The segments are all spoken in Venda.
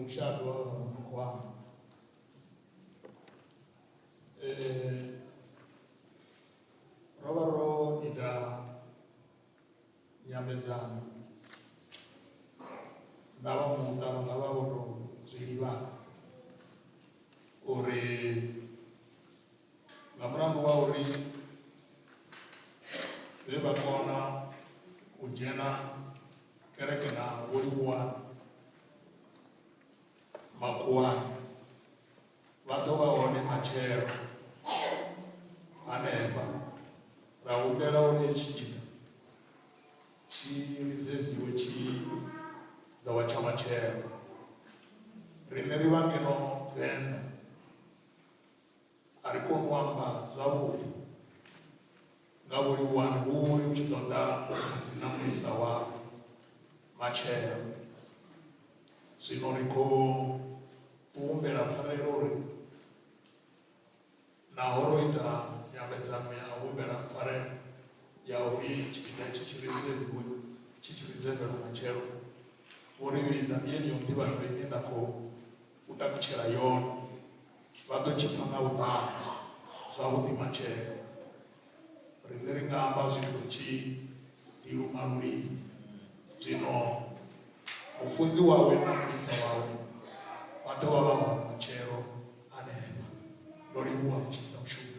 Mushado vha vha no khou amba. Ro vha ro ita nyambedzano na vha muṱa vha nga vha vho tou zwi livhala uri nga mulandu wa uri vhe vha kona u dzhena kereke na Vho Livhuwani Makhuwani vha ḓo vha hone matshelo hanefha. Ra humbela uri hetshi tshipiḓa tshi rizeviwe tshi ḓo vha tsha matshelo. Riṋe ri vha ngeno Venḓa a ri koni u amba zwavhuḓi nga Vho Livhuwani hu uri hu tshi ḓo ḓa dzina mulisa wawe matshelo. Zwino ri khou humbela pfarelo uri naho ro ita nyambedzano ya u humbela pfarelo ya uri tshipiḓa itshi tshi rizeviwe tshi tshi rizevelwa matshelo, vho ri vhidza ndi yeneyo nḓivhadzo ine nda khou u takutshela yone. Vha ḓo tshi pfa nga vhuḓalo zwavhuḓi matshelo. Riṋe ri nga amba zwithu ri tshi ḓiluma lulimi. Zwino mufunzi wawe na mulisa wawe vha ḓo vha vha hone matshelo hanefha. Ndo livhuwa mutshidza mushumo.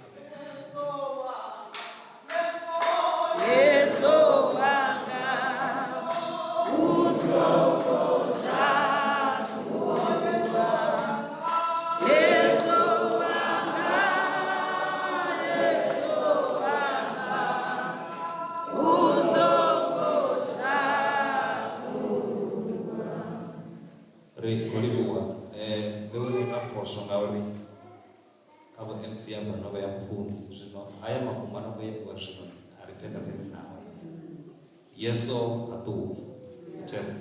Yesu wanga usokota Yesu wanga Yesu wanga usokota. Ri khou livhuwa mbeu ri na phoswo ngauri kha vho MC afha no vhea mupfunzi zwino haya mafhungo a no khou imbiwa zwino a ri tendelani nao. Yesu ha ṱuwi tenda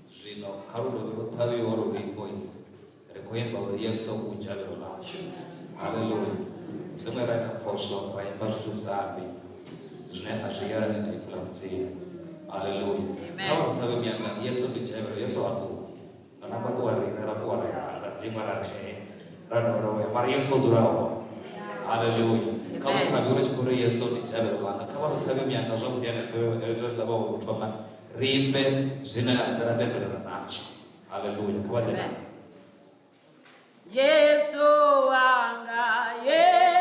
zwino kha lu dovhe lu ṱhavhiwe holu luimbo ri khou imba uri Yesu u dzhavhelo ḽashu. Haleluya. Songo ra ita phoswo ra imba zwithu zwambi zwine a zwi yelani na ipfi ḽa Mudzimu. Haleluya. Kha vha lu ṱhavhe muyanga Yesu ndi dzhavhelo Yesu ha ṱuwi. Kana vha ṱuwa riṋe ra ṱuwa ra ya nga dziṅwe ra ri ee ra dovha ra vhuya mara Yesu o dzula hone. Haleluya. Kha vha ṱhavhe uri tshi khou ri Yesu ndi dzhavhelo ḽanga. Kha vha lu ṱhavhe miyanga zwavhuḓi hanefho hezwo zwiḽa vha u thoma ri imbe zwine ra tendelana nazwo. Haleluya. Kha vha ḓe navho. Yesu wanga Yesu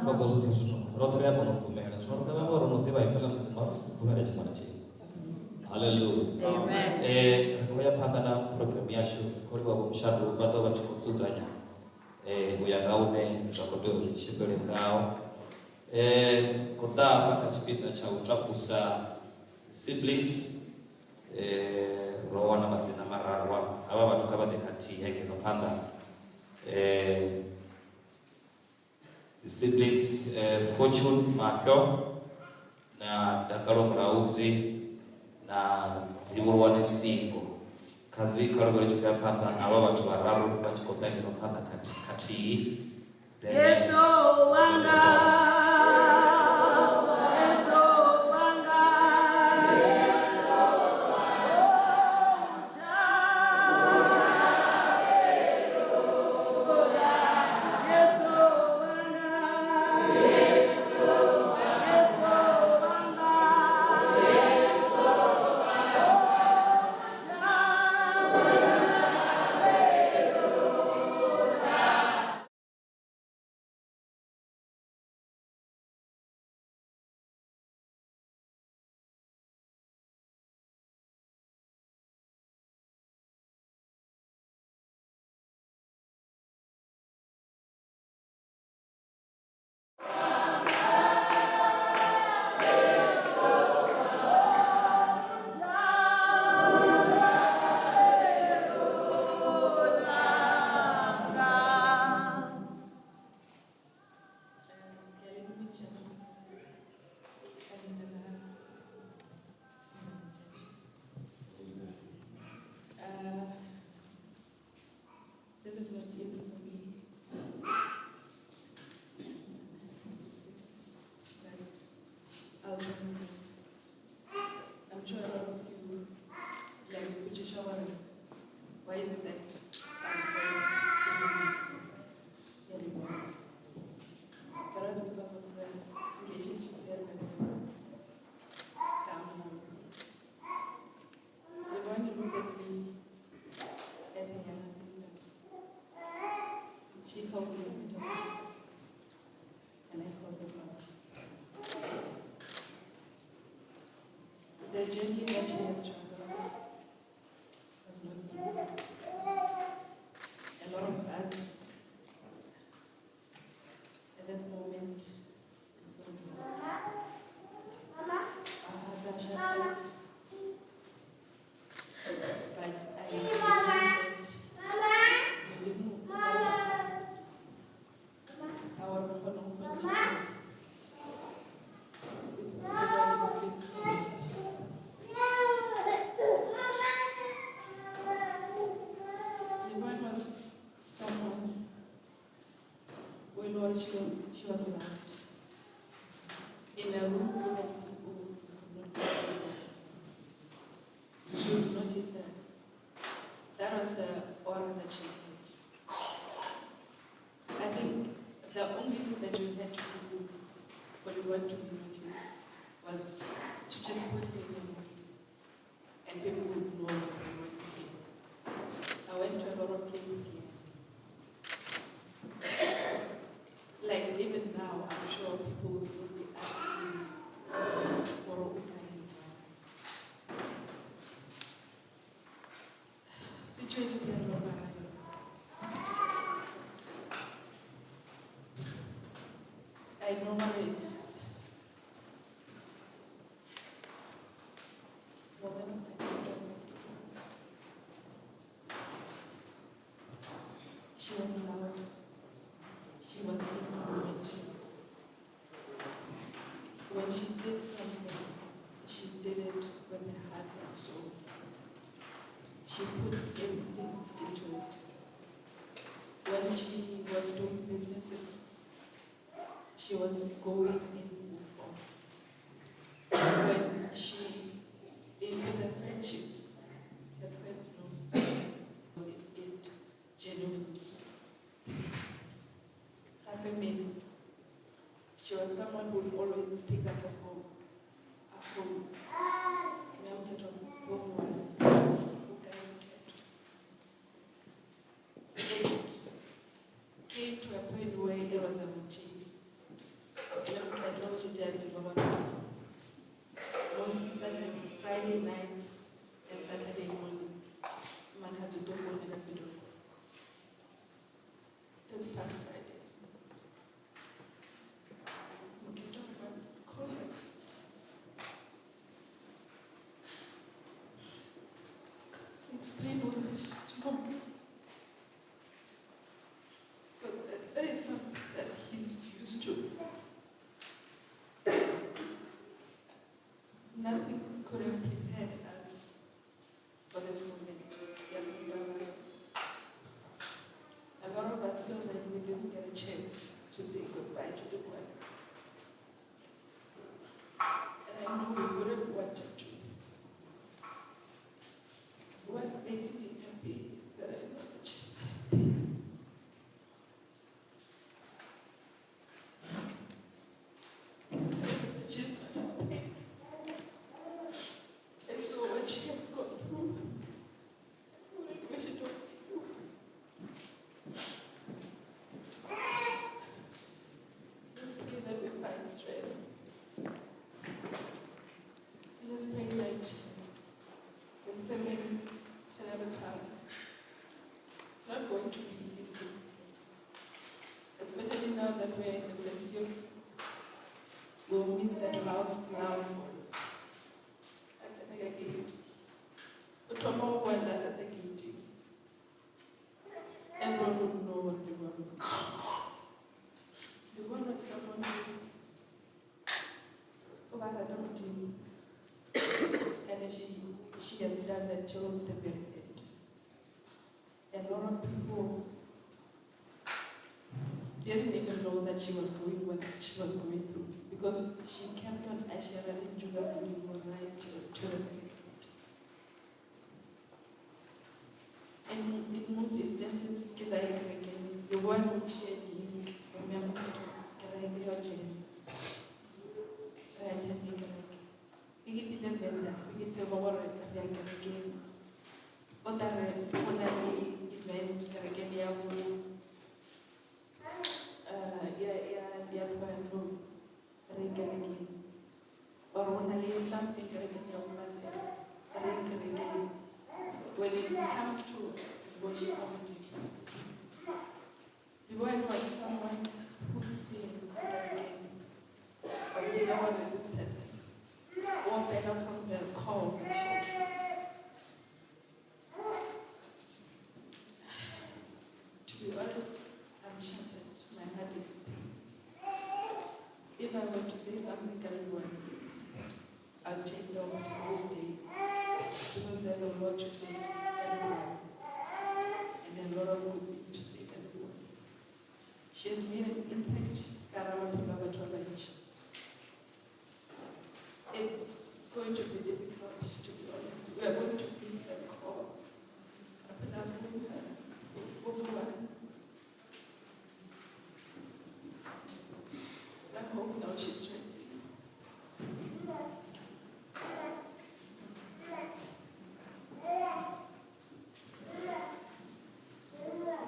Vha khou zwi pfa zwino roṱhe ri a kona u bvumela zwino ri ḓovha ro no ḓivha ipfi ḽa Mudzimu a ri sokou bvumela tshiṅwe na tshiṅwe. Haleluya. Amen. Ri khou ya phanḓa na program yashu ri khou livha Vho Mushandu vha ḓo vha tshi khou dzudzanya u ya nga hune zwa khou tea uri zwi tshimbile ngaho. Khou ḓa hafha kha tshipiḓa tsha u takusa dzi siblings ro wana madzina mararu havha vhathu kha vha ḓe khathihi hangeno phanḓa. Dzi siblings Fortune Mahlo na Dakalo Mulaudzi na Dzivhuluwani Singo kha zwi kha luvhele tshi khou ya phanḓa havha vhathu vhararu vha tshi khou ḓa ngeno phanḓa khathihi then Yesu wanga Yesu wanga I'll try my best. I'm sure a lot of you like botšiša gore why is it that I'm very saying these things? That was because of the relationship that we had down. Lebone looked at me as a younger sister. She called me a little sister, and I called her mom. The journey that she has traveled was not easy. A lot of us, at that moment, we felt that our hearts are shattered. But I believe that Modimo our kgona go kgontšha with Lebone was someone when all she was loud. In a room full of people, you could not see her. You would notice her. That was the aura that she had. I think the only thing that you had to do for Lebone to be noticed was to just put her in a room and people would know what they want to see. I went to a lot of places here. Like even now, I'm sure people will still be asking me for o kae Lebone. Situation ya rona ga yona. I know what it's. Well, then I don't know. She was loud. She was influential. When she did something, she did it with her heart and soul. She put everything into it. When she was doing businesses, she was going in full force. When she, even the friendships, the friends know it genuinely. Her family, she was someone who would always pick up the phone. A phone. Mme a It came to a point where it was a routine. Mme Mokhetwa o šetše a tseba gore mostly Saturday, Friday nights and Saturday morning, Makhadzi o tlo founela video call. This past Friday, Mokhetwa called her kids. Explain what she's wrong. But that is something that he's used to. Nothing could have prepared us for this moment. A lot of us feel that we didn't get a chance to say goodbye to the boy. And I know we would have wanted to. What makes me happy is that I know that she's not happy. She's not in pain. And so what she has gone through, I wouldn't wish it on you. Just pray that we find strength. Just pray that this family shall have a time. It's not going to be easy, especially now that we're in the festive. We'll miss that loud, loud voice. That's at the gate. O thoma go boela at the gate. Everyone would know what they were. They were not someone who o ba rata Modimo. And she has done that till the very end. A lot of people didn't even know that she was going what she was going through. Because she kept on assuring Juba right to replicate. And in most instances, ke sa ye kerekeng, the one who shared link from ya motho, ke ra e yo tjena. Re attend kereke. E ke tlile Venda, e ke tseba gore re ya kerekeng. O tla re go na le event kerekeng ya bo ya Thohoyandou, re kerekeng. Or go na le something kerekeng ya bo Masela, re kerekeng. When it comes to worship of Modimo, Livhuwani was someone who sing kerekeng. But you know what this person o opela from the core of his soul. To be honest, I'm shattered. My heart is in pieces. If I were to say something, everyone, I'll take the whole day because there's a lot to say, everyone, and a lot of good things to say, everyone. She has made an impact. Ka hara maphelo a batho ba bantši. It's going to be difficult, to be honest. We are going to be the core. Re phela bo. I hope now she's resting.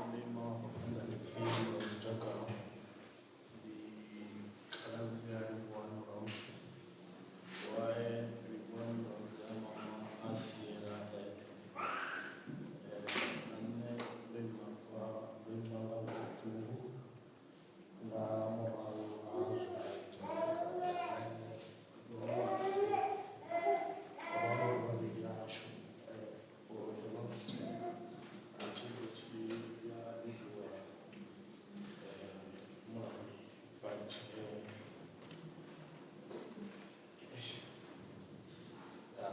Ndi ima hafha phanḓa ndi pfi wa mutakalo ndi khaladzi ya Livhuwani Mulaudzi wae Livhuwani Mulaudzi a mama a siela eṱhe. Na nṋe ndo ima fha ndo ima nga vhuṱungu nga murahu ha zwe zwa itea kha khaladzi anga ane ndo vha nae ro vha vhavhili hashu for the longest time until tshi ya vhigiwa mulandu, but yeah,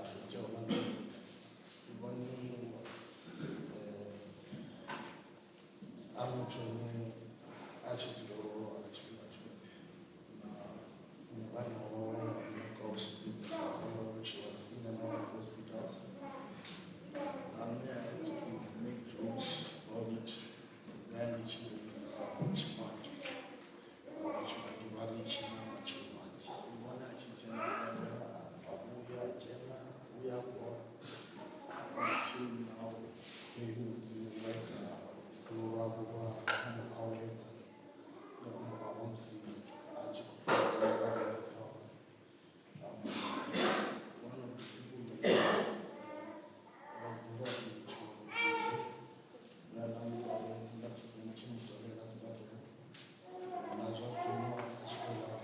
zwo iteaho na nṋe Livhuwani was a muthu ane a tshi dzulela u lwala tshifhinga tshoṱhe na muhulwane wawe na nyaga u sumbedzisa uri she was in and out of hospitals. Na nṋe I used to make jokes about it nga ndi tshi vhidza tshimange ngauri tshimange vha ri tshi na matshilo manzhi. Livhuwani a tshi dzhena sibadela a vhuya a dzhena a vhuya a fhola until now Mudzimu vha ita lufuno lwavho lwa mu awedza nga murahu ha musi a tshi khou fara ḓo pfa. One of the people that ro ḓivha nda nda murahu nda tshi ndi tshi mu dalela sibadela na zwa zwino a tshi khou lwala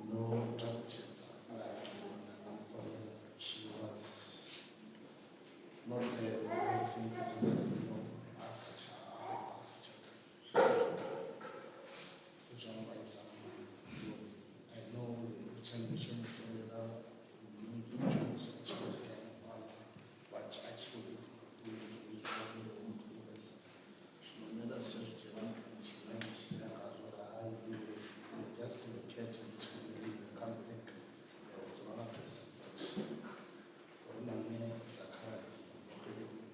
ndo takutshedza nda thoma nda nga mu ṱolela. She was not the very same person that I know a sa tsha a si tsha zwa mbaisa nga maanḓa. I know every time ndi tshi mu ṱolela, making jokes a tshi khou sea hanefhaḽa but a tshi khou ḓi pfa vhuṱungu zwa uri muthu o vhaisala. Zwino nṋe nda si tsha zwi dzhiela nṱha ndi tshi nga ndi tshi sea ngazwo uri hai iwe you're just a cat and this family you come back as the other person, but uri na nṋe sa khaladzi ndo xeleliwa.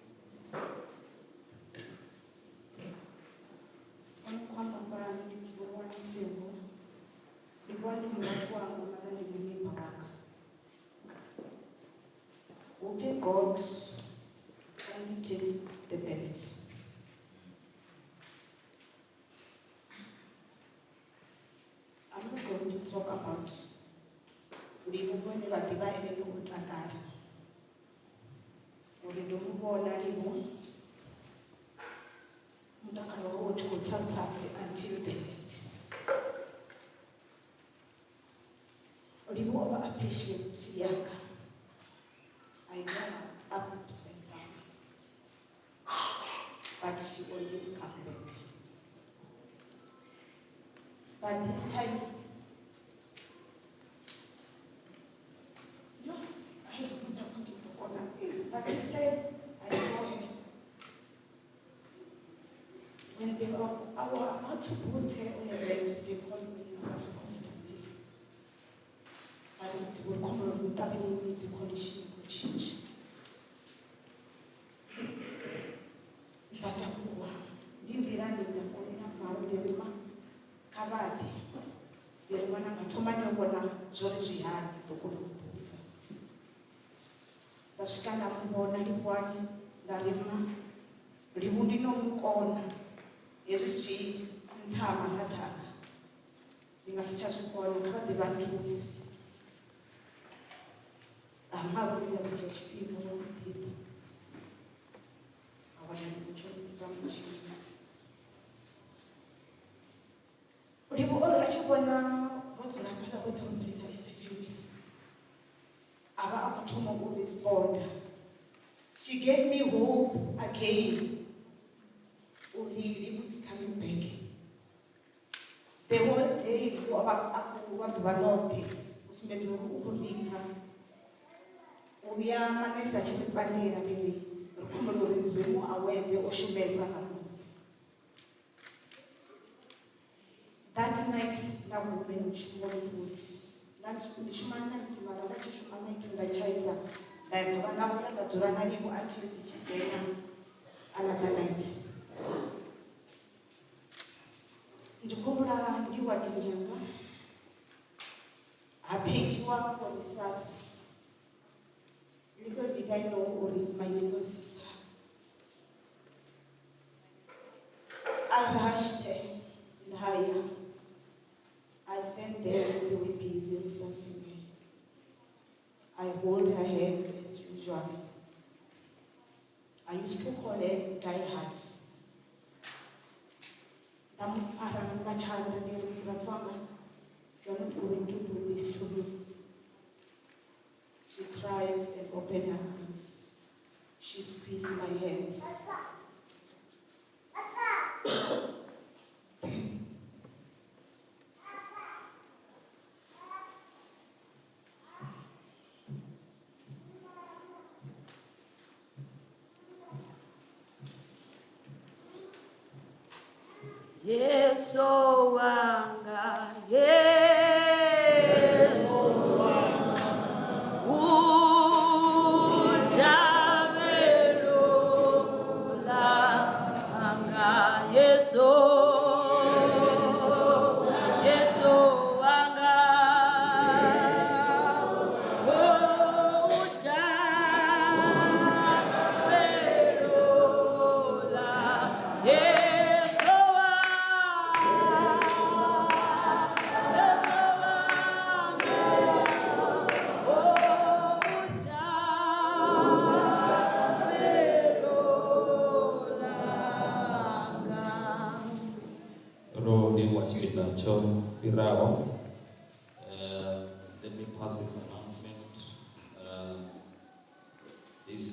Ono khou amba nga ndi Dzivhuluwani Singo. Livhuwani ndi murathu wanga mara ndi muneighbour wanga. Hupfi God only takes the best. I'm not going to talk about Livhu vhone vha ḓivha ene o takala. Uri ndo mu vhona Livhu mutakalo wawe u tshi khou tsa fhasi until the end. Livhu o vha a patient yanga. I know her ups and downs, but she always come back. But this time, no, I don't know. But this time, I saw her. When they were about to put her on a bed, they called me. I was off that day. vhudze uri khombo uri ni ṱavhanye ni ḓi condition i khou tshintsha. Nda takuwa ndi nḓilani nda founela mawe ndi ri ma kha vha ḓe ndi ri ṅwananga thoma ni yo vhona zwori zwi hani ni ḓo kona u mbudza. Nda swika nda muvhona Livhuwani nda ri mma Livhu ndi no mukona hezwi zwi nṱha ha mahaḓa anga ndi nga si tsha zwi kona kha vha ḓe vha nthuse. Amma vho vhuya vha dzhia tshifhinga vha mbo ḓi ḓa a wana Livhu tsho ḓi vha mutshini. Livhu ori a tshi vhona ro dzula hafhaḽa roṱhe ro fhelela as a family a vha a khou thoma u responda. She gave me hope again uri Livhu is coming back. The whole day Livhu o vha a khou lwa ḓuvha ḽoṱhe u sumbedza uri u khou ri pfa. U vhuya manese a tshi ri pandela vhe ri ri khou humbela uri ri mu awedze o shumesa ṋamusi. That night nda humela mushumoni futhi nda ndi shuma night mara nda tshi shuma night nda tshaisa nda dovha nda vhuya nda dzula na Livhu until ndi tshi dzhena another night. Ndi khou humbula ndi wadini yanga ha pheidzhiwa for resus. Little did I know uri it's my little sister. I rushed nda ya. I stand there they were busy resusing her. I hold her hand as usual. I used to call her Die Hard. Nda mu fara nga tshanḓa ndi ri vhathu vhanga you are not going to do this to me. She tried and opened her eyes. She squeezed my hands. Yesu wanga, Yesu wanga, ujabelo langa, Yesu, Yesu wanga, ujabelo la, Yesu wanga, Yesu wanga, ujabelo langa. Ro livhuwa tshipiḓa tsho fhiraho. Let me pass this announcement. This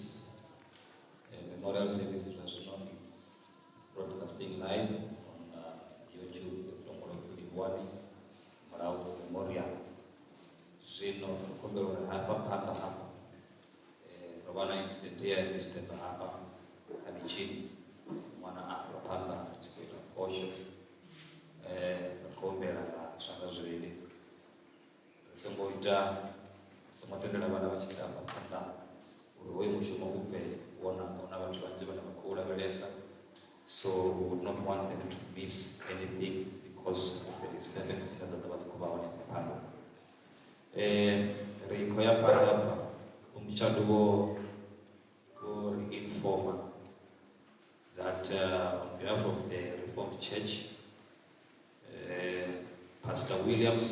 memorial service zwa zwino it's broadcasting live on YouTube Livhuwani Mulaudzi Memorial. Zwino ri khou humbela uri hafha phanḓa hafha ro vha na incident ye ya disturb hafha kha mitshini ṅwana a hafha phanḓa ri tshi khou ita phosho. Ri khou humbela nga zwanḓa zwivhili ri songo ita ri songo tendela vhana vha tshi ita hafha phanḓa uri hoyu mushumo u bve wo naka hu na vhathu vhanzhi vhane vha khou lavhelesa. So we would not want them to miss anything because of the disturbance dzine dza ḓo vha dzi khou vha hone phanḓa. Ri khou ya phanḓa hafha Vho vho ri informa that on behalf of the Reformed Church, Pastor Williams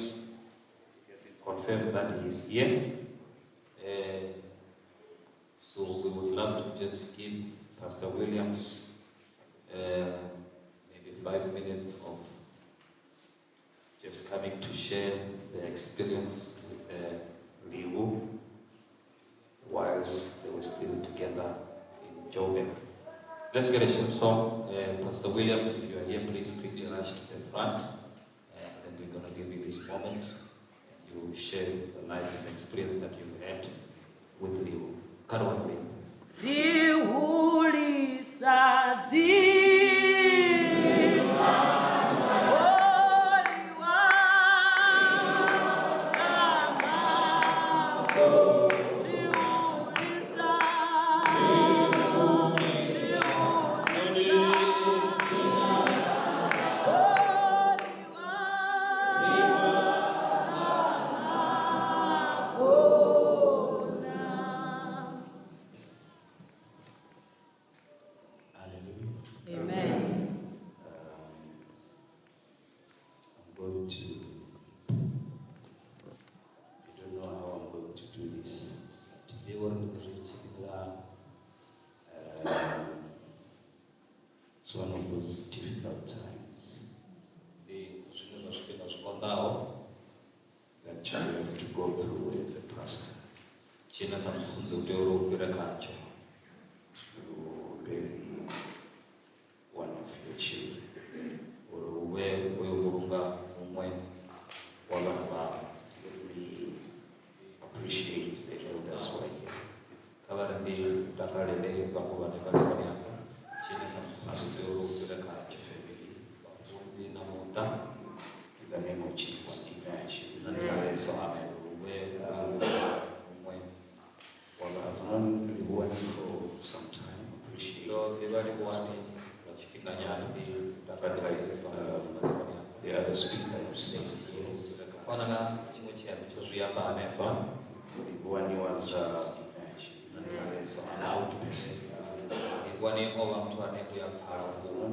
confirmed that he is here. So we would love to just give Pastor Williams maybe 5 minutes of just coming to share the experience with Liwu whilst they were still together in Joburg. Let's get a short song. Pastor Williams, if you are here, please quickly rush to the front. And then we're going to give you this moment. You share the life and experience that you've had with Liwu. Karwan. Rihulisa dzina, Oliwa, Ri hulisa. Ri hulisa. Oh, ri wa Hallelujah. Amen. I'm going to, I don't know how I'm going to do this. Thi ḓivhi uri ndi ḓo zwi tshimbidza hani. It's one of those difficult times Ndi zwiṅwe zwa zwifhinga zwi konḓaho that you have to go through as a pastor tshine sa mufunzi u tea uri u fhire khatsho to bury one of your children. uri u vhe u yo vhulunga muṅwe wa vhana vhau. Let me appreciate the elders who are here, Kha vha ri ndi takalele vhahulwane vha re hafha tshine sa mufunzi u tea uri u pastors, fhire khatsho the family. vhafunzi na muṱa. In the name of Jesus, amen. Dzinani ḽa Yesu, amen. Uri u vhe u yo vhulunga muṅwe wa vhana I've vhau. known Livhuwani for some time, appreciate. Ndo ḓivha Livhuwani lwa tshifhinganyana ndi But takalele like vhahulwane vha re hafha. the other speaker who says yes, U fana na tshiṅwe tshiambi tsho zwi amba hanefha Livhuwani was dzinani ḽa Yesu, a amen. loud person. Livhuwani o vha muthu ane u ya pfala vhukuma.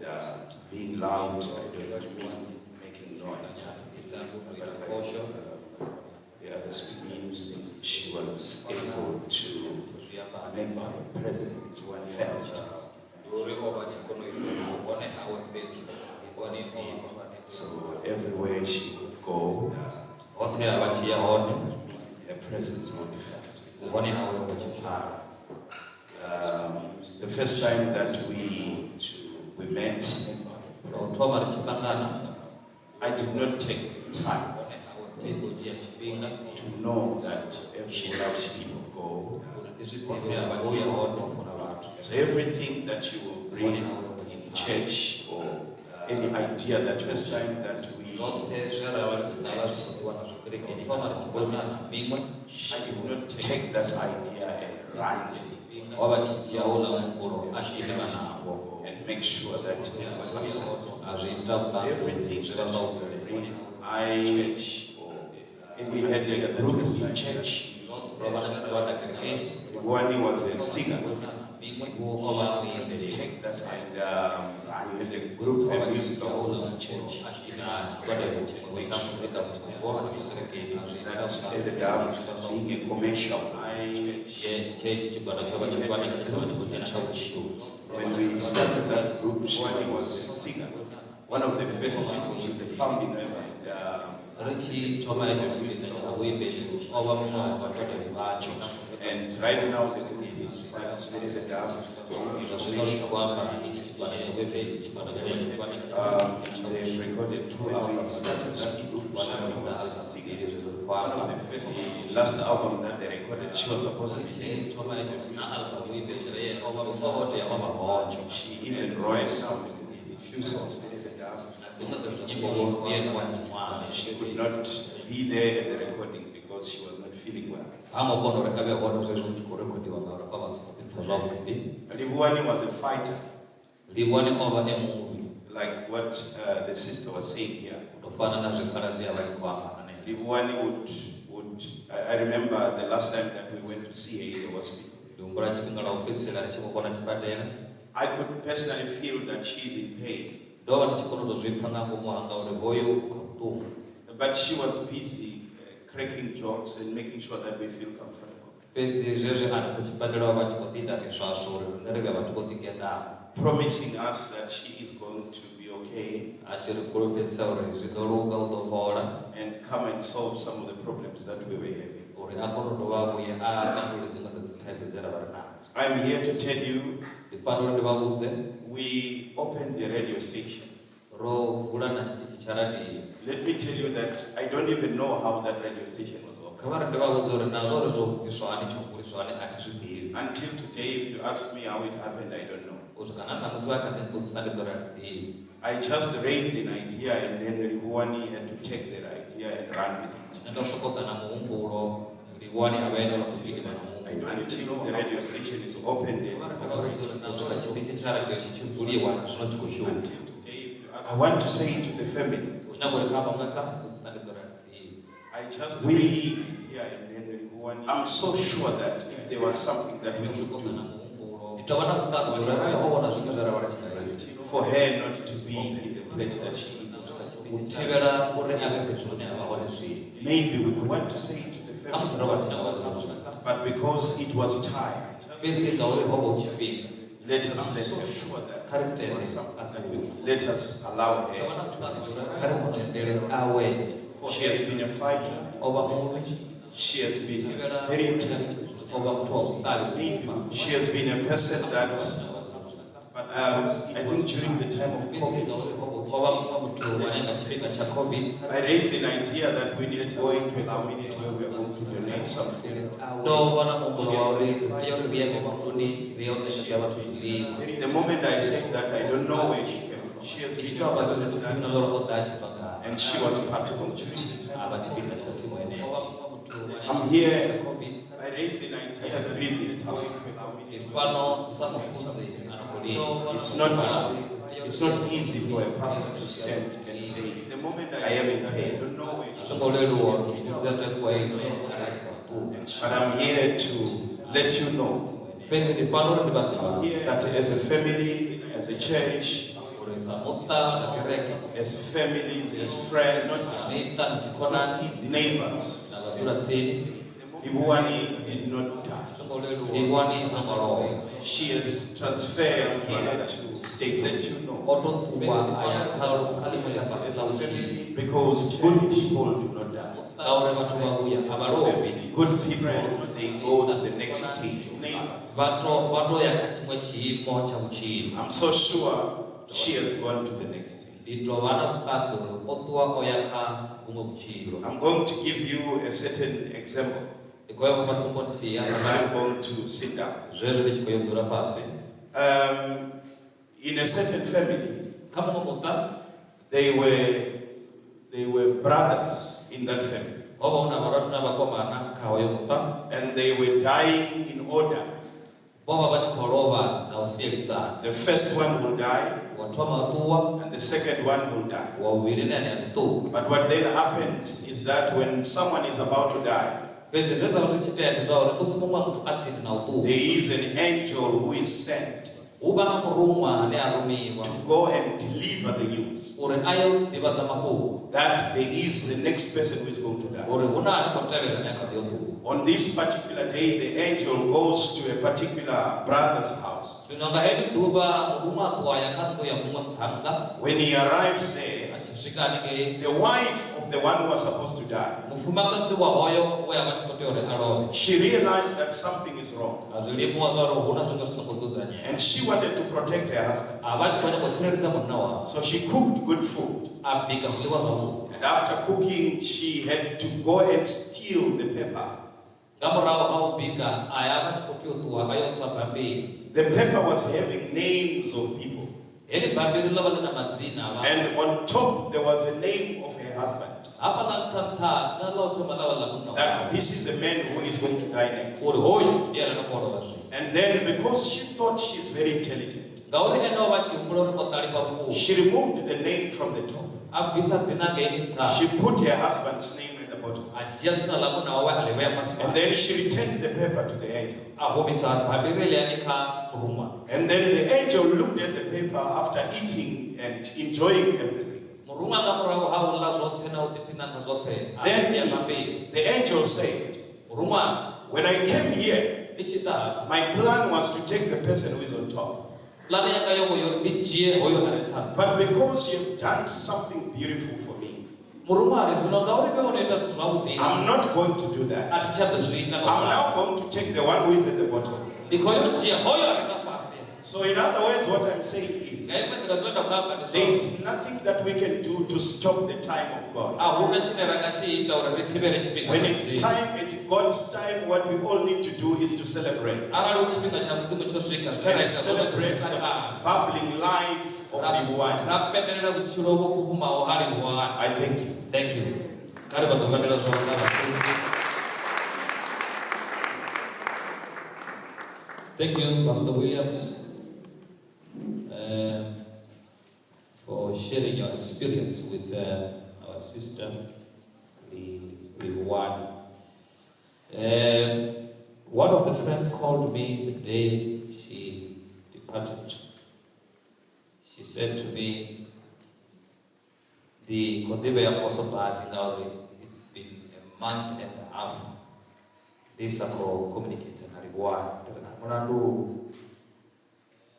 And being loud, I don't mean making noise. Isa u But ita like phosho the other speaker says, she was able to zwi amba make hanefha her presence felt. ndi uri o vha a tshi kona u ita uri vhone hawe fhethu Livhuwani o vha muthu ane So everywhere she would go, hoṱhe a vha tshi ya hone her presence would be felt. vhone hawe vhu tshi pfala. The first time that we met, Lwa u thoma ri tshi ṱangana I did not take time vhone hawe thi khou dzhia tshifhinga to know that she loves people. Go. uri ndi zwi ḓivhe a vha tshi ya hone u funa vhathu. So everything that you will Vhone bring hawe vhu tshi in pfala. church or any idea that first time that we, Zwoṱhe zwe ra vha ri tshi nga vha ri khou ḓiwana zwo kerekeni thoma ri tshi ṱangana miṅwe I did not take that idea and run with it o vha tshi dzhia houḽa muhumbulo a tshi ima nawo and make sure that it's a success. a zwi ita vhuṱanzi uri zwi vha zwa u bvelela. We had a group in church. Ro vha na tshigwada kerekeni One was a singer. miṅwe o vha a muimbeli. Take that and we had a group, O a vha tshi dzhia musical houḽa in church. muhumbulo a tshi ima tshigwada tshiṅwe tsha muzika muṅwe kerekeni a zwi ita That vhuṱanzi ended uri up zwi vha zwa u being a commercial. Ye tshetshi tshigwada tsho vha tshigwada tshe tsha vha tshi khou dzhena kha vhubindudzi. When we started that group, she was a singer. One of the first people, she's a founding member. And Ri tshi thoma hetsho tshifhinga tsha vhuimbeli o vha muṅwe wa vhatevheli vhatsho. and right now the group is quite, there is a dance. Zwa zwino ri tshi khou amba itshi tshigwada tsha vhuimbeli tshigwada tsho vha tshigwada tshe tsha vha tshi khou dzhena kha They've recorded two albums. Started that group, she was a singer. vhubindudzi zwezwo ri khou One amba. of the first, last album that they recorded, she was supposed to be Tshi thoma hetsho na alpha vhuimbeli o vha o tea o vha hone. She even wrote a few songs. There is a dance. Na dziṅwe dza dzinyimbo ndi ene wa dzi ṅwala. She could not be there at the recording because she was not feeling well. Ha ngo kona uri a vhe hone zwezwi hu tshi khou rekhodiwa ngauri o vha a songo ḓipfa zwavhuḓi. Livhuwani was a fighter, Livhuwani o vha e mulwi like what the sister was saying here. u tou fana na zwe khaladzi ya vha tshi khou amba hanefha. Livhuwani would I remember the last time that we went to see her in the hospital. Ndi humbula tshifhinga lwa u fhedzisela ri tshi vho vhona tshibadela I could personally feel that she is in pain, ndo vha ndi tshi kona u tou zwi pfa nga ngomu hanga uri hoyu u kha vhuṱungu. but she was busy cracking jokes and making sure that we feel comfortable, Fhedzi zwezwi hanefho tshibadela vha tshi khou ḓi ita miswaswo uri riṋe ri vhe vhathu vho ḓigeḓaho. promising us that she is going to be okay A tshi ri fhulufhedzisa uri zwi ḓo luga u ḓo fhola and come and solve some of the problems that we were having. uri a kone u dovha a vhuye a tandulule dziṅwe dza dzi thaidzo dze ra vha ri nadzo. I'm here to tell you, Ndi fhano uri ndi vha vhudze we opened the radio station. ro vula na tshiṱitshi tsha radio. Let me tell you that I don't even know how that radio station was opened. Kha vha ri ndi vha vhudze uri nazwo uri zwo ḓiswa hani tsho vuliswa hani a thi zwi ḓivhi. Until today, if you ask me how it happened, I don't know. U swika na ṋamusi vha kha ḓi mbudzisa ndi ḓo ri a thi ḓivhi. I just raised an idea and then Livhuwani had to take that idea and run with it. Nṋe ndo sokou ḓa na muhumbulo Livhuwani a vha ene o gidima na muhumbulo. Until the radio station is opened and it's operating. U swika tshiṱitshi tsha radio tshi tshi vuliwa zwino tshi khou shuma. Until today, if you ask, I want to say to the family, U nyaga uri kha vhaṅwe kha vhudzisa ndi ḓo ri a I just we here and then Livhuwani, I'm so sure that if there was something that we could do Ndi tou vha na vhuṱanzi uri arali ho vhona zwiṅwe zwe ra vha ri tshi nga ita. for her not to be in the place that she is, U thivhela uri a vhe fhethu hune a vha hone zwino. maybe we would want to say to the Khamusi family, ro vha ri tshi nga vha ḓo zwi ita. but because it was time, Fhedzi ngauri ho vha hu tshifhinga, let us let her sure that kha ri tende a ṱuwe. let us allow her to rest. Kha ri mu tendele awe. She has been a fighter. O vha mulwi, She has been very intelligent. o vha muthu wa vhuṱali vhukuma. She has been a person that I think during the time of COVID, O vha muṅwe muthu ane nga tshifhinga tsha COVID I raised an idea that we need to go into a community where we are going to donate some food. ndo vha na muhumbulo wa uri ri tea uri ri ye mivhunduni ri ye u ṋekedza vhathu zwiḽiwa. The moment I said that, I don't know where she came from. She has Ndi tshi been tou a amba person zwone ndi that, na uri o ḓa a tshi bva gai. and she was part of the team. A vha tshipiḓa tsha thimu yeneyo. I'm here I raised an idea as a grieving pastor. Ndi fhano sa mufunzi a no khou lila. It's not easy for a pastor to stand and say, the moment I am in pain, I don't know where A she zwo ngo leluwa uri mufunzi a takuwa ino arali a tshi khou ṱuwa. But I'm here to let you know Fhedzi ndi fhano uri ndi vha ḓivhadze that as a family, as a church, uri sa muṱa, sa kereke, as families, as friends, miṱa na dzikhonani neighbors, na vhadzulatsini, Livhuwani did not die. zwo ngo leluwa. Livhuwani ha ngo lovha. She has transferred here to state let you know O tou ṱuwa a ya kha kha ḽiṅwe ḽifhasi ḽa vhutshilo. because good people do not die. Ngauri vhathu vha vhuya a vha lovhi. Good people, they go to the next stage of life. Vha to vha to ya kha tshiṅwe tshiimo tsha vhutshilo. I'm so sure she has gone to the next stage. Ndi tou vha na vhuṱanzi uri o ṱuwa o ya kha vhuṅwe vhutshilo. I'm going to give you a certain example Ndi khou ya vhafha tsumbo nthihi as ya I'm going to sit down. zwezwo ndi tshi khou yo dzula fhasi. In a certain family, Kha muṅwe muṱa they were brothers in that family, ho vha hu na vharathu na vhakomana kha hoyo muṱa. and they were dying in order. Vho vha vha tshi khou lovha nga u sielisana. The first one will die, Wa thoma a ṱuwa, and the second one will die. wa vhuvhili na ene a ḓi ṱuwa. But what then happens is that when someone is about to die, Fhedzi zwe zwa vha zwi tshi itea ndi zwa uri musi muṅwe muthu a tsini na u ṱuwa, there is an angel who is sent hu vha na muruṅwa ane a rumiwa to go and deliver the news uri a ye u ḓivhadza mafhungo that there is the next person who is going to die. uri hu na ane khou tevhela ane a kha ḓi yo ṱuwa. On this particular day, the angel goes to a particular brother's house. Zwino nga heḽi ḓuvha muruṅwa a ṱuwa a ya kha nnḓu ya muṅwe muṱhannga, When he arrives there, a tshi swika haningei the wife of the one who was supposed to die, mufumakadzi wa hoyo we a vha tshi khou tea uri a lovhe she realized that something is wrong a zwi limuwa zwa uri hu na zwiṅwe zwi songo dzudzanyea. and she wanted to protect her husband. A vha tshi khou nyanga u tsireledza munna wawe, So she cooked good food. a bika zwiḽiwa zwavhuḓi. And after cooking, she had to go and steal the pepper. Nga murahu ha u bika a ya vha tshi khou tea u ṱuwa a yo tswa bammbiri. The pepper was having names of people. Heḽi bammbiri ḽo vha ḽi na madzina a vhathu. And on top, there was a name of her husband. Hafhaḽa nṱha nṱha dzina ḽa u thoma ḽa vha ḽa munna That wawe. this is a man who is going to die next. Uri hoyu ndi ene ano khou lovha zwino. And then, because she thought she's very intelligent, Ngauri ene o vha a tshi humbula uri o ṱalifha vhukuma, she removed the name from the top. a bvisa dzina ngeini nṱha, She put her husband's name at the bottom. a dzhia dzina ḽa munna wawe a ḽi vhea fhasi And fhasi. then she returned the paper to the angel. A humisa bammbiri ḽiani kha muruṅwa. And then the angel looked at the paper after eating and enjoying everything. Muruṅwa nga murahu ha u ḽa zwoṱhe na u ḓiphina nga zwoṱhe, a dzhia Then bammbiri. the angel said, Muruṅwa, When I came here, ndi tshi ḓa hafha, my plan was to take the person who is on top. pulane yanga yo vha yo uri ndi dzhie hoyo a re nṱha. But because you've done something beautiful for me, Muruṅwa a ri zwino ngauri vhe wo no ita zwithu zwavhuḓi, I'm not going to do a that. thi tsha ḓo zwi ita nga I'm u now going to take the one who is at the bottom. Ndi khou yo dzhia hoyo a re nga fhasi. So, in other words, what I'm saying Nga is iṅwe nḓila zwine nda khou amba ndi there zwa uri is nothing that we can do to stop the time of God. a hu na tshine ra nga tshi ita uri ri thivhele tshifhinga When tsha it's Mudzimu. time, it's God's time. What we all need to do is to celebrate. Arali hu tshifhinga tsha Mudzimu tsho swika, zwine ra And ita zwone ndi u celebrate the takala. bubbling life of Livhuwani. Ra pembelela vhutshilo vhu fhufhumaho ha Livhuwani. I thank you. Thank you. Kha ri vha ḓo pembela zwavhuḓi vhathu. Thank you, Pastor Williams, for sharing your experience with our sister, Livhuwani. One of the friends called me the day she departed. She said to me, the khou ḓivhea phoso badi ngauri it's been a month and a half ndi sa khou communicate na Livhuwani. Ndi ri, "Ah, mulandu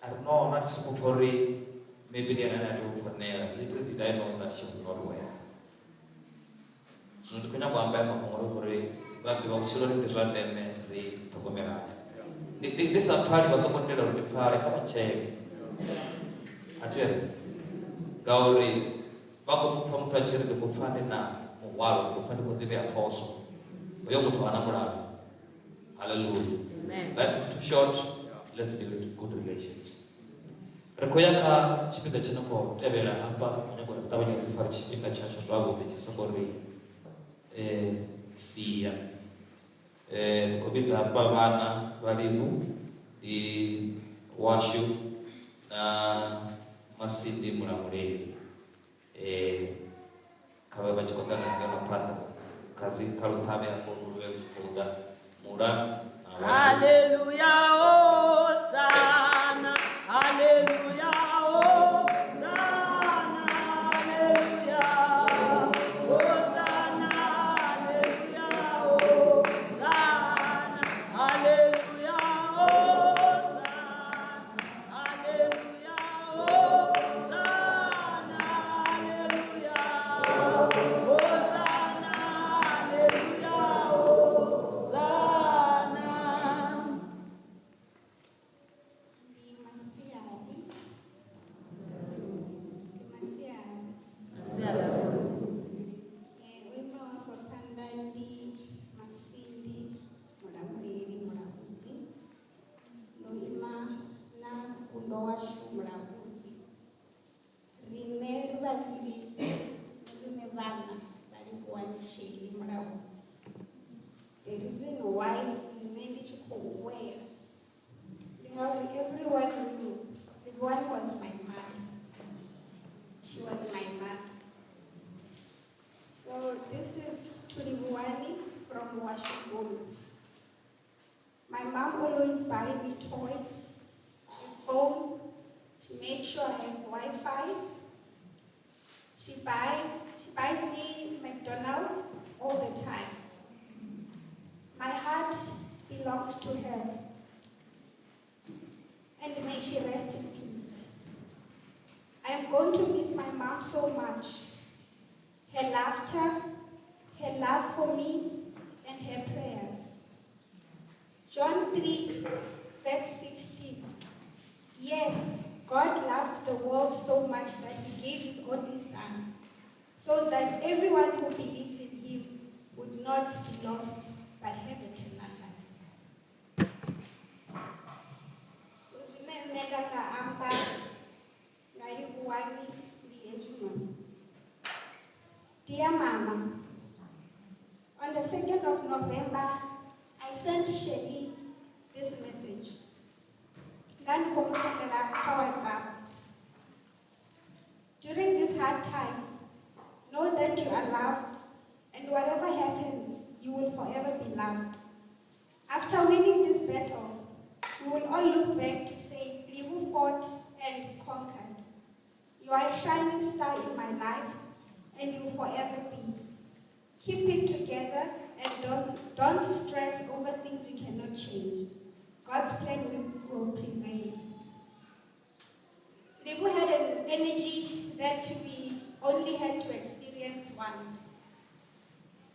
a ri no na thi sokou pfa uri maybe ndi ene ane a tea u founela. Little did I know that she was not well. Zwino ndi khou nyanga u amba mafhungo uri vha ḓivha vhutshiloni ndi zwa ndeme ri ṱhogomelane. Ndi sa pfali vha songo tendela uri ndi pfale kha vha tsheke. A thi ri ngauri vha khou mupfa muthu a tshi ri ndi khou pfa ndi na muhwalo, ndi khou pfa ndi khou ḓivhea phoso. Hoyo muthu hana mulalo. Hallelujah. Amen. Life is too short. Let's build good relations. Ri khou ya kha tshipiḓa tshi no khou tevhela hafha, khou nyanga uri ri ṱavhanye ri fare tshifhinga tshashu zwavhuḓi tshi songo ri sia. Ndi khou vhidza hafha vhana vha Livhu, ndi washu na Masindi Mulamuleli. Kha vha vha tshi khou ḓa nga ngeno phanḓa kha dzi kha luṱhavhe hafho lu vhe lu tshi khou ḓa mula na washu. Hallelujah, Hosanna. Hallelujah, Hosanna. Hallelujah, Hosanna. Hallelujah, Hosanna. Hallelujah, Hosanna. Hallelujah, Hosanna. Hallelujah, Hosanna. Hallelujah, Hosanna. Ndi masiari. Ndi masiari. O imaho afha phanḓa ndi Masindi Mulamuleli Mulaudzi. Ndo ima na gundo washu Mulaudzi. Riṋe ri vhavhili riṋe vhana vha Livhuwani Sheli Mulaudzi. The reason why nṋe ndi tshi khou wela ndi ngauri everyone knew Livhuwani was my mother. She was my mother. So this is to Livhuwani from Washington. My mom always buy me toys, a phone. She made sure I have Wi-Fi. She buys me McDonald's all the time. My heart belongs to her. And may she rest in peace. I am going to miss my mom so much. Her laughter, her love for me, and her prayers. John 3, verse 16. Yes, God loved the world so much that he gave his only Son, so that everyone who believes in him would not be lost, but have eternal life. So zwine nṋe nda nga amba nga Livhuwani ndi hezwinoni. Dear Mama, on the 2nd of November, I sent Shelly this message. Nda ndi khou mu sendela kha WhatsApp. During this hard time, know that you are loved, and whatever happens, you will forever be loved. After winning this battle, we will all look back to say, Livu fought and conquered. You are a shining star in my life, and you will forever be. Keep it together and don't stress over things you cannot change. God's plan will prevail. Livu had an energy that we only had to experience once,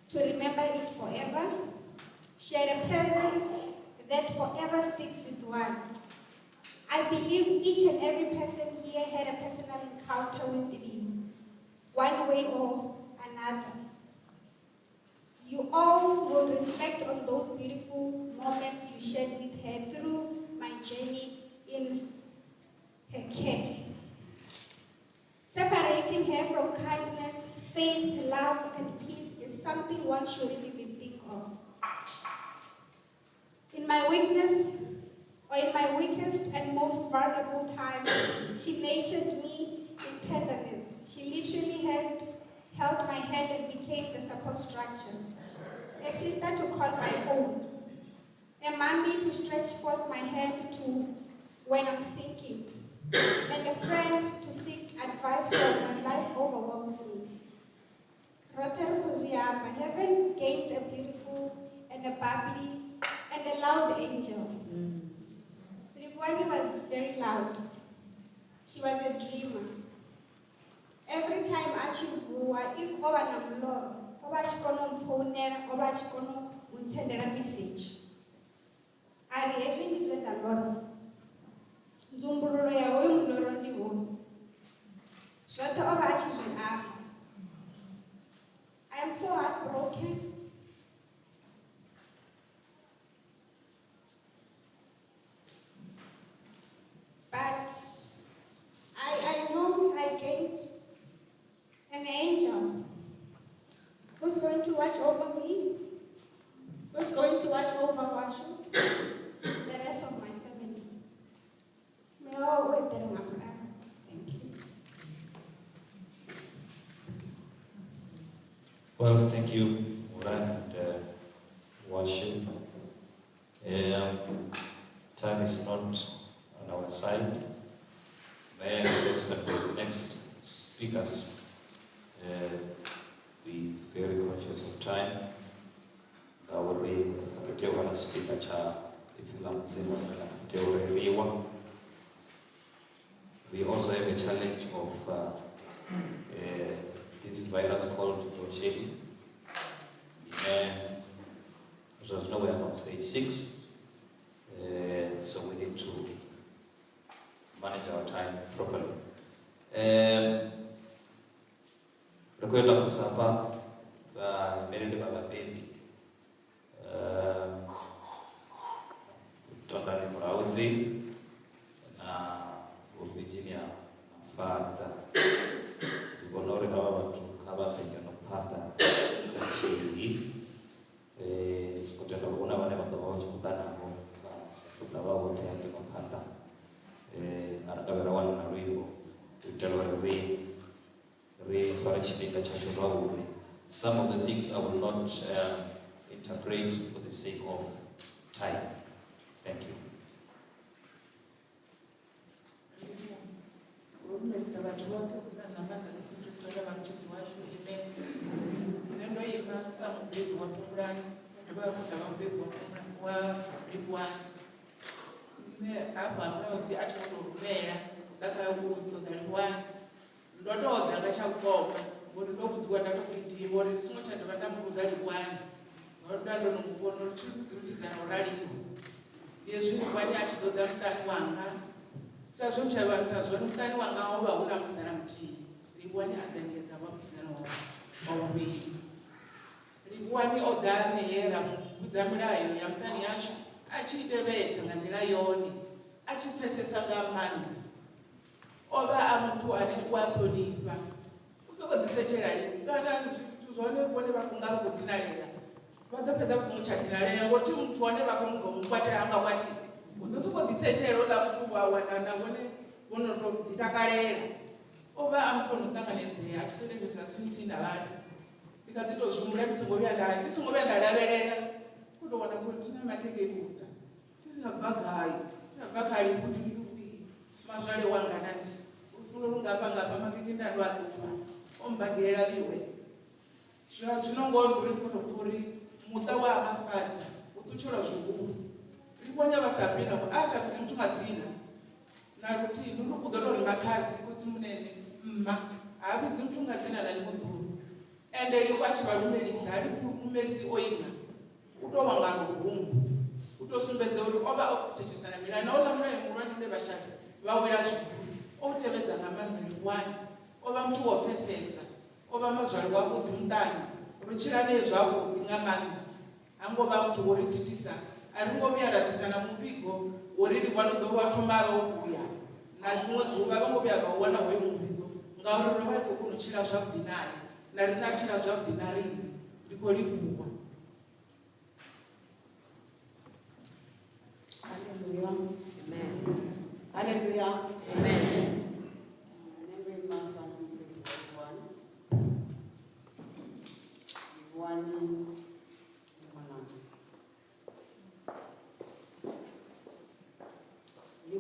to remember it forever. She had a presence that forever sticks with one. I believe each and every person here had a personal encounter with Livu, one way or another. You all will reflect on those beautiful moments you shared with her through my journey in her care. Separating her from kindness, faith, love, and peace is something one shouldn't even think of. In my weakness, or in my whole time. She nurtured me in tenderness. She literally held my hand and became the support structure. A sister to call my own. A mommy to stretch forth my hand to when I'm sinking. And a friend to seek advice from when life overwhelms me. Rote ri khou zwi amba, heaven gained a beautiful and a bubbly and a loud angel. Livhuwani was very loud. She was a dreamer. Every time a tshi vuwa, if o vha na muloro, o vha a tshi kona u mpfounela, o vha a tshi kona u ntsendela message. A ri hezwi ndi zwe nda lora. Nzumbululo ya hoyu muloro ndi hoyu. Zwoṱhe o vha a tshi zwi amba. I am so heartbroken. But I know I gained an angel who's going to watch over me, who's going to watch over Washu, the rest of my family. May all wait there, Mama. Thank you. Well, thank you, Mura and Washu. Time is not on our side. May I request that the next speakers be very conscious of time. Ngauri ri tea u vha na tshifhinga tsha ipfi ḽa Mudzimu ḽine ḽa tea u reriwa. We also have a challenge of this virus called load shedding. Zwa zwino we are on stage 6, so we need to manage our time properly. Ri khou ita musi hafha vhaimeleli vha vhabebi, Tondani Mulaudzi na Vho Virginia Mafadza. Ndi vhona uri havha vhathu kha vha ḓe ngeno phanḓa khathihi. Ndi soko tenda uri huna vhane vha ḓo vha vha tshi khou ḓa navho vha si ḓo ḓa vha vhoṱhe ngeno phanḓa. A ri dovhe ra wana na luimbo u itela uri ri fare tshifhinga tshashu zwavhuḓi. Some of the things I will not interpret for the sake of time. Thank you. Ro lumelisa vhathu vhoṱhe dzina ḽa maanḓa ḽa Yesu Kristo ḽa vha mutshidzi washu. Amen. Nṋe ndo ima sa mubebi wa Fhumulani, ndo dovha hafhu nda vha mubebi wa Fhumulani, wa Livhuwani. Nṋe hafha Mulaudzi a thi ngo tou rumela u ḓa kha u ṱoḓa Livhuwani. Ndo tou ḓa nga tsha vhukoma ngori ndo vhudziwa nda tou gidima uri ndi songo tsha dovha nda mu vhudza Livhuwani, ngauri nda ndo no mu vhona uri thi vhudzi musidzana o raliho. Ndi hezwi Livhuwani a tshi ḓo ḓa muṱani wanga, sa zwe mutsha vha ambisa zwone, muṱani wanga ho vha hu na musidzana muthihi. Livhuwani a ḓa engedza vha musidzana wa vhuvhili. Livhuwani o ḓa nṋe ra mu vhudza milayo ya muṱani yashu, a tshi i tevhedza nga nḓila yone, a tshi pfesesa nga maanḓa. O vha a muthu ane u a ṱhonifha, u soko ḓisetshela lini kana zwithu zwone vhone vha khou nga vha khou dinalea, vha ḓo fhedza vha songo tsha dinalea ngori thi muthu wane vha khou nga mu kwatela ha nga kwati, u ḓo soko ḓisetshela houḽa muthu wa wana na vhone vho no tou ḓitakalela. O vha a muthu ono ṱanganedzea, a tshi sendedzesa tsini tsini na vhathu. Ndi kha ḓi tou zwi humbula ndi songo vhuya nda, ndi songo vhuya nda lavhelela u tou wana khori thina makhekhe i khou ḓa, thi ri a bva gai, thi a bva kha Livhu, ndi Livhu mazwale wanga na ndi lufuno lungafha ngafha makhekhe nda ndo a ṱuvha o mbagela vhiwe. Zwa zwino ngoho ndi uri ndi khou tou pfa uri muṱa wa Mafadza u ṱutshelwa zwihulu. Livhuwani a vha sa ambi navho, a sa vhidzi muthu nga dzina na luthihi, ndi uri u ḓo tou ri makhadzi, khotsi munene, mma, ha vhidzi muthu nga dzina na ḽiṅwe ḓuvha. Ende Livhu a tshi vha lumelisa, ha lumelisi o ima, u tou wa nga lurumbu, u tou sumbedza uri o vha o thetshelesa na milayo. Na houḽa mulayo muhulwane une vhashaka vha wela zwihulu, o u tevhedza nga maanḓa Livhuwani. O vha muthu wa u pfesesa, o vha mazwale wavhuḓi muṱani, ri tshila nae zwavhuḓi nga maanḓa. Ha ngo vha muthu wo ri thithisa, a ri ngo vhuya ra ḓisa na muvhigo wo ri Livhuwani u ḓo vha thoma a vha o vhuya na ḽiṅwe ḓuvha, vho ngo vhuya vha u wana hoyo muvhigo ngauri ro vha ri khou kona u tshila zwavhuḓi nae, na riṋe a tshila zwavhuḓi na riṋe. Ndi khou livhuwa. Hallelujah. Amen. Hallelujah.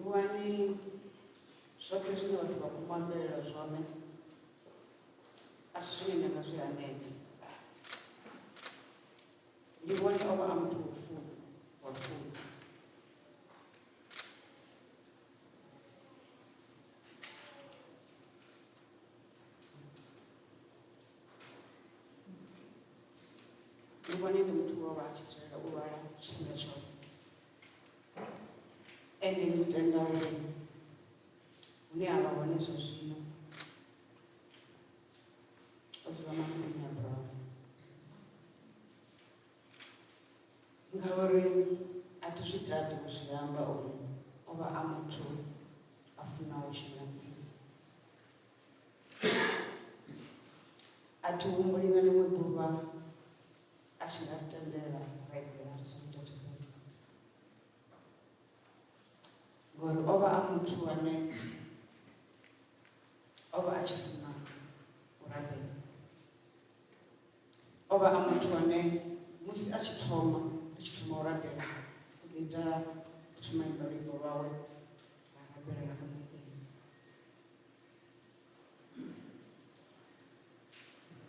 Livhuwani zwoṱhe zwine vhathu vha khou mu ambelela zwone a si zwine nda nga zwi hanedza. Livhuwani o vha a muthu wa lufuno, wa lufuno. Livhuwani ndi muthu we a vha a tshi dzulela u lwala tshifhinga tshoṱhe. Ende ndi tenda uri hune a vha hone zwa zwino o dzula mahumbini a Abrahamu. Ngauri a thi zwi tati u zwi amba uri o vha a muthu a funaho u shumela Mudzimu. A thi humbuli nga ḽiṅwe ḓuvha a tshi nga ri tendela ra eḓela ri songo ita thabelo. Ngori o vha a muthu ane o vha a tshi funa u rabela. O vha a muthu ane musi a tshi thoma a tshi thoma u rabela u ḓi ita u thoma imba luimbo lwawe ra rabela ra kona u eḓela.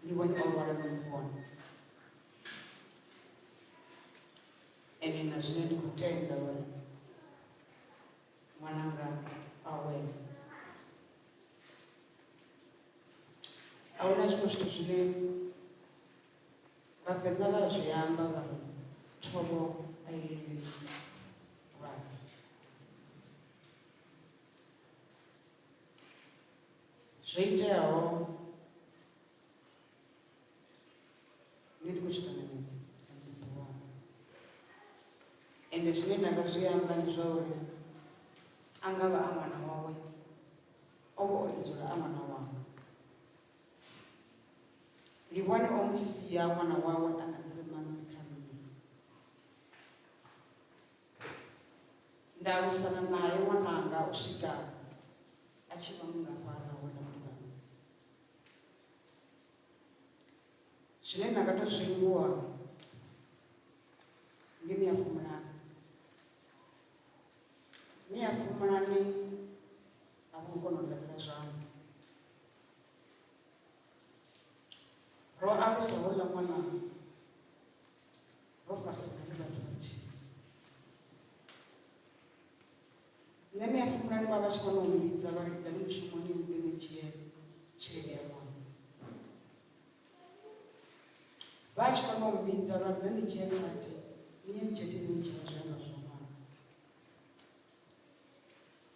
Ndi vhone o lwala no muvhona. Ende na zwino ndi khou tenda uri ṅwananga a wela. A huna zwiṅwe zwithu zwine Vhavenḓa vha zwi amba vha ri thovho a i lili lwadze. Zwo iteaho nṋe ndi khou zwi ṱanganedza sa mubebi wawe. Ende zwine nda nga zwi amba ndi zwa uri a nga vha a ṅwana wawe, o vha o ḓi dzula a ṅwana wanga. Livhuwani o mu sia ṅwana wawe a na 3 months kha nṋe. Nda alusana nae ṅwananga u swika a tshi vha mungafhana houḽa mutukana. Zwine nda nga to zwi livhuwa ndi Mia Fhumulani. Mia Fhumulani a vho ngo kona u laṱela zwanḓa. Ro alusa houḽa ṅwana ro farisana ri vhathu vhathihi. Nṋe Mia Fhumulani vha vha tshi kona u mmbidza vha ri ḓani mushumoni ni ḓe ni dzhie tshelede ya ṅwana. Vha tshi kona u mmbidza vha ri ḓa ni dzhie khadi ni ye getheni ni dzhie zwiambaro zwa ṅwana.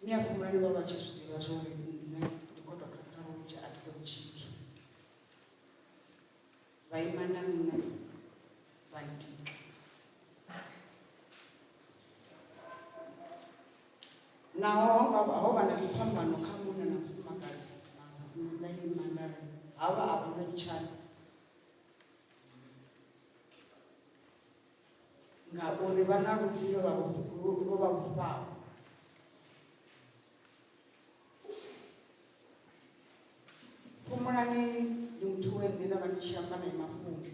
Mia Fhumulani vha vha tshi zwi ḓivha zwa uri nṋe ndi khou tou khakha lunzhi a thi koni tshithu. Vha ima na nṋe vha ntika. Naho ho vha na dziphambano kha munna na mufumakadzi, mara nṋe nda ima nda ri havha a vha nga litshani. Ngauri vha na ludzi lwo vha vhofhaho. Fhumulani ndi muthu we nṋe nda vha ndi tshi amba nae mafhungo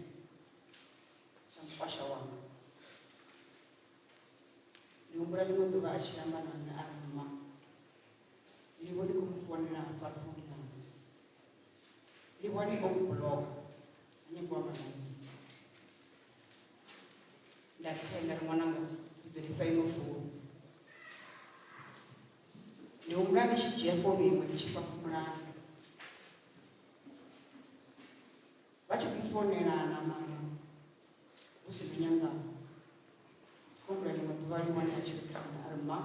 sa mukwasha wanga. Ndi humbula ḽiṅwe ḓuvha a tshi amba na nṋe a ri mma, Livho ndi khou mu founela ha fari founu yanga. Livhuwani o mbloka, ha nyagi u amba na nṋe. Nda ri khae nda ri ṅwananga ndi ḓo lifha iṅwe founu. Ndi humbula ndi tshi dzhia founu iṅwe ndi tshi fha Fhumulani. Vha tshi ḓi founelana mara hu si na nyanḓano. Ndi khou humbula ḽiṅwe ḓuvha Livhuwani a tshi ri kha nṋe a ri mma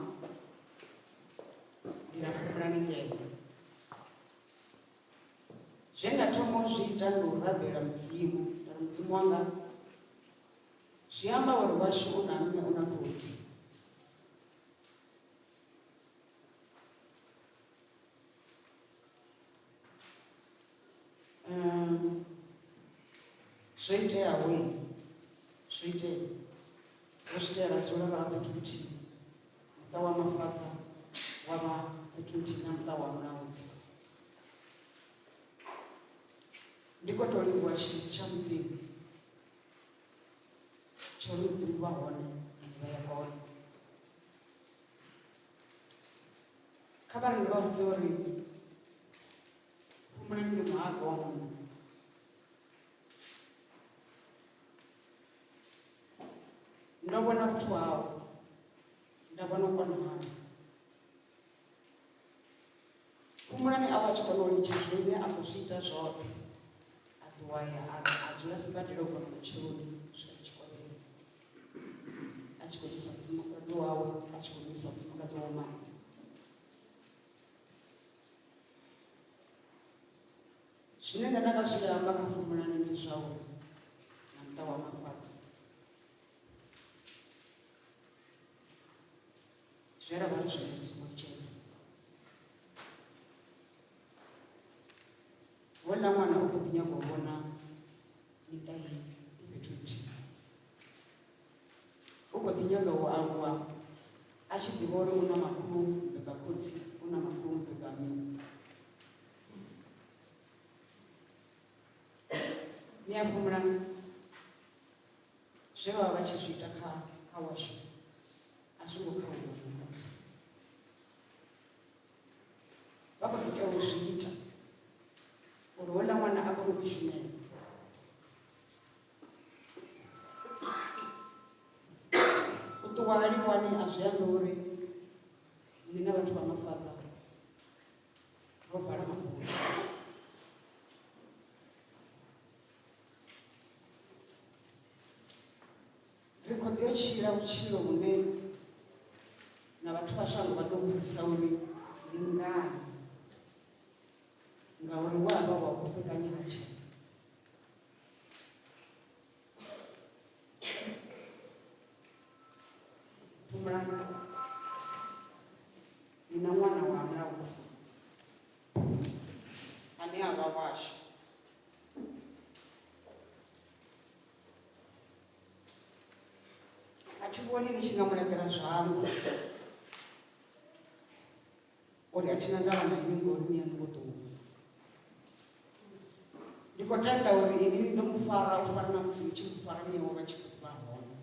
ndi na Fhumulani ngeno. Zwe nda thoma u zwi ita ndi u rabela Mudzimu, nda ri Mudzimu wanga zwi amba uri washu u na mme u na khotsi. Zwo iteaho zwo itea ro swika ra dzula ra vha fhethu huthihi muṱa wa Mafadza wa vha fhethu huthihi na muṱa wa Mulaudzi. Ndi khou tou livhuwa tshilidzi tsha Mudzimu tsho uri Mudzimu vha hone ende vha ya kona. Kha vha ri ndi vha vhudze uri Fhumulani ndi muhaga wa munna. Ndo vhona vhuthu hawe, nda vhona u kona hawe. Fhumulani a vha a tshi kona u litsha zwine a khou zwi ita zwoṱhe, a ṱuwa a ya a dzula sibadela u bva nga matsheloni u swika ḽi tshi kovhela, a tshi khou ḽisa mufumakadzi wawe, a tshi khou nwisa mufumakadzi wawe maḓi. Zwine nṋe nda nga zwi amba kha Fhumulani ndi zwa uri na muṱa wa Mafadza zwe ra vha ri zwone ri songo litshedza. Houḽa ṅwana u khou ḓi nyaga u vhona miṱa i fhethu huthihi. U khou ḓi nyaga u aluwa a tshi ḓivha uri u na makhulu mubeba khotsi, u na makhulu mubeba mme. Ni a fhumulani zwe vha vha vha tshi zwi ita kha kha washu a zwi ngo khauwa ṋamusi. Vha khou ḓi tea u zwi ita uri houḽa ṅwana a kone u ḓishumela. U ṱuwa ha Livhuwani a zwi ambi uri nṋe na vhathu vha Mafadza ro vala mafhungo. Ri khou ḓi tshila vhutshilo vhune na vhathu vha shango vha ḓo vhudzisa uri ndi ngani, ngauri we a vha wa vhofhekanya ha tshena. Fhumulani ni na ṅwana wa mulaudzi ane a vha washu. A thi vhoni ni tshi nga mu laṱela zwanḓa uri a thina ndavha na inwi ngori ni yaṋu vho ṱuwa. Ndi khou tenda uri inwi ni ḓo mu fara u fana na musi ni tshi mu fara ni yawe vha tshi khou vha hone.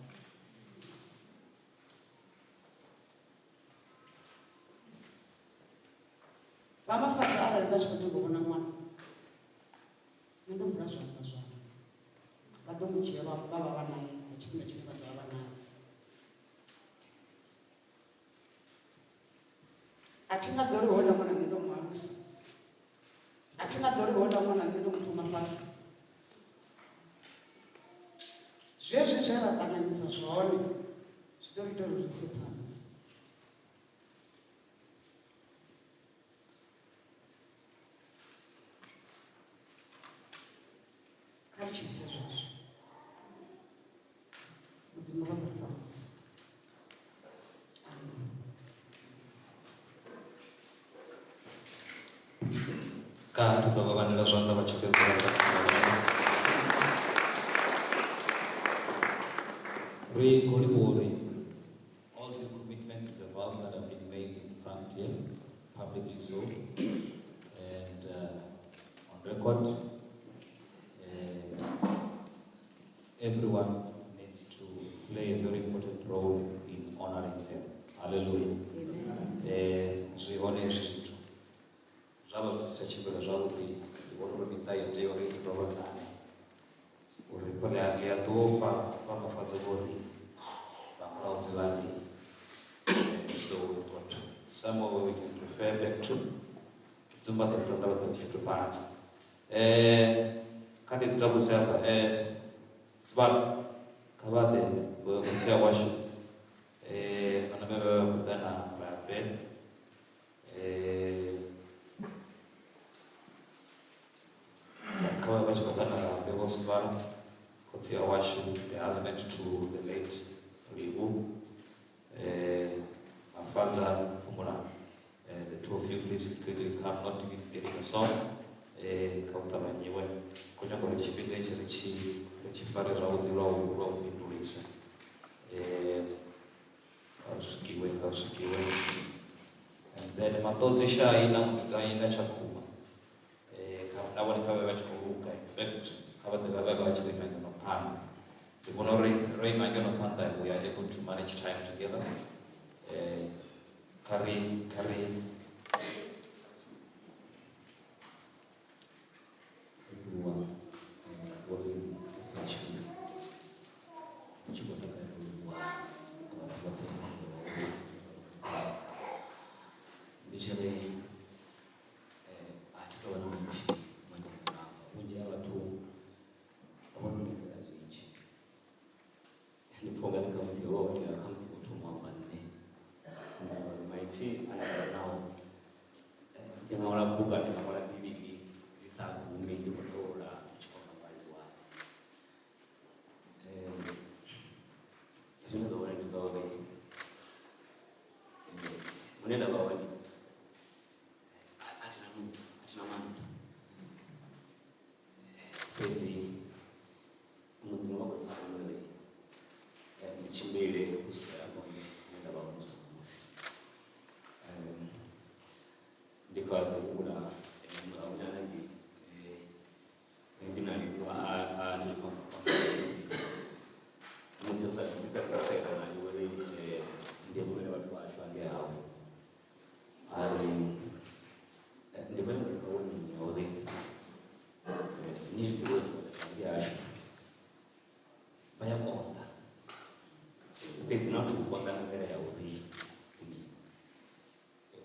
Vha Mafadza arali vha tshi khou nyaga u vhona ṅwana, nṋe ndo vula zwanḓa zwanga, vha ḓo mu dzhia vha vha vha nae nga tshifhinga tshine vha ḓo vha vha nae. A thi nga ḓo ri houḽa ṅwana nṋe ndo mu alusa, a thi nga ḓo ri houḽa ṅwana nṋe ndo mu thoma fhasi. Zwezwi zwe ra ṱanganyisa zwone zwi ḓo ri ita uri ri ise phanḓa. Kha ri tshilise zwezwo. Mudzimu vha ḓo ri farisa. Amen. Ka ri ḓo vha vhandela zwanḓa vha tshi khou dzula fhasi nga vhone. Ri khou livhuwa uri all these commitments, the vows that have been made in front here, publicly so, and on record, everyone needs to play a very important role in honoring them. Hallelujah. Zwi hone hezwi zwithu zwa vha zwi si tsha tshimbila zwavhuḓi, ndi vhona uri miṱa i tea uri i dovhedzane uri ri a ri a ḓo vha vha Mafadza vho ri vha mulaudzi vha ri. So we've got somewhere where we can refer back to. Dzumba ḓo tonda vha ḓo tshitufhadza. Kha ndi ḓi afha Sibalo kha vha ḓe khotsi a washu vhana vhe vha khou ḓa na Rabe kha vha vha tshi khou ḓa na Rabe vho Sibalo khotsi a washu, the husband to the late Livu Mafadza Phumulani. The two of you, please quickly come, not even getting a song. Kha u ṱavhanyiwe khou nyaga uri tshifhinga itshi ri tshi ri tshi fare zwavhuḓi lwa u fhindulisa. Kha u swikiwe, kha u swikiwe. And then Maṱodzi Shai na Mudzudzanyi na Tshakhuma na vhone kha vhe vha tshi khou luga. In fact, kha vha ḓe vha vhe vha tshi khou ima ngeno phanḓa. Ndi vhona uri ro ima ngeno phanḓa, we are able to manage time together. Kha ri Ndi tshi ri a thi tou vha na maipfi manzhi ane nda nga amba. Vhunzhi ha vhathu vho no lindela zwinzhi. Ndi pfha ungari khamusi ho vha ho tea khamusi vho thoma u amba nṋe. Ngauri maipfi ane nda vha nao ndi nga ṅwala bugu ndi nga ṅwala bivhili dzi sa gumi ndi khou tou ndi tshi khou amba nga livhuwa. Zwine zwa vha ndi zwa uri hune nda vha hone a thi na nungo, a thi na maanḓa. Fhedzi Mudzimu vha khou ḓi zwi vhona uri ndi tshimbile u swikela hafho hune nda vha hone zwino ṋamusi. Ndi kha ḓi humbula murahunyana ngei ndi na livhuwa a ndi tshi khou amba musi ri sa ndi sa khou xela naye uri ndi rumele vhathu vhashu hangei hawe a ri ndi khou nyanga uri vha vhone uri ni zwi ḓivhe uri vhathu hashu vha ya konḓa fhedzi not u konḓa nga nḓila ya uri ndi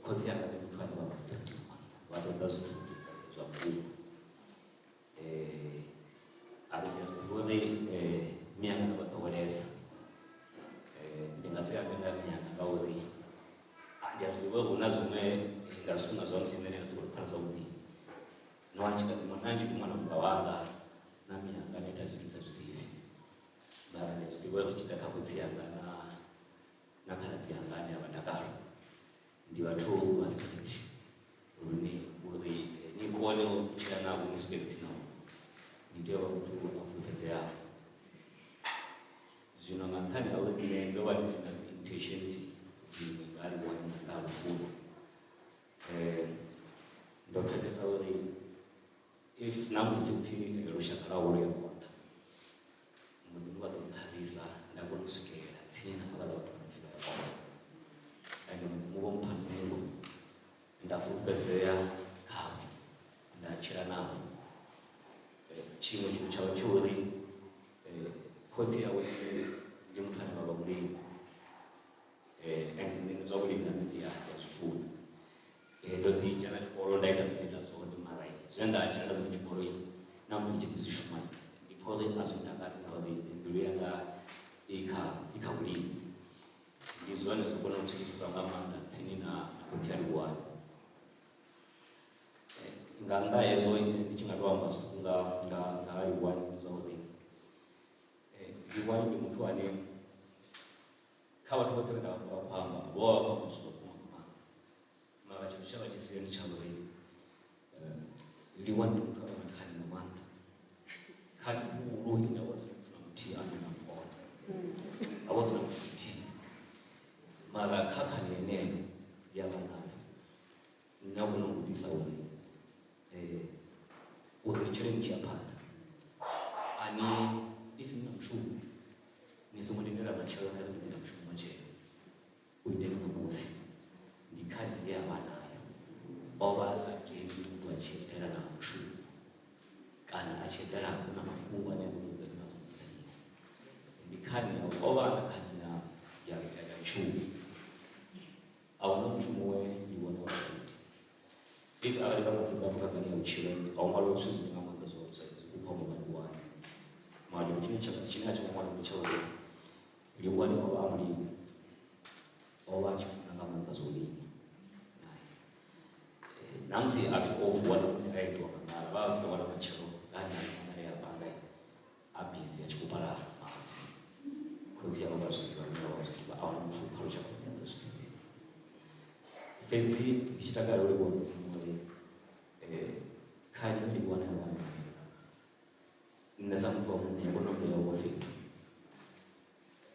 khotsi anga ndi muthu ane vha vha strict nga maanḓa vha ṱoḓa zwithu zwa vhukuma. A ri ndi a zwi ḓivha uri mianga ndo vha ḓowelesa ndi nga si ambe nga mianga ngauri ndi a zwi ḓivha uri hu na zwiṅwe nga zwifhinga zwa musi nṋe ndi nga si khou pfha zwavhuḓi no wana tshi kha ḓi ṅwana tshi ḓi ṅwana muṱa wanga na mianga na ita zwithu ndi sa zwi ḓivhi mara ndi a zwi ḓivha uri zwi tshi ḓa kha khotsi anga na khaladzi anga ane a vha dakalo ndi vhathu vha strict lune uri ni kone u tshila navho ni swike tsini navho ni tea u vha muthu a fulufhedzeaho. Zwino nga nṱhani ha uri nṋe ndo vha ndi si na dzi intentions dziṅwe nga livhuwa nga lufuno ndo pfesesa uri if na musi hu tshi pfhi lushaka lwa lu ya konḓa Mudzimu vha ḓo mpfarisa nda kona u swikelela tsini na havhaḽa vhathu vha no pfhi vha ya konḓa. Ende Mudzimu vho mpha nungo nda fulufhedzea khavho nda tshila navho. Tshiṅwe tshithu tshavha tsho uri khotsi awe ndi muthu ane vha vha mulimi and nṋe zwa vhulimi na nṋe ndi a zwi funa. Ndo ḓi dzhena tshikolo nda ita zwine nda ita zwone mara zwe nda dzhena zwone tshikolo na musi ndi tshi ḓi zwi shuma ndi pfha uri a zwi ntakadzi ngauri mbilu yanga i kha vhulimi. Ndi zwone zwo kona u ntswikisa nga maanḓa tsini na khotsi a Livhuwani. Nga nnḓa ha hezwo ndi tshi nga to amba zwiṱuku nga nga nga ha Livhuwani ndi zwa uri Livhuwani ndi muthu ane kha vhathu vhoṱhe vhe nda vha vha khou amba vho vha vha khou zwi vhukuma nga maanḓa mara tshithu tsha vha tshi sia ndi tsha uri Livhuwani ndi muthu ane na khani nga maanḓa khani khulu ine ha vha hu si na muthu na muthihi ane a kona ha vha hu si na muthu muthihi mara kha khani yeneyo ya vha nayo nṋe a kona u gudisa uri uri ni tshile ni tshi ya phanḓa a ni if ni na mushumo ni songo lindela matshelo na ri ndi ḓo ita mushumo matshelo u iteni ṋamusi ndi khani ye a vha nayo o vha a sa tendi muthu a tshi eḓela na mushumo kana a tshi eḓela hu na mafhungo ane a muvhudza a songo dzudzanyiwa ndi khani ya uri o vha a na khani ya mishumo. A hu na mushumo we Livhuwani wa sa ite. If arali vha nga sedza hafho kha ngani ya vhutshilo a hu ṅwaliwa zwithu zwinzhi nga maanḓa zwa zwa u bva nga Livhuwani. Mara tshithu tshine tsha tshine a tshi ngo ṅwala ndi tsha uri Livhuwani o vha a mulimi, o vha a tshi funa nga maanḓa zwa u lima. Na musi a pfi o vuwa na musi a itiwa nga nḓala vha vha tshi ḓo wana matshelo nga hanea maṋale a bannga a bizi a tshi khou pala mavu. Khotsi awe vha zwi ḓivha, mme awe vha zwi ḓivha, a huna muthu kha lushaka lwoṱhe a sa zwi ḓivhi. Fhedzi ndi tshi takalela u livhuwa Mudzimu uri khani yo livhuwa na vha nayo. Nṋe sa muthu wa munna kona u vhuya huṅwe fhethu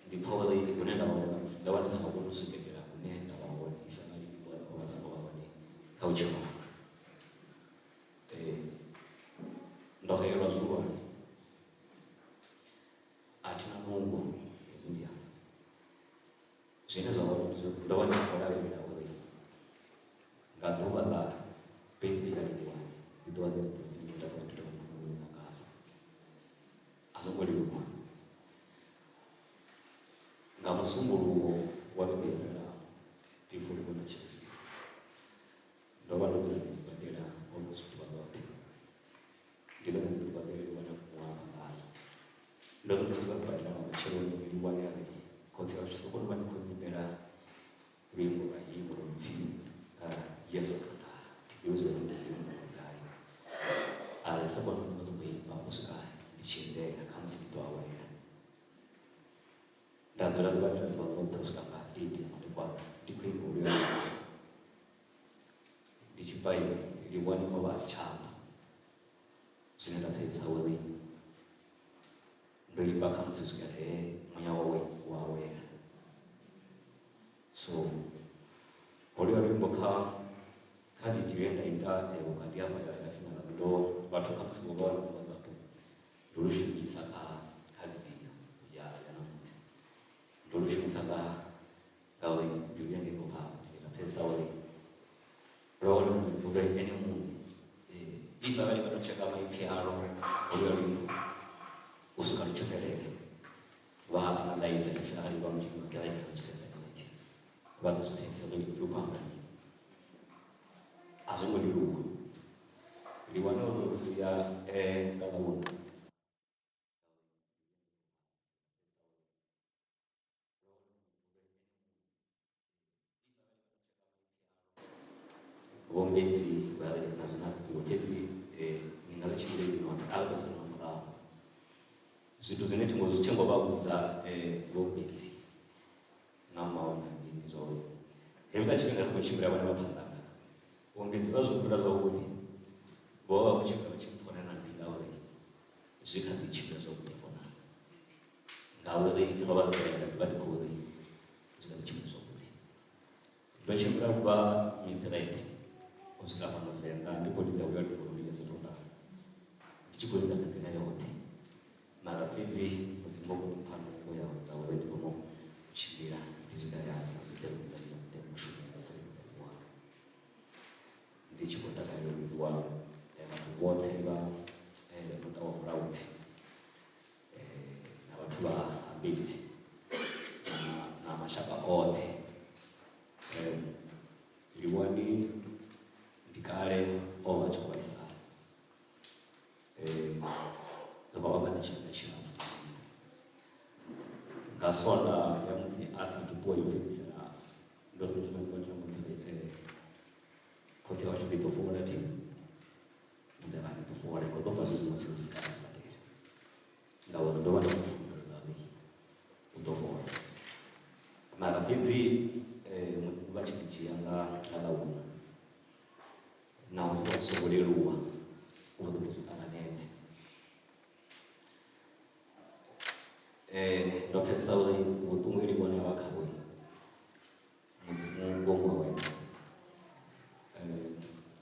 ndi pfha uri hune nda vha hone ṋamusi ndo vha ndi sa nga koni u swikelela hune nda vha hone if arali o vha a songo vha hone kha vhutshilo hanga. Ndo xelelwa zwihulwane a thi na nungo hezwi ndi amba zwine zwa vha ndo vha ndi tshi khou lavhelela uri nga ḓuvha ḽa birthday ya Livhuwani ndi ḓuvha ḽine ḓo nda ḓo ndo vha ngaḽo a zwo ngo leluwa nga musumbuluwo wa vhege yo fhelaho before Livhuwa na Chelsea. Ndo ri ndi tshi swika sibadela nga matsheloni Livhuwani a ri khotsi ashu sokoni vha ni khou nyimbela luimbo lwa himbo lwo no pfhi Yesu kana thi ḓivhi zwa uri ndi luimbo lwa gai. A ri sokoni vha songo imba u swika ndi tshi endela khamusi ndi ḓo awela. Nda dzula sibadela ḓuvha ḽoṱhe u swika nga 8 ya madekwana ndi khou imba holuya luimbo. Ndi tshi bva Livhuwani o vha a si tsha amba. Zwine nda pfesesa uri ndo imba khamusi u swikela he muya wawe wa awela. So holuya luimbo kha kha video ye nda ita vhukati hafha ya ya funeral ndo vhathu khamusi vho vha vha na dzi WhatsApp ndo lu shumisa kha kha video ya ya ṋamusi. Ndo lu shumisa nga ngauri mbilu yanga i khou pfa nda pfesesa uri lwo lwe ene muṋe if arali vha to tsheka maipfi alo holuya luimbo u swika lu tshi fhelela vha analyze if arali vha mutshini wa kereke vha tshi pfesesa kereke vha ḓo zwi pfesesa uri lu khou amba mini. A zwo ngo leluwa ndi wana uri ri sia nga ḽavhuṋa. Vho Mbedzi vha ri na zwine a ṱuwa fhedzi ni nga si tshimbile ni noṱhe a ri khou sala murahu. Zwithu zwine thingo zwi thingo vha vhudza Vho Mbedzi na mmawe na mini zwa uri hezwiḽa tshifhinga ri khou tshimbila vhone vha phanḓa hanga. Vho Mbedzi vha zwi humbula zwavhuḓi vho vha vha khou tshimbila vha tshi mpfona na nḓila uri zwi kha ḓi tshimbila zwavhuḓi afho naa. Ngauri ro vha ro ḓowela ḓuvha ndi khou ri zwi kha ḓi tshimbila zwavhuḓi. Ndo tshimbila u bva Midrand u swika fhano Venḓa ndi khou lidza uyo luimbo lu Yesu ndo nda ndi tshi khou imba nga nḓila yoṱhe mara fhedzi Mudzimu vho mpha nungo ya dza uri ndi kone u tshimbila ndi swika hayani ndi ḓe u dzudzanya mushumo wa u fheleledza wanga. Ndi tshi khou takalela u livhuwa vhathu vhoṱhe vha muṱa wa Mulaudzi na vhathu vha Mbedzi na mashaka oṱhe. Livhuwani ndi kale o vha a tshi khou vhaisala ro vha vha na tshifhinga tshilapfhu nga sonda ya musi a sathu ṱuwa yo fhedzisela ndo ri ndi fhedzi vhathu vha mbo ḓi khotsi washu ndi ḓo fhola thi nda vha ndi ḓo fhola ngo ḓo bva zwezwi musi hu si kale sibadela ngauri ndo vha ndi khou fulufhela uri u ḓo fhola mara fhedzi Mudzimu vha tshi mu dzhia nga nga ḽavhuṋa naho zwo vha zwi songo leluwa uri ndi zwi ṱanganedze. Ndo pfesesa uri vhuṱungu he Livhuwani ha vha khaho Mudzimu vho mu awedza.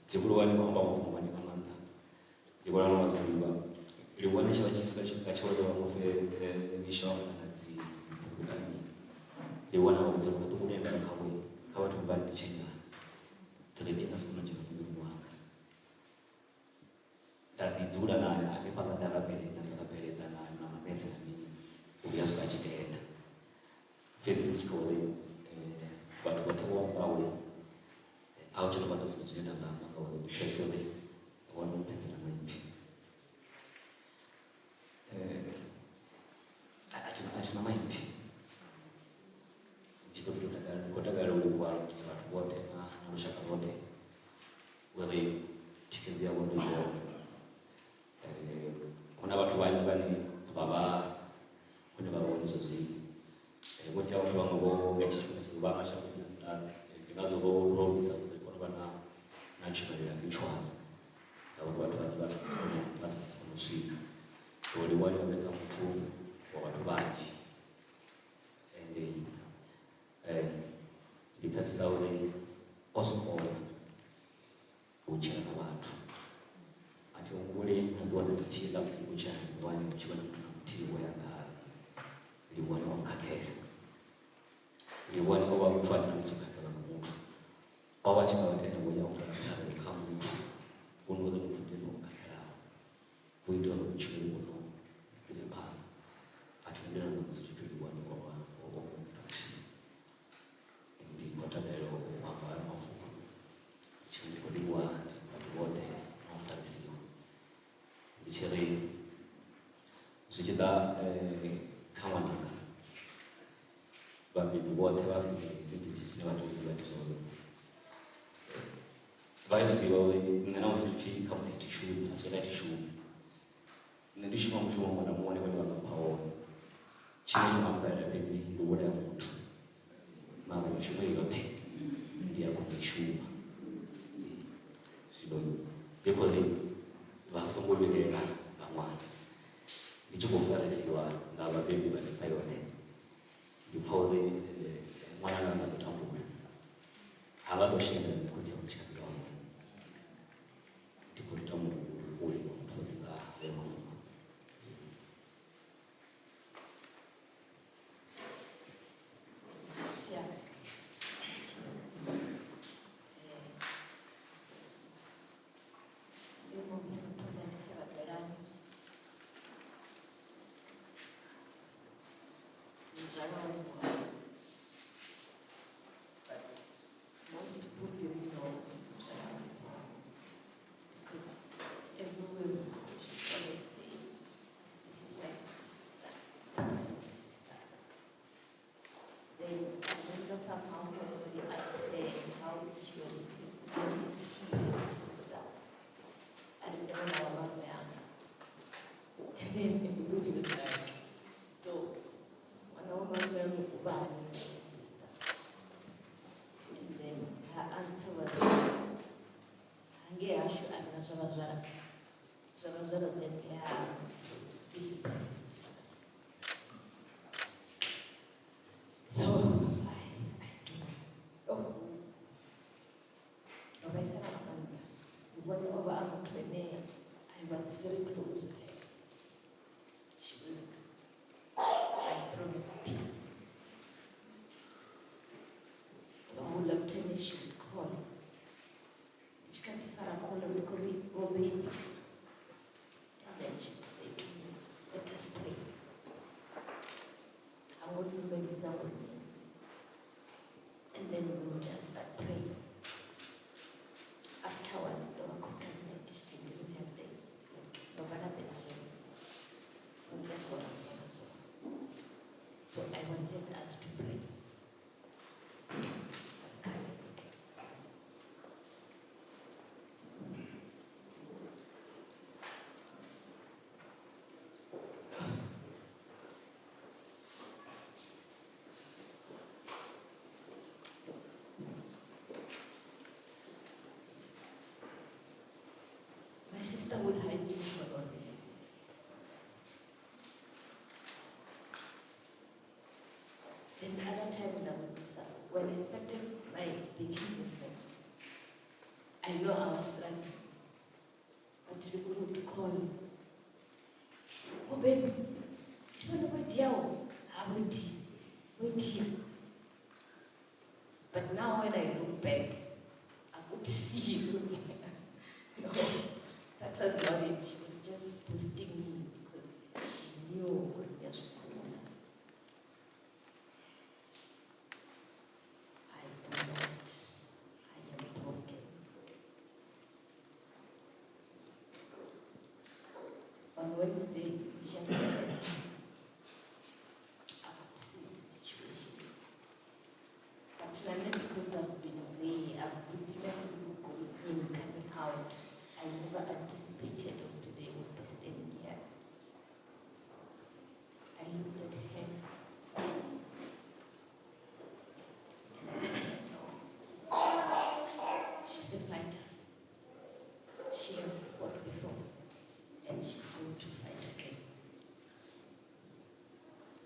Dzivhuluwani vho amba mafhungo manzhi nga maanḓa, dzivhuluwani vha zwi ḓivha. Livhuwani tsho vha tshi swika tshifhinga tsha uri vha mu fhe mishonga kana dzi dzibugu kana mini. Livhuwani a vha vhudza uri vhuṱungu vhune nda vha khaho kha vhathu vha litshe nyana, ḓiriki i nga si kone u dzhena muvhilini wanga. Nda ḓi dzula nae hanefhaḽa nda rabeledza nda rabeledza na na manese na mini u vhuya a swika a tshi tenda. Fhedzi ndi tshi khou ri vhathu vhoṱhe vho ambaho a hu tsha tou vha na zwiṅwe zwine nda nga amba ngauri ndi pfesesa uri vho no mphedzela maipfi. A thi a thi na maipfi ndi khou tou takalela ndi khou takalela u livhuwa vhathu vhoṱhe na lushaka lwoṱhe uri thikhedzo yavho ndo i vhona. Hu na vhathu vhanzhi vhane vha vha hune vha vha hone zwa zwino vhunzhi ha vhathu vhaṅwe vho nga hetsho tshifhinga tshi vha mashangoni a nnḓa ndi ngazwo vho ro lwisa uri ri kone u vha na na tshumelo ya virtual ngauri vhathu vhanzhi vha sa kone vha sa kone u swika. So Livhuwani o vhesa muthu wa vhathu vhanzhi ende ndi pfesesa uri o zwi kona u tshila na vhathu. A thi humbuli na ḓuvha na ḽithihi ḽa musi ndi khou tshila na Livhuwani hu tshi vha na muthu na muthihi we a ḓa a ri Livhuwani o nkhakhela. Livhuwani o vha muthu ane na musi o khakhelwa nga muthu o vha a tshi nga vha ene we a humbela pfarelo kha muthu hu no uri muthu ndi ene o nkhakhelaho hu itela uri vhutshilo vhu kone u ya phanḓa. A thi humbuli na musi hu tshi pfhi Livhuwani o vha o vha muthu muthihi. Ndi khou takalela u amba hayo mafhungo tshi ndi khou livhuwa vhathu vhoṱhe na u farisiwa ndi tshi ri Zwi tshi ḓa kha ṅwananga, vhabebi vhoṱhe vha family dzi mbili zwine vha tea u zwi ḓivha ndi zwa uri vha ya zwi ḓivha uri nṋe na musi ndi pfhi khamusi thi shumi, a si uri a thi shumi. Nṋe ndi shuma mushumo muṅwe na muṅwe une vhone vha nga mpha wone. Tshine tsha nga mbalela fhedzi ndi u vhulaya muthu, mara mishumo iyo yoṱhe ndi a kona u i shuma. Zwino ndi khou ri vha songo vhilaela nga ṅwana, ndi tshi khou farisiwa nga vhabebi vha miṱa yoṱhe ndi pfha uri ṅwana ha nga ḓo tambula, ha nga ḓo shavhela nṋe khotsi awe ndi tshi kha ḓi vha hone. Ndi khou tama u livhuwa muthu nga hayo mafhungo. But most people didn't know because everywhere we go, she always say, "This is my sister, my sister." Then I remember somehow somebody asked her, "How is she your little, how is she your little sister?" I remember my mom, and then everybody was like, "So, ṅwana wa malume ubani sister?" And then her answer was, "Hangei hashu a ri na zwa vhazwala, zwa vhazwala zwi a so this is my little sister." So I don't know. Ndo vhaisala nga maanḓa. Ndi vhone o vha a muthu ane I was very close with her. She was my strongest pillar. Houḽa muthu ane she would call. Ndi tshi kha ḓi fara call ndi khou ri, "Oh baby." And then she'd say to me, "Let us pray." A ngo lumelisa ngo mini. And then we would just start praying. Afterwards, ḓo vha khou ita nṋe I didn't have the like ndo vha rabela zwone. Ndi so na so na so. So I wanted us to pray. I'm kind of okay. My sister would hide me for all this. Then the other time when I started my baking business, I know I was struggling, but people would call me. "Oh baby, do you want to go deal? I wait here, wait here." But now when I look back, I could see you. No, that was not it. She was just boosting me because she knew what ngiyazifuna. I am lost. I am broken. On Wednesday, just I could see the situation. But now because I've been away, I've witnessed people going in, coming out. I never anticipated of today would be standing here. I looked at her and I thought to myself, she's a fighter. She has fought before and she's going to fight again.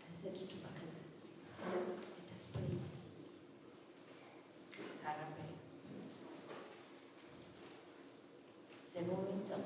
I said to my cousin, "Let us pray." Harabe. The moment I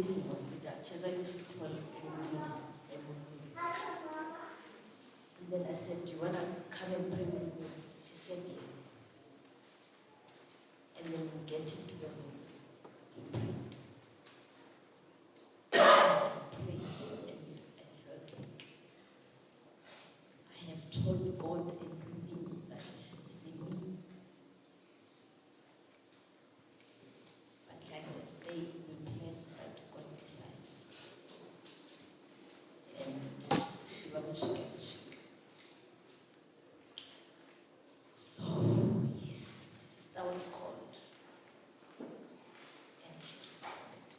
This in hospital. She was used to call And then I said, do you want to come and pray with me? She said yes. And then we get into the room. We prayed. I prayed and I felt like I have told God everything that is in me. But like they say, we plan, but God decides. And so, yes, my sister was called. And she responded.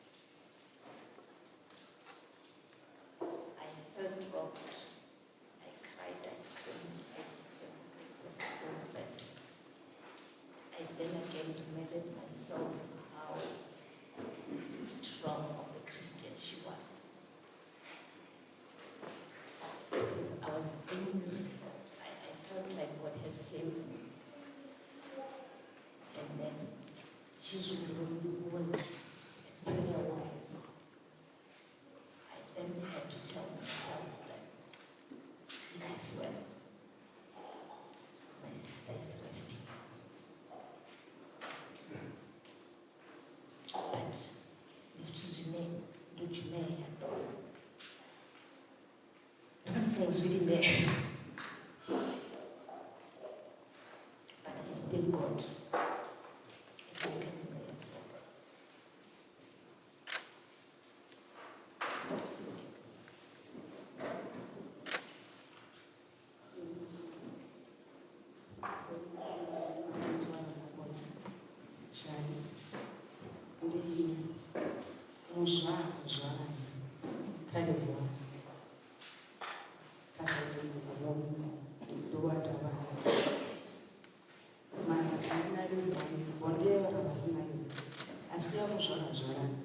I felt robbed. I cried, I screamed, I did everything possible, but I then again reminded myself how strong of a Christian she was. Because I was angry. I felt like God has failed me. And then she was a prayer warrior. I then had to tell myself that it is well. My sister is resting. But zwithu zwine ndo tshumea ndo vha ndi songo zwi lindela. But he's still God. And I can pray so. Ndi muzwala kha livhuwa kha saidi ḓuvha davhana mara nṋe na livhuwani bonde ye ra vha ri nayo a si ya muzwala zwalani,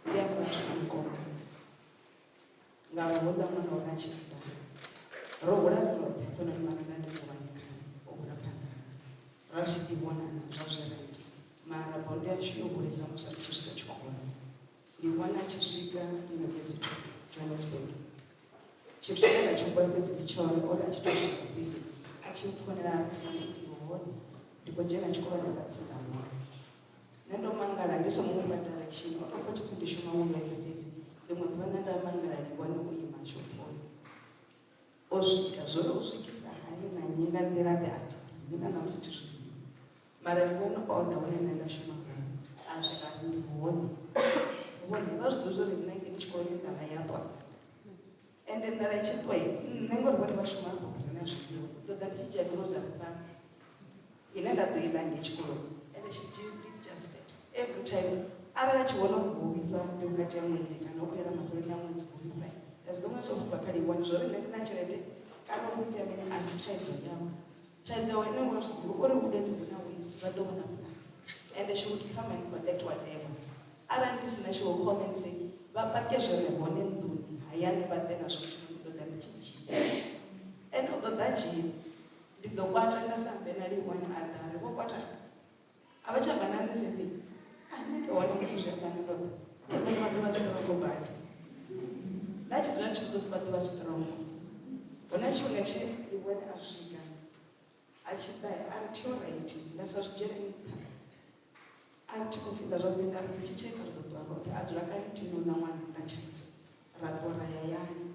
ndi ya vhathu vha mukongo ngauri houḽa ṅwana uri a tshi ḓa ro hula roṱhe fhano mara nda ndi muhulwane khae o hula phanḓa hanga ra tshi ḓi vhonana zwa zwi right mara bonde yashu yo hulesa musi ri tshi swika tshikoloni. Ndi vhona a tshi swika University of Johannesburg, tshithu tshine nda tshi humbula fhedzi ndi tsha uri ori a tshi tou swika fhedzi a tshi mpfonela a ri sisi ndi hone ndi khou dzhena tshikoloni nga tsini hone. Nṋe ndo mangala ndi songo mufha direction, o tou pfa tshipfi ndi shuma Woolworths fhedzi. Ḽiṅwe ḓuvha nṋe nda mangala ndi vhone o ima shophoni o swika, zwori o swikisa hani na nnyi nga nḓila ḓe a thi ḓivhi na ṋamusi thi zwi ḓivhi, mara ndi vhone o ḓa hune nṋe nda shuma hone a swika a ri ndi hone. Vhone vha zwi ḓivha zwori nṋe ngei tshikoloni nḓala ya ṱwa ende nḓala i tshi ṱwa nṋe ngori vhone vha shuma afho ri na zwiḽiwa ḓo ḓa ndi tshi dzhia grocery fhano ine nda ḓo i ḽa ngei tshikoloni. Ende she did just that every time. Arali a tshi vhona uri ho vhifha ndi vhukati ha ṅwedzi kana hu khou yela mafheloni a ṅwedzi ho vhifha, as long as o vhifha kha livhone zwori nṋe ndi na tshelede kana hu itea mini a si thaidzo yawe. Thaidzo yawe ene wa zwi ḓivha uri vhulwadze vhu na waste vha ḓo vhona vhuna. And she would come and collect whatever. Arali ndi sina she will call and say vha pake zwi re hone nḓuni hayani vha ḓe nazwo mushumoni ndi ḓo ḓa ndi tshi dzhia. Ene u ḓo ḓa dzhia ndi ḓo kwata nda sa ambe na livhone a ḓa ri vho kwata a vha tsha amba na nṋe sisi a nṋe ndi hone musi zwi a fana ndo ḓa ene vha ḓo vha tshiṱorongo badi nda tshi dzula tshi vhudzwa vha ḓo vha tshiṱorongo. Hu na tshifhinga tshe livhone a swika a tshi ḓa a ri thi right nda sa zwi dzhiele nṱha a ri thi khou fiḽa zwavhuḓi nda ri ndi tshi tshaisa ri ḓo ṱuwa roṱhe a dzula kha nthihi no ṋa ṅwana nda tshaisa ra ṱuwa ra ya hayani.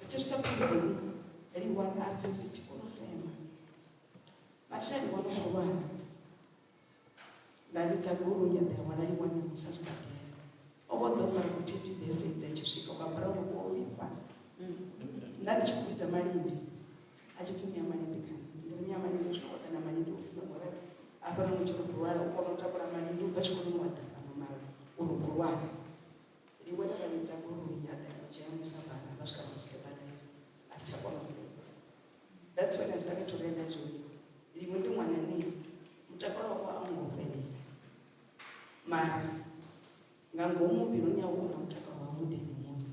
Ri tshi swika phundoni livhone a ri sisi thi koni u fema mathina livhone u khou lwala nda vhidza goloi ya ḓa ya hwala livhone ya muisa zwibadela. O vho ḓo fara ku teddy bear fhedzi a tshi swika kwa brown ko vhifha. Nda ndi tshi khou vhidza Malindi a tshi pfi Mia Malindi kha nṋe ndi ri Mia Malindi zwino o ḓa na Malindi u vhifha ngori hafhanoni u tshi ri khou lwala u kona u takula Malindi u bva tshikoloni wa ḓa fhano mara u ri khou lwala. Livhone vha vhidza goloi ya ḓa ya mu dzhia ya muisa fhaḽa vha swika vha mu stabilize a si tsha kona u fema. That's when I started to realize uri Livho ndi ṅwana ane mutakalo wawe a u ngo fhelela mara nga ngomu mbiluni yawe u na mutakalo wavhuḓi ene muṋe.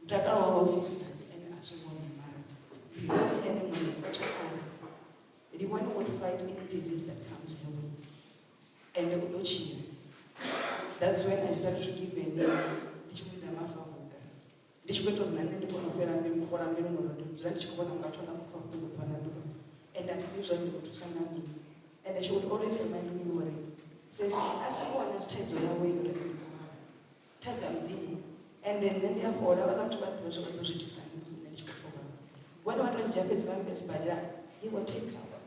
Mutakalo wawe wa physically ene a si wone mara mbiluni ene muṋe o takala. Livhone won't fight any disease that comes her way ende u ḓo tshila. That's when I started to give a name. Ndi tshi vhidza Mafavuka. Ndi tshi khou ita uri na nṋe ndi kone u fhela mbilu, fhola mbilu ngori ndi dzula ndi tshi khou vhona unga vhathu vha khou pfa vhuṱungu ḓuvha na ḓuvha. And a thi ḓivhi zwa uri ndi khou thusa nga mini. And she would always remind me uri sesi a si vhone a si thaidzo yawe uri ndi khou lwala. Thaidzo ya Mudzimu. And nṋe ndi a fhola, vhaḽa vhathu vha ḓivha zwo vha ḓo zwi itisa hani musi nṋe ndi tshi khou pfa u vhavha. Vhone vha to ndzhia fhedzi vha mphe sibadela, he will take cover.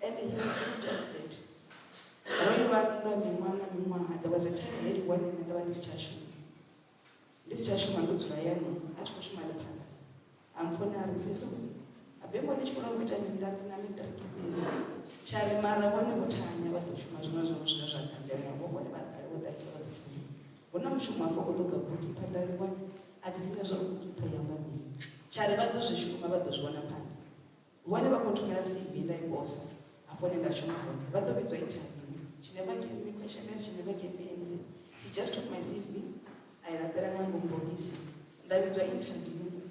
And he will do just that. Ro lwa nndwa miṅwaha na miṅwaha. There was a time he one nṋe nda vha ndi si tsha shuma. Ndi si tsha shuma ndo dzula hayani, a tshi khou shuma Lephalale. A mpfona a ri sesi a bembo ndi tshi khou lwa u ita mini nda ri na matric fhedzi. Tsha ri mara vhone vho thanya vha ḓo shuma zwiṅwe zwavho zwine zwa ḓa ndeme vho vhone vha ḓale vho ḓale vha ḓo shuma. Hu na mushumo hafha u ṱoḓa bookkeeper nda ri vhone a thi ḓivhi zwa uri bookkeeper ya amba mini. Tsha ri vha ḓo zwi shuma vha ḓo zwi vhona phanḓa. Vhone vha khou thumela CV nda i posa hafho hune nda shuma hone vha ḓo vhidzwa interview. She never gave me questionnaires, she never gave me anything. She just took my CV a i laṱela nga ngomu bogisi. Nda vhidzwa interview.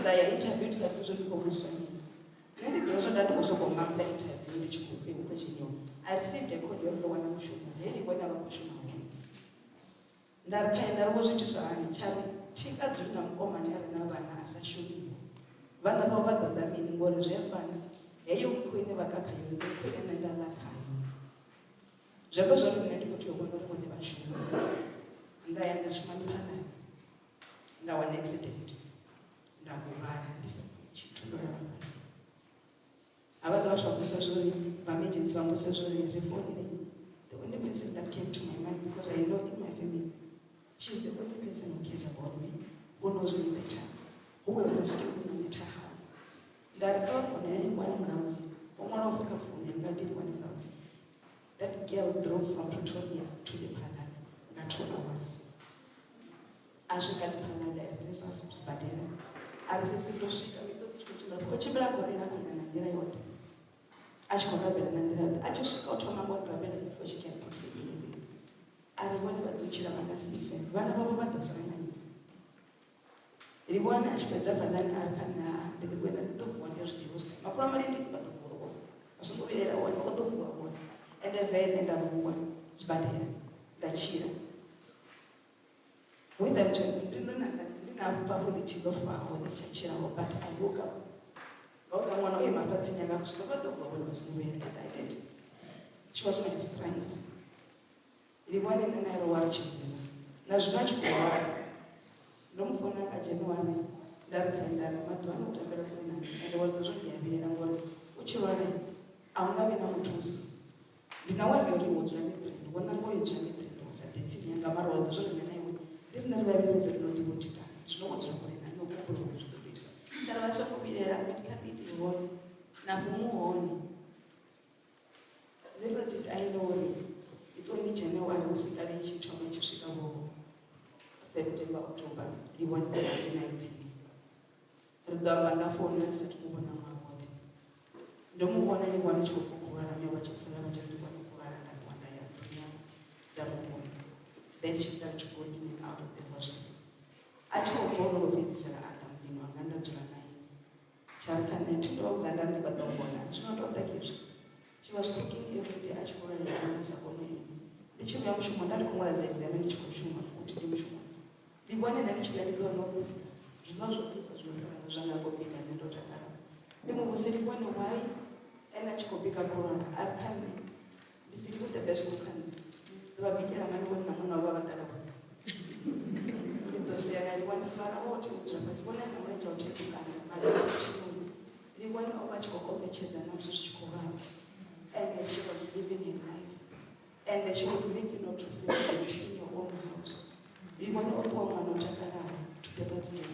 Nda ya interview ndi sa ḓivhi zwo ndi khou vhudziswa mini. Nṋe ndi ḓivha zwo nda ndi khou sokou mamla interview ndi tshi khou questionwa. I received a call ya uri ndo wana mushumo he Livhone a vha khou shuma hone. Nda ri khae nda ri wo zwi itiswa hani? Tsha ri thi nga dzuli na mukomana a re na vhana a sa shumiho. Vhana vhawe vha ḓo ḽa mini ngori zwi a fana heyo nkhu ine vha ka khayo ndi nkhu ine nṋe nda ḽa khayo. Zwi amba zwori nṋe ndi khou tea u vhona uri vhone vha shuma. Nda ya nda shuma Lephalale nda wana accident nda huvhala ndi sa koni tshithu ndo lala fhasi. Havhaḽa vhathu vha mbudzisa zwori vha emergency vha mbudzisa zwori ri founele nnyi. The only person that came to my mind because I know in my family she is the only person who cares about me, who knows me better, who will rescue me no matter how. Nda ri kha vha founele Livhuwani Mulaudzi, o ṅwalaho afho kha founu yanga ndi Livhuwani Mulaudzi. That girl drove from Pretoria to Lephalale nga 2 hours. A swika Lephalale a ri sa sibadela. A ri sisi ndo swika miṱodzi tshi khou tshimbila, khou tshimbila a khou reila khona na nḓila yoṱhe. A tshi khou rabela na nḓila yoṱhe. A tshi swika o thoma ngo rabela before she can say anything. A ri vhone vha ḓo tshila vha nga si fe. Vhana vhavho vha ḓo sala na nnyi. Livhuwani a tshi fhedza fhaḽani a ri kha nṋe ha ndi ḓi kwenda ndi ḓo vuwa ndi a zwi ḓivha zwi makhulu a Malindi vha ḓo vuwa vhone. Vha songo vhilaela vhone vha ḓo vuwa vhone. Ende vele nda vuwa sibadela nda tshila. With them to ndi ndo na ndi na bafho ḽithihi ḽo faho ḽi si tsha tshilaho but I woke up. Ngauri ṅwana o ima hafha tsini yanga swika vha ḓo vuwa vhone vha songo vhilaela and I did. She was my strength. Livhuwani nṋe nae ro wa ri tshi vuwa na zwino a tshi khou lwala. Ndo mu founela nga January nda ri khae nda ri maḓuvha ano u tambela kule na nṋe ende wa zwi ḓivha zwo ndi a vhilaela ngori u tshi lwala a u nga vhi na muthusi. Ndi na worry ya uri iwe u dzula Midrand, wo nanga u yo dzula Midrand wa sa ḓe tsini yanga mara wa ḓivha zwo ri nṋe na iwe ndi riṋe ri vhavhili fhedzi ri no ḓivha u tikana. Zwino wo dzula kule na nṋe u khou humbula uri zwi ḓo tou itisa. Tsha ri vha songo vhilaela medical aid i hone na fomo u hone. Little did I know uri it's only January hu si kale i tshi thoma i tshi swika vho September, October Livhuwani ḓo vha ndi nae tsini. Ri ḓo amba nga founu nda ndi sathu mu vhona ṅwaha woṱhe. Ndo mu vhona Livhuwani tshi khou pfa u khou lwala mme awe vha tshi founa vha tshi ri Livhuwani u khou lwala nda ṱuwa nda ya nḓuni yawe nda mu vhona. Then she started to go in and out of the hospital. A tshi khou bva u lwo fhedzisela a ḓa muḓini wanga nda dzula nae. Tsha ri kha nṋe thi ndo vha vhudza nda ri ndi vha ḓo vhona zwino ndo ḓa khezwi. She was cooking every day a tshi khou lwalela ṅwana a sa koni u ima. Ndi tshi vhuya mushumo nda ndi khou ṅwala dzi exam ndi tshi khou shuma futhi ndi mushumoni. Ndi vhone nṋe ndi tshi vhuya ndi ḓo wana o bika zwiḽiwa zwo ḓifha zwi no tou zwa nga khou bika nṋe ndo takala. Ndi mu vhudze ndi vhone why ene a tshi khou bika kholomo a ri kha nṋe ndi feel with the best cook kha nṋe. Ndo vha bikela mani vhone na munna wavho vha ṱala vhoṱhe. Ndi ḓo sea na Livhuwani mara vho tea u dzula fhasi vhone na mulenzhe a u thethukana mara vho tea u Livhuwani o vha a tshi khou kombetshedza na musi zwi tshi khou vhavha and she was living her life and she would make you not to feel empty in your own house. Livhuwani o ṱuwa ṅwana o takalaho to the last day.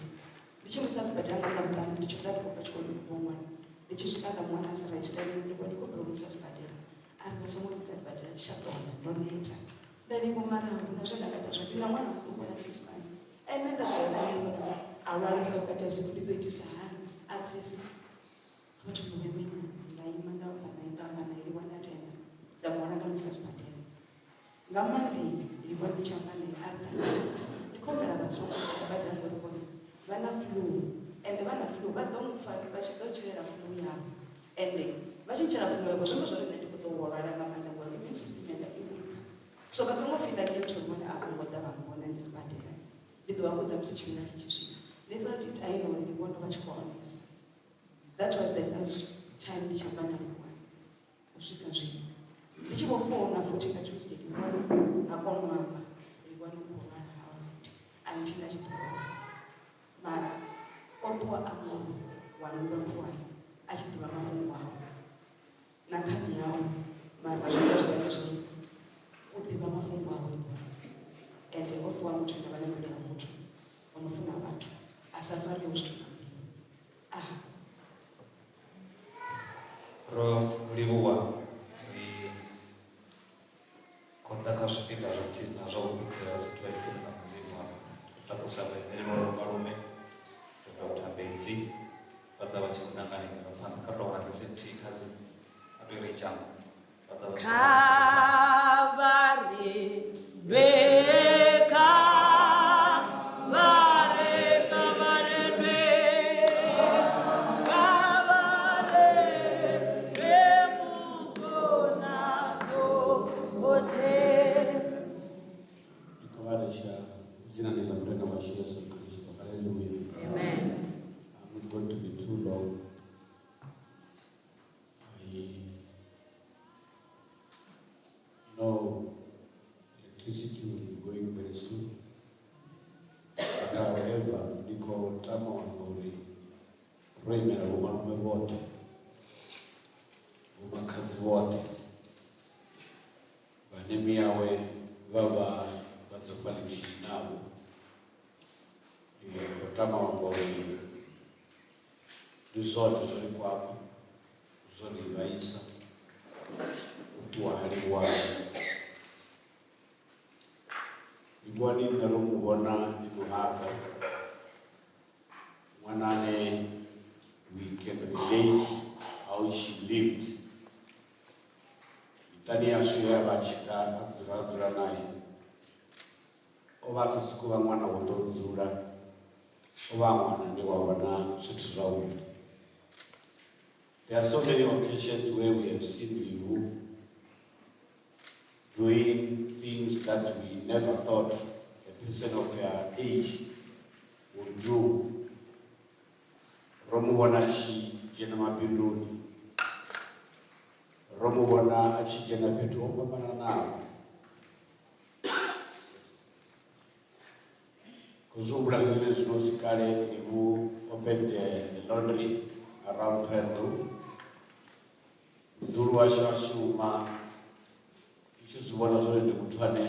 Ndi tshi mu isa sibadela nga Ḽavhuṱanu ndi tshi nda ndi khou bva tshikoloni u ṅwana ndi tshi swika nda mu wana a si right nda ri Livhuwa ndi khou humbela u mu isa sibadela a ri vha songo nngisa sibadela thi tsha ṱoḓa ndo neta. Nda livhuwa mara hu na zwe nda nga ita zwone ndi na ṅwana muṱuku na 6 months ene nda dzula nae ṅwana a lwalesa vhukati ha vhusiku ndi ḓo itisa hani a ri sisi kha vha thome vha ime nyana nda ima nda amba nae nda amba nae Livhuwa nda tenda nda mu hwala nda mu isa sibadela. Nga Monday Livhuwa ndi tshi amba nae a ri kha nṋe sisi ndi khou humbela vha songo ya sibadela ngori vhone vha na flu ende vha na flu vha ḓo mpfa vha tshi ḓo tshilela flu yavho ende vha tshi ntshela flu yavho zwi amba zwori nṋe ndi khou ḓo lwala nga maanḓa ngori immune system yanga i weak. So vha songo feel guilty uri vhone a vho ngo ḓa vha mmbona ndi sibadela. Ndi ḓo vha vhudza musi tshifhinga tshi tshi swika. Little did I know ndi vhona vha tshi khou onesa. That was the last time ndi tshi amba na Livhuwani u swika zwino. Ndi tshi vho founa futhi nga Tuesday Livhuwani ha koni u amba. Livhuwani u khou lwala ha alright. A thi na tshiṱori. Mara o ṱuwa a munhu wa luvhavuwani a tshi ḓivha mafhungo awe na khani yawe, mara zwine nda zwi ḓivha ndi zwa uri u ḓivha mafhungo awe ende o ṱuwa muthu ane avha na mbilu ya vhuthu, o no funa vhathu, a sa fariho zwithu nga mbilu. Ah. Ro livhuwa ri khou ḓa kha zwipiḓa zwa tsini na zwa u fhedzisela vha sathu vha ipfini ḽa Mudzimu hafha. Takusa vhaimeleli vha malume Dr. Mbedzi vha ḓa vha tshi khou ḓa nga hanengei phanḓa kha ri tou wana verse nthihi cousin a tou ri dzhamba vha ḓa vha tshi khou Kha vha re kha vha re kha vha re ndwe mukonaso oṱhe. Ndi khou vha resha dzinani ḽa Murena washu Yesu Kristo. Hallelujah. Amen. I'm not going to be too long. I know electricity will be going very soon. But however, ndi khou tama u amba uri ro imela vhomalume vhoṱhe, vhomakhadzi vhoṱhe, vhane miyawe vha vha vha dzofha ḽithihi navho. Ndi khou tama u amba uri ndi zwone zwo ri kwama, zwo ri vhaisa u ṱuwa ha Livhuwani. Livhuwani nṋe ro mu vhona e muhaga, ṅwana ane we can relate how she lived. Miṱani yashu ye a vha a tshi ḓa a dzula a dzula naye, o vha a sa sokou vha ṅwana wo ḓo dzula, o vha a ṅwana ane wa vhona zwithu zwavhuḓi. There are so many occasions where we have seen Livu doing things that we never thought a person of her age would do. Ro mu vhona a tshi dzhena mabinduni, ro mu vhona a tshi dzhena fhethu ho fhambananaho. Khou zwi humbula zwine zwino si kale Livu opened a laundry around Thohoyandou. Muḓulu washu a shuma, ndi tshi zwi vhona zwori ndi muthu ane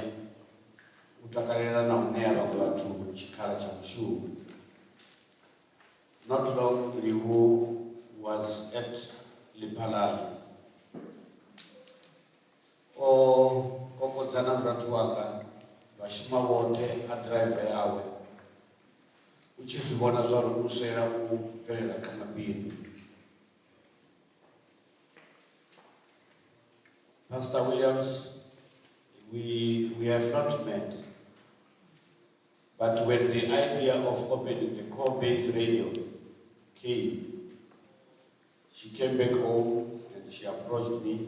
u takalela na u ṋea vhaṅwe vhathu tshikhala tsha mushumo. Not long Livu was at Lephalale. O kokodza na murathu wanga vha shuma vhoṱhe a driver yawe. U tshi zwi vhona zwa uri u swela u bvelela kha mabindu. Pastor Williams, we have not met, but when the idea of opening the Core Base Radio came, she came back home and she approached me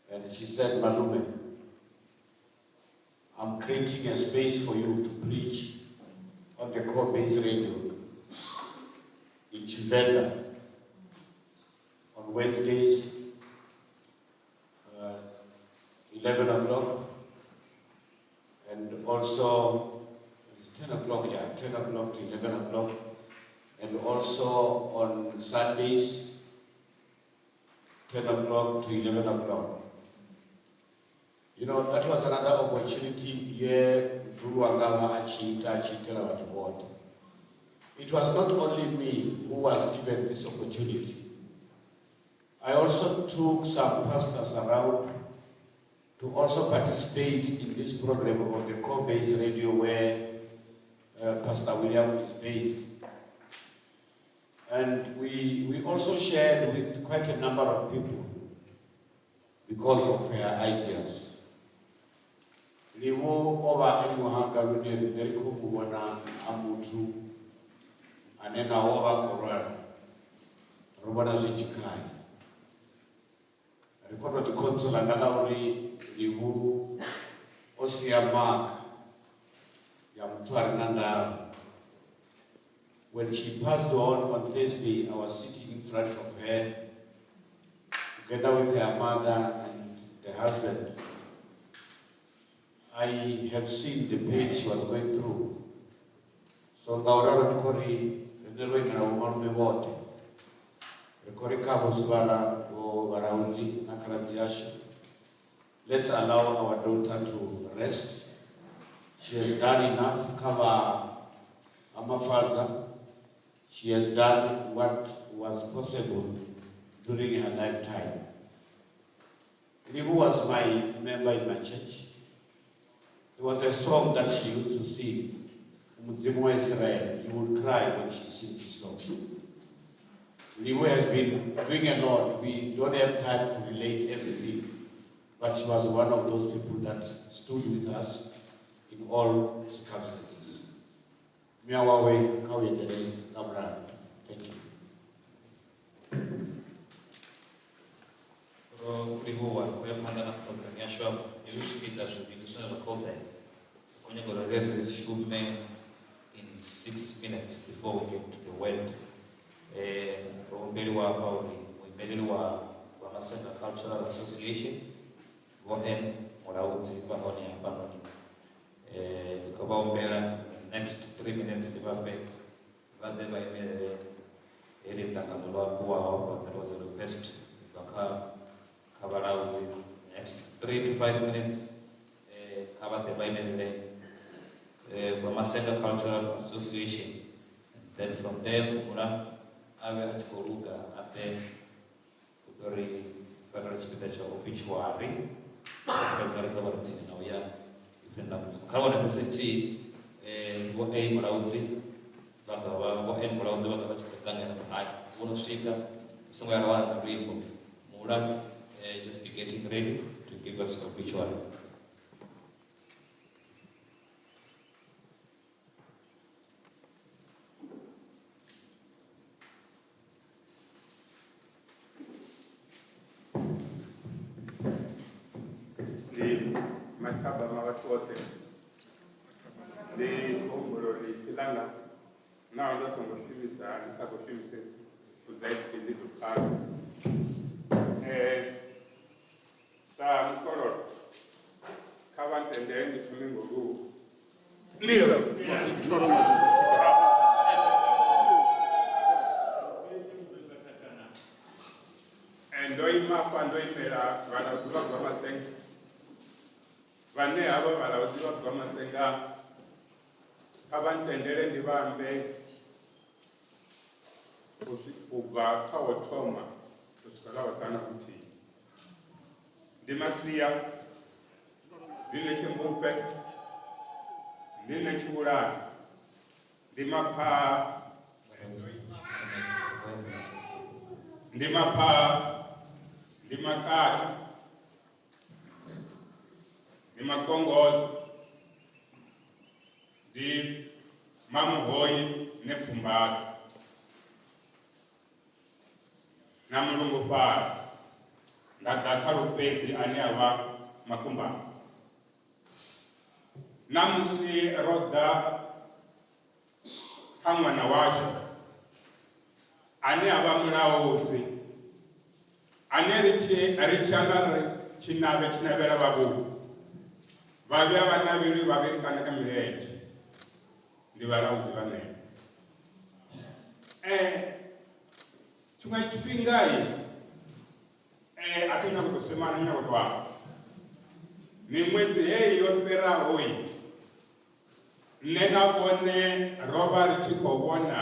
and she said, Malume, I'm creating a space for you to preach on the Core Base Radio in Tshivenda on Wednesdays, 11 o'clock, and also it's 10 o'clock, yeah, 10 o'clock to 11 o'clock, and also on Sundays, 10 o'clock to 11 o'clock. You know, that was another opportunity here, Guru wanga a tshi ita, a tshi itela vhathu vhoṱhe. It was not only me who was given this opportunity. I also took some pastors around to also participate in this program of the Core Base Radio where Pastor William is based. And we also shared with quite a number of people because of her ideas. Livu o vha e muhanga lune riṋe ri khou mu vhona a muthu ane naho o vha a khou lwala, ro vhona zwi tshi khae. Ri khou tou ḓi consola nga ḽa uri Livu O sia mark ya muthu a re na ndavha. When she passed on Thursday, I was sitting in front of her, together with her mother and the husband. I have seen the pain she was going through. So ngauralo ndi khou ri riṋe ro imela vhomalume vhoṱhe. Ri khou ri kha Vho Sivhala, Vho Vhalaudzi na khaladzi yashu. Let's allow our daughter to rest. She has done enough kha vha ha Mafadza. She has done what was possible during her lifetime. Livu was my member in my church. There was a song that she used to sing, Mudzimu wa Israel. You would cry when she sings the song. Livu has been doing a lot. We don't have time to relate everything, but she was one of those people that stood with us in all circumstances. Muya wawe kha u endele nga mulalo. Thank you. Ro livhuwa u ya phanḓa na program yashu afho. Hezwi zwipiḓa zwivhili zwine zwa khou ḓa, ri khou nyaga uri ri ri shume in 6 minutes before we get to the word. Ro humbeliwa hafha uri muimeleli wa vha Masenga Cultural Association Vho N Mulaudzi vha hone hafhanoni. Ndi khou vha humbela next 3 minutes ndi vha fhe vha ḓe vha imelele heḽi dzangano ḽo ambiwaho hafha. There was a request u bva kha vhalaudzi. Next 3 to 5 minutes, kha vha ḓe vha imelele vha Masenga Cultural Association. And then from there Mula a vhe a tshi khou luga a ḓe u ḓo ri farela tshipiḓa tsha obituary. Fhedza ri ḓo vha ri tsini na u ya ipfini ḽa Mudzimu. Kha vhone phesenthe nthihi, Vho A Mulaudzi vha ḓo vha, Vho N Mulaudzi vha ḓo vha tshi khou ṱangana hai vho no swika, ri songo ya ra wana na luimbo. Mula, just be getting ready to give us obituary. Ndi mathabama vhathu vhoṱhe, ndi khou humbula uri ipfi ḽanga naho nda songo shumisa, ndi sa khou shumisa u ḓa ipfi ḽi ḓo pfala. Sa mukololo kha vha ntendele ndi thome ngo luvha. Ndo ima hafha ndo imela vhalaudzi vha Gwamasenga, vhane havha vhalaudzi vha Gwamasenga kha vha ntendele ndi vha ambe u bva kha wo thoma u swika kha vhaṱanu vhuthihi. Ndi Masia, ndi nṋe Tshimbupfe, ndi nṋe Tshivhulani, ndi Maphaa, ndi Maphaa, ndi Makata, ndi Makongoza, ndi Mamuhoyi ne Pfumbaḓa na Mulungufhala, nda ḓa kha Lufhedzi ane a vha Makumbane. Na musi ro ḓa kha ṅwana washu ane a vha mulaudzi, ane ri tshi ri tshi amba ri tshinavhe tshinavhela vhavhuya, vhavhi a vha navhelwi vhavhi ri kanda kha milenzhe, ndi vhalaudzi vhanevho. Tshiṅwe tshifhinga a thi nyago u tou semana, ndi nyago u tou amba. Miṅwedzi heyi yo fhiraho nṋe na vhone ro vha ri tshi khou vhona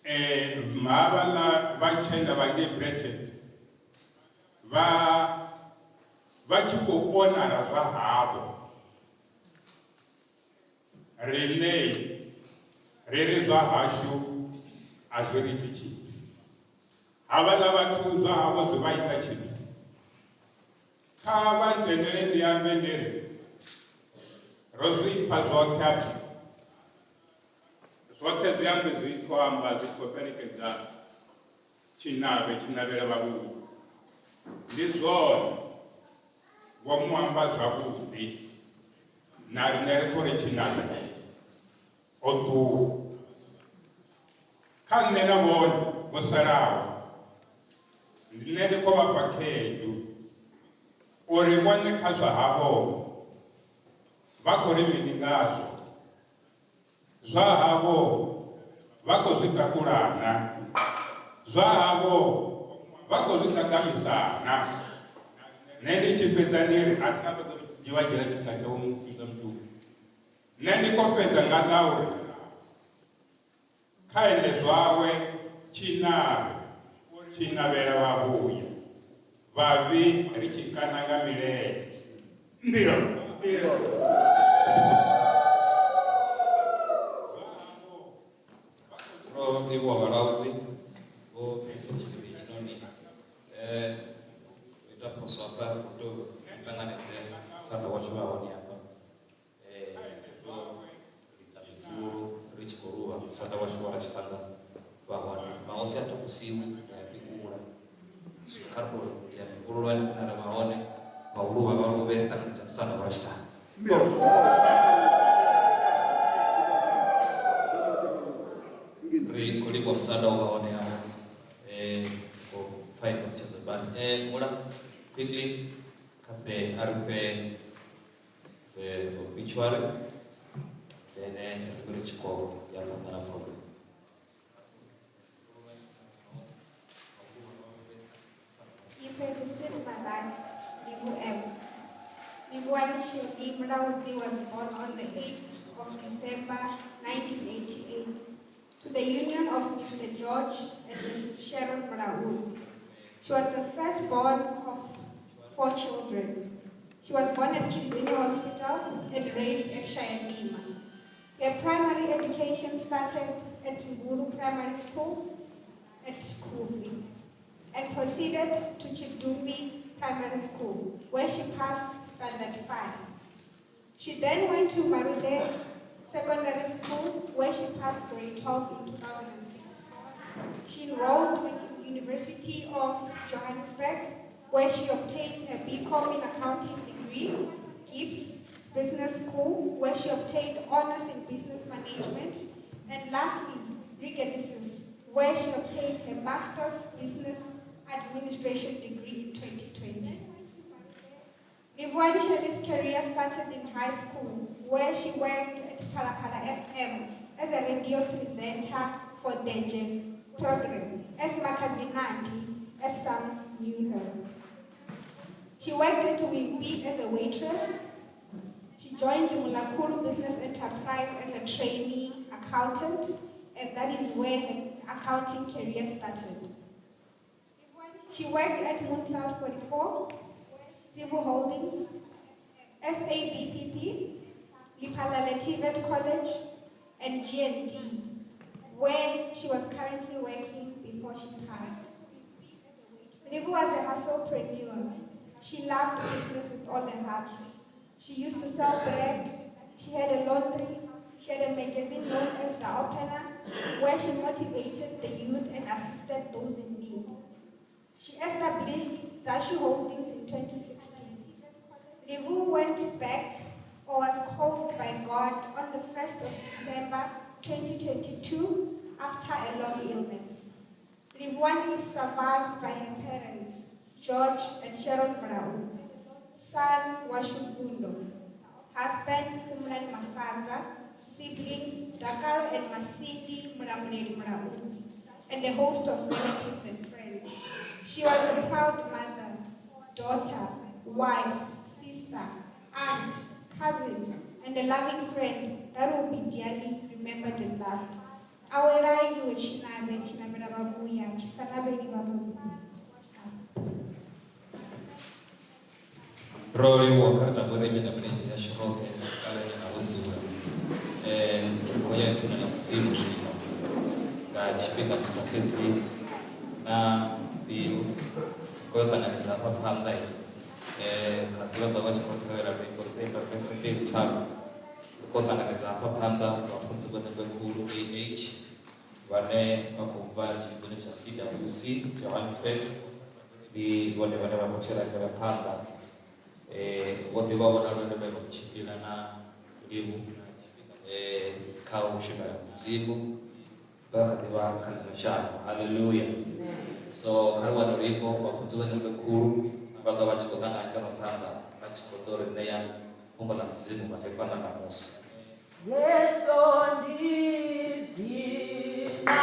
havhaḽa vhatshena vha ngei Britain vha tshi khou onara zwa havho. Riṋe ri ri zwa hashu a zwi ri iti tshithu. Havhaḽa vhathu zwa havho zwi vha ita tshithu. Kha vha ntendele ndi ambe ndi ri, ro zwi pfa zwoṱhe afha. Zwoṱhe zwi ambe zwi khou amba zwi khou fhelekedza tshinavhe tshinavhela vhavhuya. Ndi zwone, vho mu amba zwavhuḓi. Na riṋe ri khou ri Tshinavhe o ṱuwa. Kha nṋe na vhone vho salaho, nṋe ndi khou vha fha khaedu uri vhone kha zwa havho vha khou ri mini ngazwo. Zwa havho vha khou zwi takulana, zwa havho vha khou zwi ṱangamisana. Nṋe ndi tshi fhedza ndi ri a thi nga ḓo vha dzhiela tshifhinga tshavho zwa mushumo. Nṋe ndi khou fhedza nga ḽa uri kha ende zwawe Tshinavhe tshi navhela vhavhuya, vhavhi ri tshi kana nga milenzhe. Mbilo. Ro livhuwa vhalaudzi vho bvisa tshipiri hetshinoni eh u ita phoso hafha u tou ṱanganedze sanda washu vha hone hafha eh ri tou lidza mifulu ri tshi khou luvha musanda washu wa Ratshiṱanga vha hone mahosi a takusiwi ri a pikula zwino kha ri tou tea mifhululwane hune ra vha hone vha u luvha vha luvhe ri ṱanganedza musanda wa Ratshiṱanga. Ri khou livhuwa musanda u vha hone hafho eh khou pfa i phaṱhutshedzo badi eh mula quickly kha fhe a ri fhe obituary then ri ri tshi khou ya phanḓa na program. You predestined my life, Livu M. Livhuwani Shelley Mulaudzi was born on the 8th of December 1988 to the union of Mr. George and Mrs. Sharon Mulaudzi. She was the firstborn of 4 children. She was born at Tshilidzini Hospital and raised at Shayandima. Her primary education started at Nguru Primary School at Khubvi and proceeded to Chidumbi Primary School, where she passed Standard 5. She then went to Marude Secondary School, where she passed grade 12 in 2006. She enrolled with the University of Johannesburg, where she obtained her BCom in Accounting degree, Gibbs Business School, where she obtained honors in Business Management, and lastly, Regenesis, where she obtained her Master's Business Administration degree in 2020. Livhuwani Shelley's career started in high school, where she worked at Phalaphala FM as a radio presenter for Deje program, as Makadzinandi, as some knew her. She worked at Wimpy as a waitress. She joined the Mulakulu Business Enterprise as a trainee accountant, and that is where her accounting career started. She worked at Mooncloud 44, Zibu Holdings, SABPP, Lephalale TVET College, and G&D, where she was currently working before she passed. Livu was a hustlepreneur. She loved business with all her heart. She used to sell bread. She had a laundry. She had a magazine known as The Opener, where she motivated the youth and assisted those in need. She established Zashu Holdings in 2016. Livu went back or was called by God on the 1st of December 2022 after a long illness. Livhuwani is survived by her parents, George and Sharon Mulaudzi, son Washugundo, husband Umran Mafanza, siblings Dakaro and Masindi Mulamuleli Mulaudzi, and a host of relatives and friends. She was a proud mother, daughter, wife, sister, aunt, cousin, and a loving friend that will be dearly remembered and loved. Awela iwe Tshinavhe, tshinavhela vhavhuya, tshisanavheli vhavhuya. Ro livhuwa kha ri tambo ri ime nga milenzhe yashu roṱhe kale na vhudziwa. Ri khou ya ipfini ḽa Mudzimu zwino nga tshifhinga tshi sa fhedzi na mbilu. Ri khou ya u ṱanganedza hafha phanḓa kha dzi vha ḓo vha tshi khou tevhela luimbo ri ḓo imba verse mbili tharu. Ri khou ṱanganedza hafha phanḓa vhafunzi vho Ṋembekhulu AH vhane vha khou bva tshivhidzoni tsha CWC Johannesburg. Ndi vhone vhane vha khou tshi rangela phanḓa. Vho ḓi vha vhona lwendo lwe vha tshimbila na Livhu kha u shumela Mudzimu vha kha ḓi vha kha ḽino shango. Haleluya. So kha ri wane luimbo vhafunzi vha Nyambe Khulu vha ḓo vha tshi khou ḓa nga ngeno phanḓa vha tshi khou ḓo ri ṋea fhungo ḽa Mudzimu madekwana ṋamusi. Yesu ndi dzina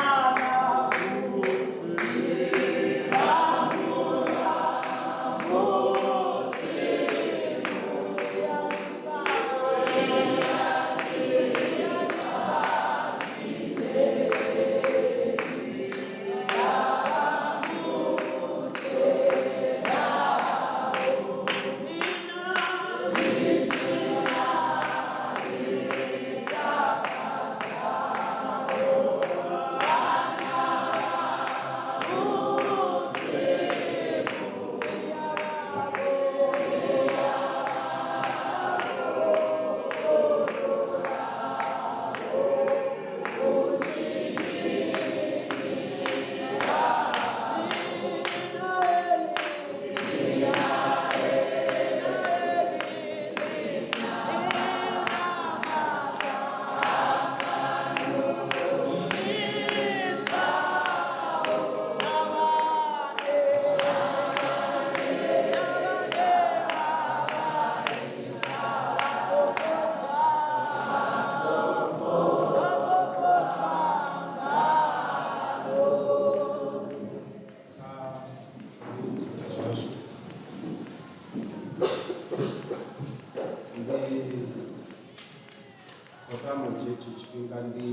Ndi khou tama u dzhia hetshi tshifhinga ndi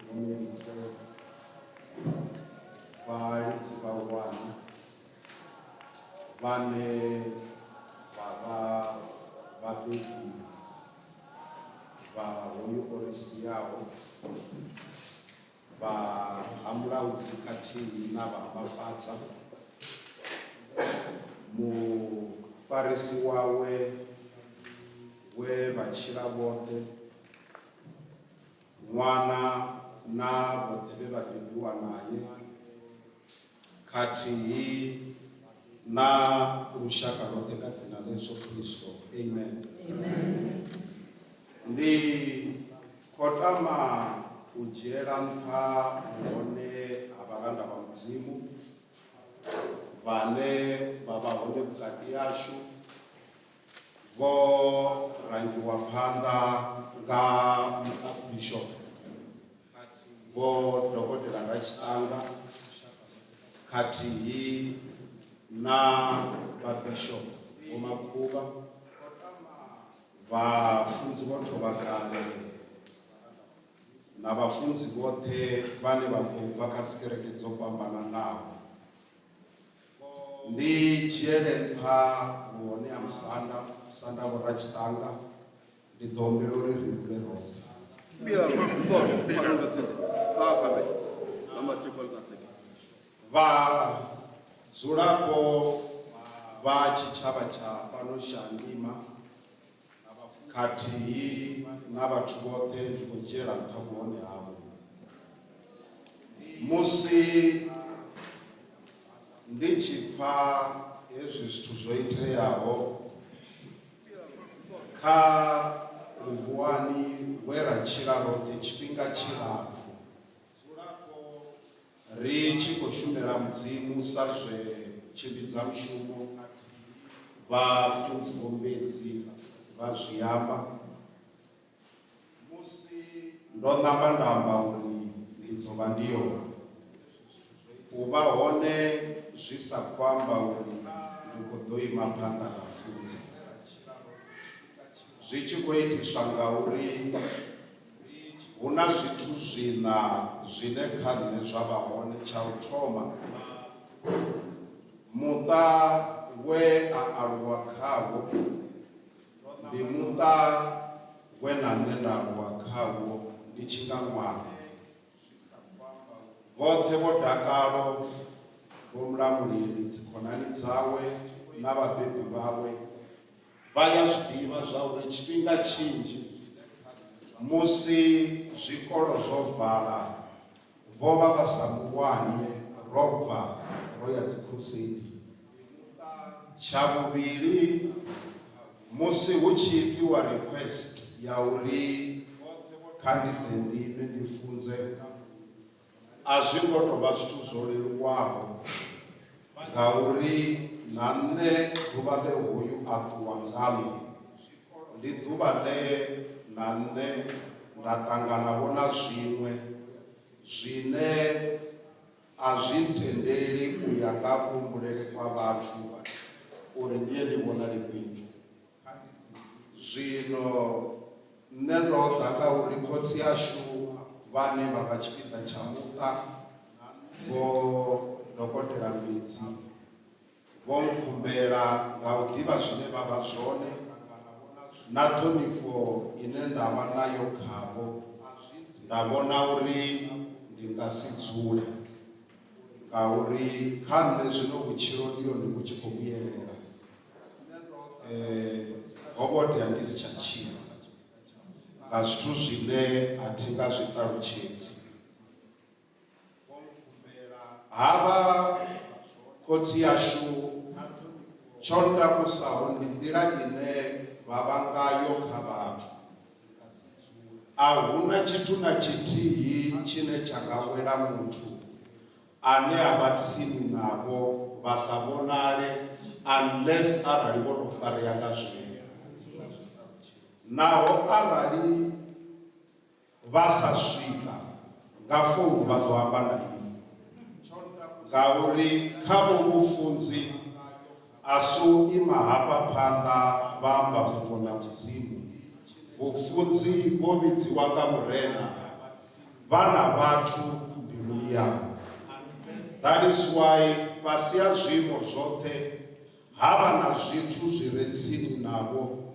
lumelise vhalidzi vhahulwane vhane vha vha vhabebi vha hoyu o ri siaho vha ha Mulaudzi khathihi na vha Mafadza, mufarisi wawe we vha tshila vhoṱhe, ṅwana na vhoṱhe vhe vha bebiwa nae, khathihi na lushaka lwoṱhe nga dzina ḽa Yesu Kristo. Amen. Ndi khou tama u dzhiela nṱha vhuhone ha vhalanda vha Mudzimu vhane vha vha hone vhukati hashu, vho rangiwa phanḓa nga Muarchbishop Vho Dokotela Ratshitanga khathihi na Vhabishop Vho Makhuvha, vhafunzi vho Thovhakale na vhafunzi vhoṱhe vhane vha khou bva kha dzikereke dzo fhambananaho. Ndi dzhiele nṱha vhuhone ha Musanda, Musanda Vho Ratshitanga, ndi ḓo humbela uri ri lule roṱhe. Vhadzulapo vha tshitshavha tsha fhano Shayandima khathihi na vhathu vhoṱhe ndi khou dzhiela nṱha vhuhone havho. Musi ndi tshi pfa hezwi zwithu zwo iteaho kha Livhuwani we ra tshila roṱhe tshifhinga tshilapfu ri tshi khou shumela Mudzimu sa zwe tshimbidza mushumo vhafunzi Vho Mbedzi vha zwi amba. Ndo ṋamba nda amba uri ndi ḓo vha ndi hone. U vha hone zwi sa khou amba uri ndi khou ḓo ima phanḓa nda funza. Zwi tshi khou itiswa ngauri hu na zwithu zwiṋa zwine kha nṋe zwa vha hone. Tsha u thoma, muṱa we a aluwa khawo ndi muṱa we na nṋe nda aluwa khawo ndi tshi nga ṅwana. Vhoṱhe Vho Dakalo, Vho Mulamuleli, dzikhonani dzawe na vhabebi vhawe vha ya zwi ḓivha zwauri tshifhinga tshinzhi musi zwikolo zwo vala vho vha vha sa mu wani ro bva ro ya dzikhuruseidini. Tsha vhuvhili, musi hu tshi itiwa request. ya uri kha ndi ḓe ndi ime ndi funze a zwi ngo tou vha zwithu zwo leluwaho ngauri na nṋe ḓuvha ḽe hoyu a ṱuwa ngaḽo ndi ḓuvha ḽe na nṋe nda ṱangana vho na zwiṅwe zwine a zwi ntendeli u ya nga kuhumbulele kwa vhathu uri ndi ye ndi vhonale fhethu. Zwino nṋe ndo ḓa ngauri khotsi ashu vhane vha vha tshipiḓa tsha muṱa Vho Dokotela Mbedzi vho nkhumbela nga u ḓivha zwine vha vha zwone na ṱhonifho ine nda vha nayo khavho, nda vhona uri ndi nga si dzule ngauri kha nṋe zwino vhutshilo ndi hone vhu tshi khou vhuyelela. Ho vho tea ndi si tsha tshila nga zwithu zwine a thi nga zwi ṱalutshedzi. Havha khotsi ashu tsho ntakusaho ndi nḓila ine vha vha ngayo kha vhathu. A hu na tshithu na tshithihi tshine tsha nga wela muthu ane a vha tsini navho vha sa vhonale unless arali vho tou farea nga zwiṅwe. Naho arali Vha sa swika, nga founu vha ḓo amba na inwi. Ngauri khavho vhufunzi a si u ima hafha phanḓa vha amba fhungo ḽa Mudzimu. Vhufunzi vho vhidziwa nga Murena, vha na vhathu mbiluni yavho. That is why fhasi ha zwiimo zwoṱhe Ha vha na zwithu zwi re tsini navho.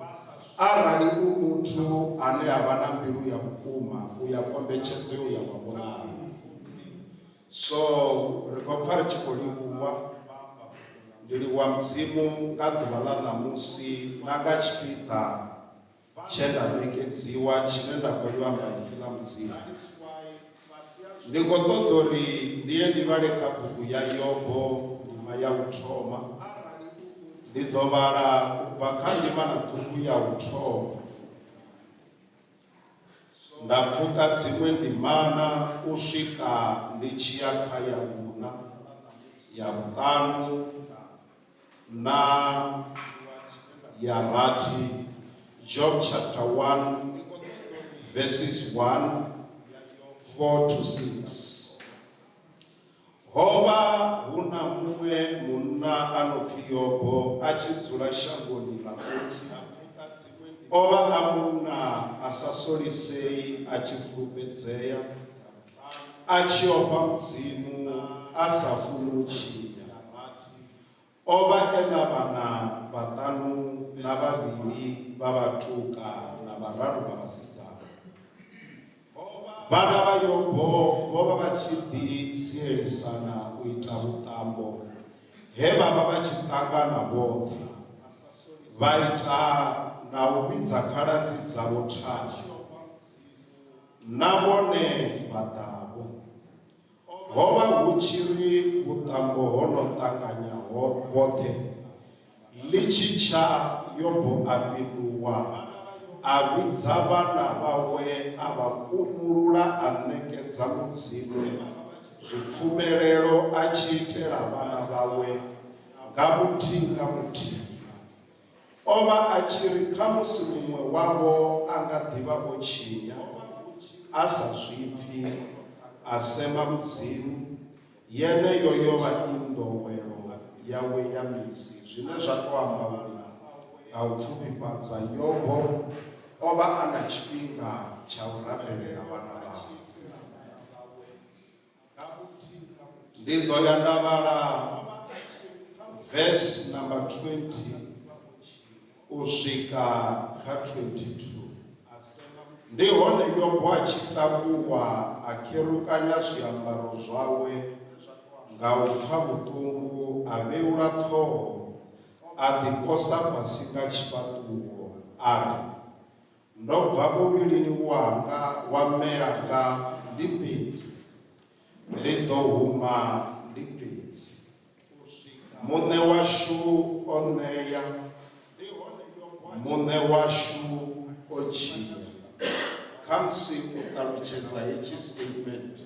Arali u muthu ane a vha na mbilu ya vhukuma, u ya kombetshedzea u ya wa vhonala. So ri khou pfa ri tshi khou livhuwa. Ndi livhuwa Mudzimu nga ḓuvha ḽa ṋamusi na nga tshipiḓa tshe nda ṋekedziwa tshine nda khou yo amba ipfi ḽa Mudzimu. Ndi khou ṱoḓa uri ndi ye ndi vhale kha bugu ya Yobo ndima ya u thoma. Ndi ḓo vhala u bva kha ndimana ṱhukhu ya u thoma nda pfuka dziṅwe ndimana u swika ndi tshi ya kha ya vhuṋa, ya vhuṱanu na ya rathi, Job chapter 1 verses 1, 4 to 6. Ho vha hu na muṅwe munna a no pfi Yobo a tshi dzula shangoni ḽa Utsi. O vha a munna a sa solisei a tshi fulufhedzea, a tshi ofha Mudzimu, a sa funi u tshinya. O vha e na vhana vhaṱanu na vhavhili vha vhatuka na vhararu vha vhasidzana. Vhana vha Yobo vho vha vha tshi ḓi sielisana u ita vhuṱambo he vha vha vha tshi ṱangana vhoṱhe, vha ita na u vhidza khaladzi dzavho tharu, na vhone vha ḓa-vho. Ho vha hu tshi ri vhuṱambo ho no ṱanganya vhoṱhe, ḽi tshi tsha Yobo a fhinduwa, a vhidza vhana vhawe a vha kumulula a ṋekedza Mudzimu zwipfumelelo a tshi itela vhana vhawe nga muthihi nga muthihi. O vha a tshi ri khamusi muṅwe wavho a nga ḓi vha o tshinya a sa zwi pfi, a sema Mudzimu. Yeneyo yo vha i nḓowelo yawe ya misi, zwine zwa tou amba uri nga u pfufhifhadza, Yobo o vha a na tshifhinga tsha u rabelela vhana vhawe. Ndi ḓo ya nda vhala verse number 20 u swika kha 22. Ndi hone Yobo a tshi takuwa a kherukanya zwiambaro zwawe nga u pfa vhuṱungu, a vheula ṱhoho, a ḓiposa fhasi nga tshifhaṱuwo, a ri, Ndo bva muvhilini wanga wa mme anga ndi fhedzi, ndi ḓo huma ndi fhedzi. Muṋe washu o ṋea, Muṋe washu o dzhia. Khamusi u ṱalutshedza hetshi statement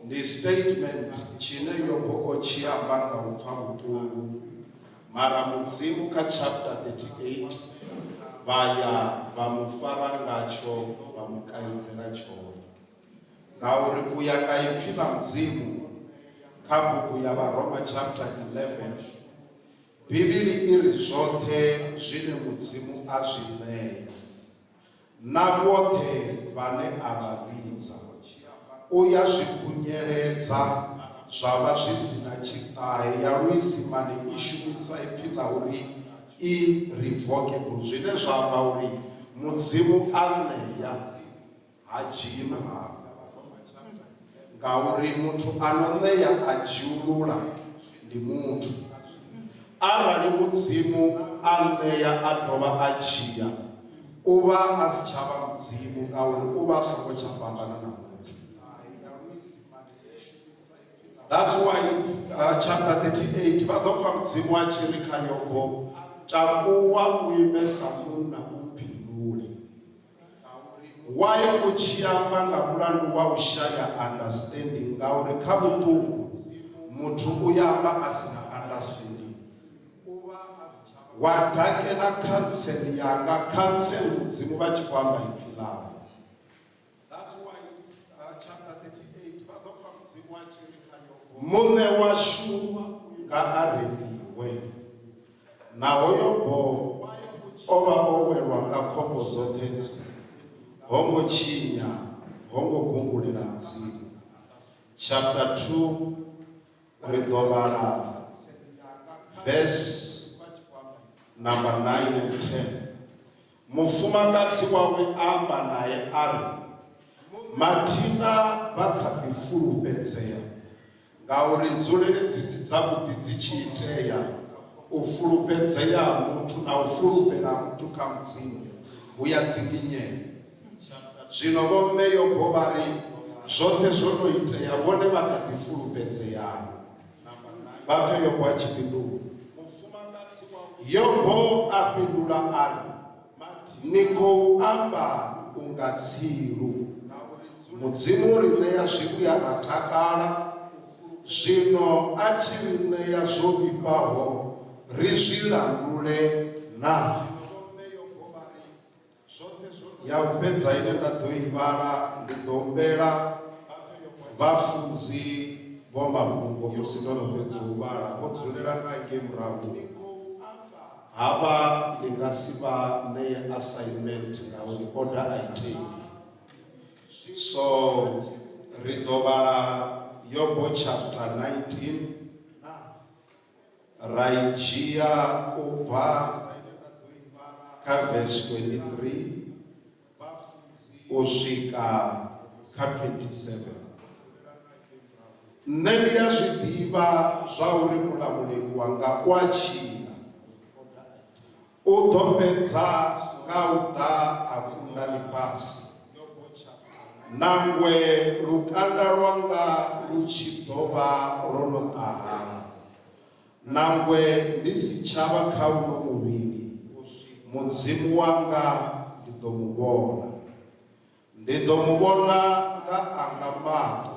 ndi statement tshine Yobo o tshi amba nga u pfa vhuṱungu, mara Mudzimu kha chapter 38 vha ya vha mu fara ngatsho vha mu kaidzela tshone. Ngauri u ya nga ipfi ḽa Mudzimu kha bugu ya Vharoma chapter 11, Bivhili i ri zwoṱhe zwine Mudzimu a zwi ṋea na vhoṱhe vhane a vha vhidza, u ya zwi khunyeledza zwa vha zwi si na tshiṱahe. Ya Luisimane i shumisa ipfi ḽa uri irrevocable, zwine zwa amba uri Mudzimu a ṋea, ha dzhii murahu. Ngauri muthu a no ṋea a dzhiulula ndi muthu. Arali Mudzimu a ṋea a dovha a dzhia, u vha a si tsha vha Mudzimu ngauri u vha a songo tsha fhambana na muthu. That's why chapter 38 vha ḓo pfa Mudzimu a tshi ri kha Yobo, Takuwa u ime sa munna u mphindule. Why u tshi amba nga mulandu wa u shaya understanding ngauri kha vhuṱungu muthu u ya amba a si na understanding. Wa dakela counsel yanga counsel Mudzimu vha tshi khou amba ipfi ḽavho. Muṋe washu nga a rendiwe. Naho Yobo o vha o welwa nga khombo dzoṱhe idzo, ho ngo tshinya, ho ngo gungulela Mudzimu. Chapter 2 ri ḓo vhala verse number 9 and 10. Mufumakadzi wawe a amba nae a ri, Mathina vha kha ḓi fulufhedzea, ngauri nzulele dzi si dzavhuḓi dzi tshi itea, u fulufhedzea ha muthu na u fulufhela ha muthu kha Mudzimu hu ya dzinginyea. Zwino vhomme Yobo vha ri, Zwoṱhe zwo no itea, vhone vha kha ḓi fulufhedzeana. Vha pfe Yobo a tshi fhindula. Yobo a fhindula a ri, Ni khou amba unga tsilu. Mudzimu u ri ṋea zwivhuya ra takala, zwino a tshi ri ṋea zwo vhifhaho ri zwi landule naa? Ya u fhedza ine nda ḓo i vhala, ndi ḓo humbela vhafunzi vho mafhungo musi ndo no fhedza u vhala, vho dzulela nga ngei murahu. Havha ndi nga si vha ṋee assignment ngauri order a i tendi. So ri ḓo vhala Yobo chapter 19. Ra i dzhia u bva kha verse 23 u swika kha 27. Nṋe ndi a zwi ḓivha zwa uri mulamuleli wanga u a tshila, u ḓo fhedza nga u ḓa a kunda ḽifhasi. Nangwe lukanda lwanga lu tshi ḓo vha lwo no ṱahala, nangwe ndi si tsha vha kha uno muvhili, Mudzimu wanga ndi ḓo mu vhona. Ndi ḓo mu vhona nga anga maṱo,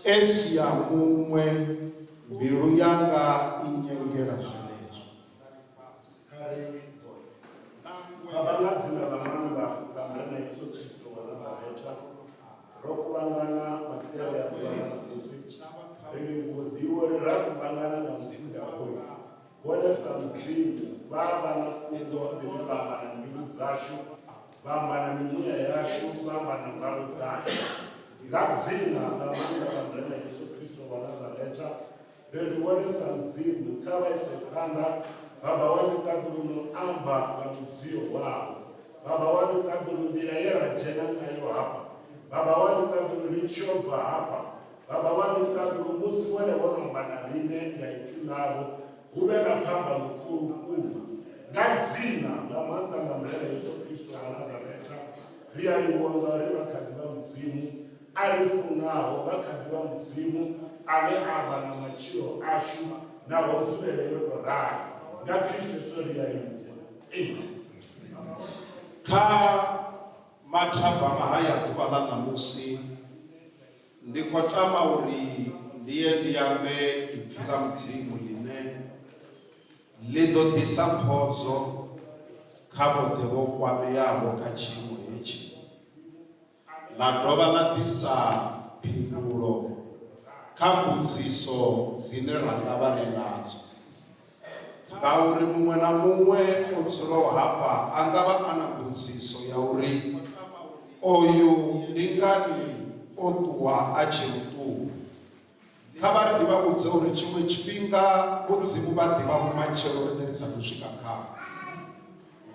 e si a muṅwe, mbilu yanga i nyengela zwenezwo. Baba, nga dzina ḽa maanḓa ḽa Murena Yesu Kristo wa Nazaretha, ro kuvhangana masiari a ḓuvha ḽa ṋamusi. Ri livhuwa u ḓivha uri ra kuvhangana nga mufuda hoyu, vhone sa Mudzimu vha a vha na fhungo ḽine vha amba na mbilu dzashu, vha amba na mimuya yashu, vha amba na mvalo dzashu. Nga dzina ḽa maanḓa ḽa Murena Yesu Kristo wa Nazaretha, Ri ri vhone sa Mudzimu, kha vha ise phanḓa Baba wa ḽiṱaḓulu no amba nga mudzio wavho. Baba wa ḽiṱaḓulu, nḓila ye ra dzhena ngayo hafha, Baba wa ḽiṱaḓulu, ri tshi yo bva hafha, Baba wa ḽiṱaḓulu, musi vhone vho no amba na riṋe nga Ipfi ḽavho, hu vhe na phambano khulu vhukuma. Nga Dzina ḽa maanḓa ḽa Murena Yesu Kristo wa Nazaretha, ri a livhuwa ngauri vha kha ḓi vha Mudzimu a ri funaho, vha kha ḓi vha Mudzimu ane a amba na matshilo ashu naho nzulele yo tou ralo. Nga Kristo Yesu ri a livhuwa. Amen. Kha Mathabama haya ḓuvha ḽa ṋamusi ndi khou tama uri ndi ye ndi ambe ipfi ḽa Mudzimu ḽine ḽi ḓo ḓisa phodzo kha vhoṱhe vho kwameaho kha tshiimo hetshi, ḽa dovha ḽa ḓisa phindulo kha mbudziso dzine ra nga vha ri nadzo. Ngauri muṅwe na muṅwe o dzulaho hafha a nga vha a na mbudziso ya uri, Oyu ndi ngani o ṱuwa a tshe muṱuku? Kha vha ri ndi vha vhudze uri tshiṅwe tshifhinga Mudzimu vha ḓivha vhumatshelo riṋe ri sa athu swika khaho.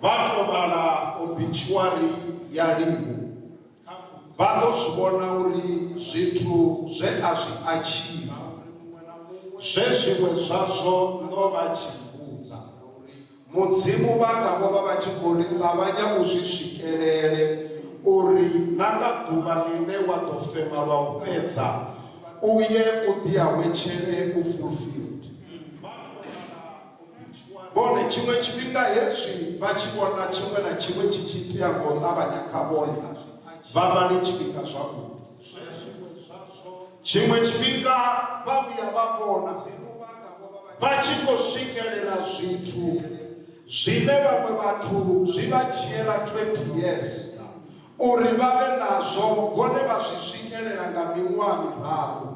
Vha tou vhala obitshuari ya Limu vha ḓo zwi vhona uri zwithu zwe a zwi atshiva, zwe zwiṅwe zwazwo ndo vha tshi vhudza, Mudzimu vha nga vho vha vha tshi khou ri ṱavhanya u zwi swikelele uri na nga ḓuvha ḽine wa ḓo fema lwa u fhedza u ye u ḓiawetshele u fulfilled. Vhone tshiṅwe tshifhinga hezwi vha tshi vhona tshiṅwe na tshiṅwe tshi tshi itea nga u ṱavhanya kha vhone, vha vhale tshifhinga zwavhuḓi. Tshiṅwe tshifhinga vha vhuya vha vhona vha tshi khou swikelela zwithu zwine vhaṅwe vhathu zwi vha dzhiela 20 years uri vha vhe nazwo, vhone vha zwi swikelela nga miṅwaha miraru.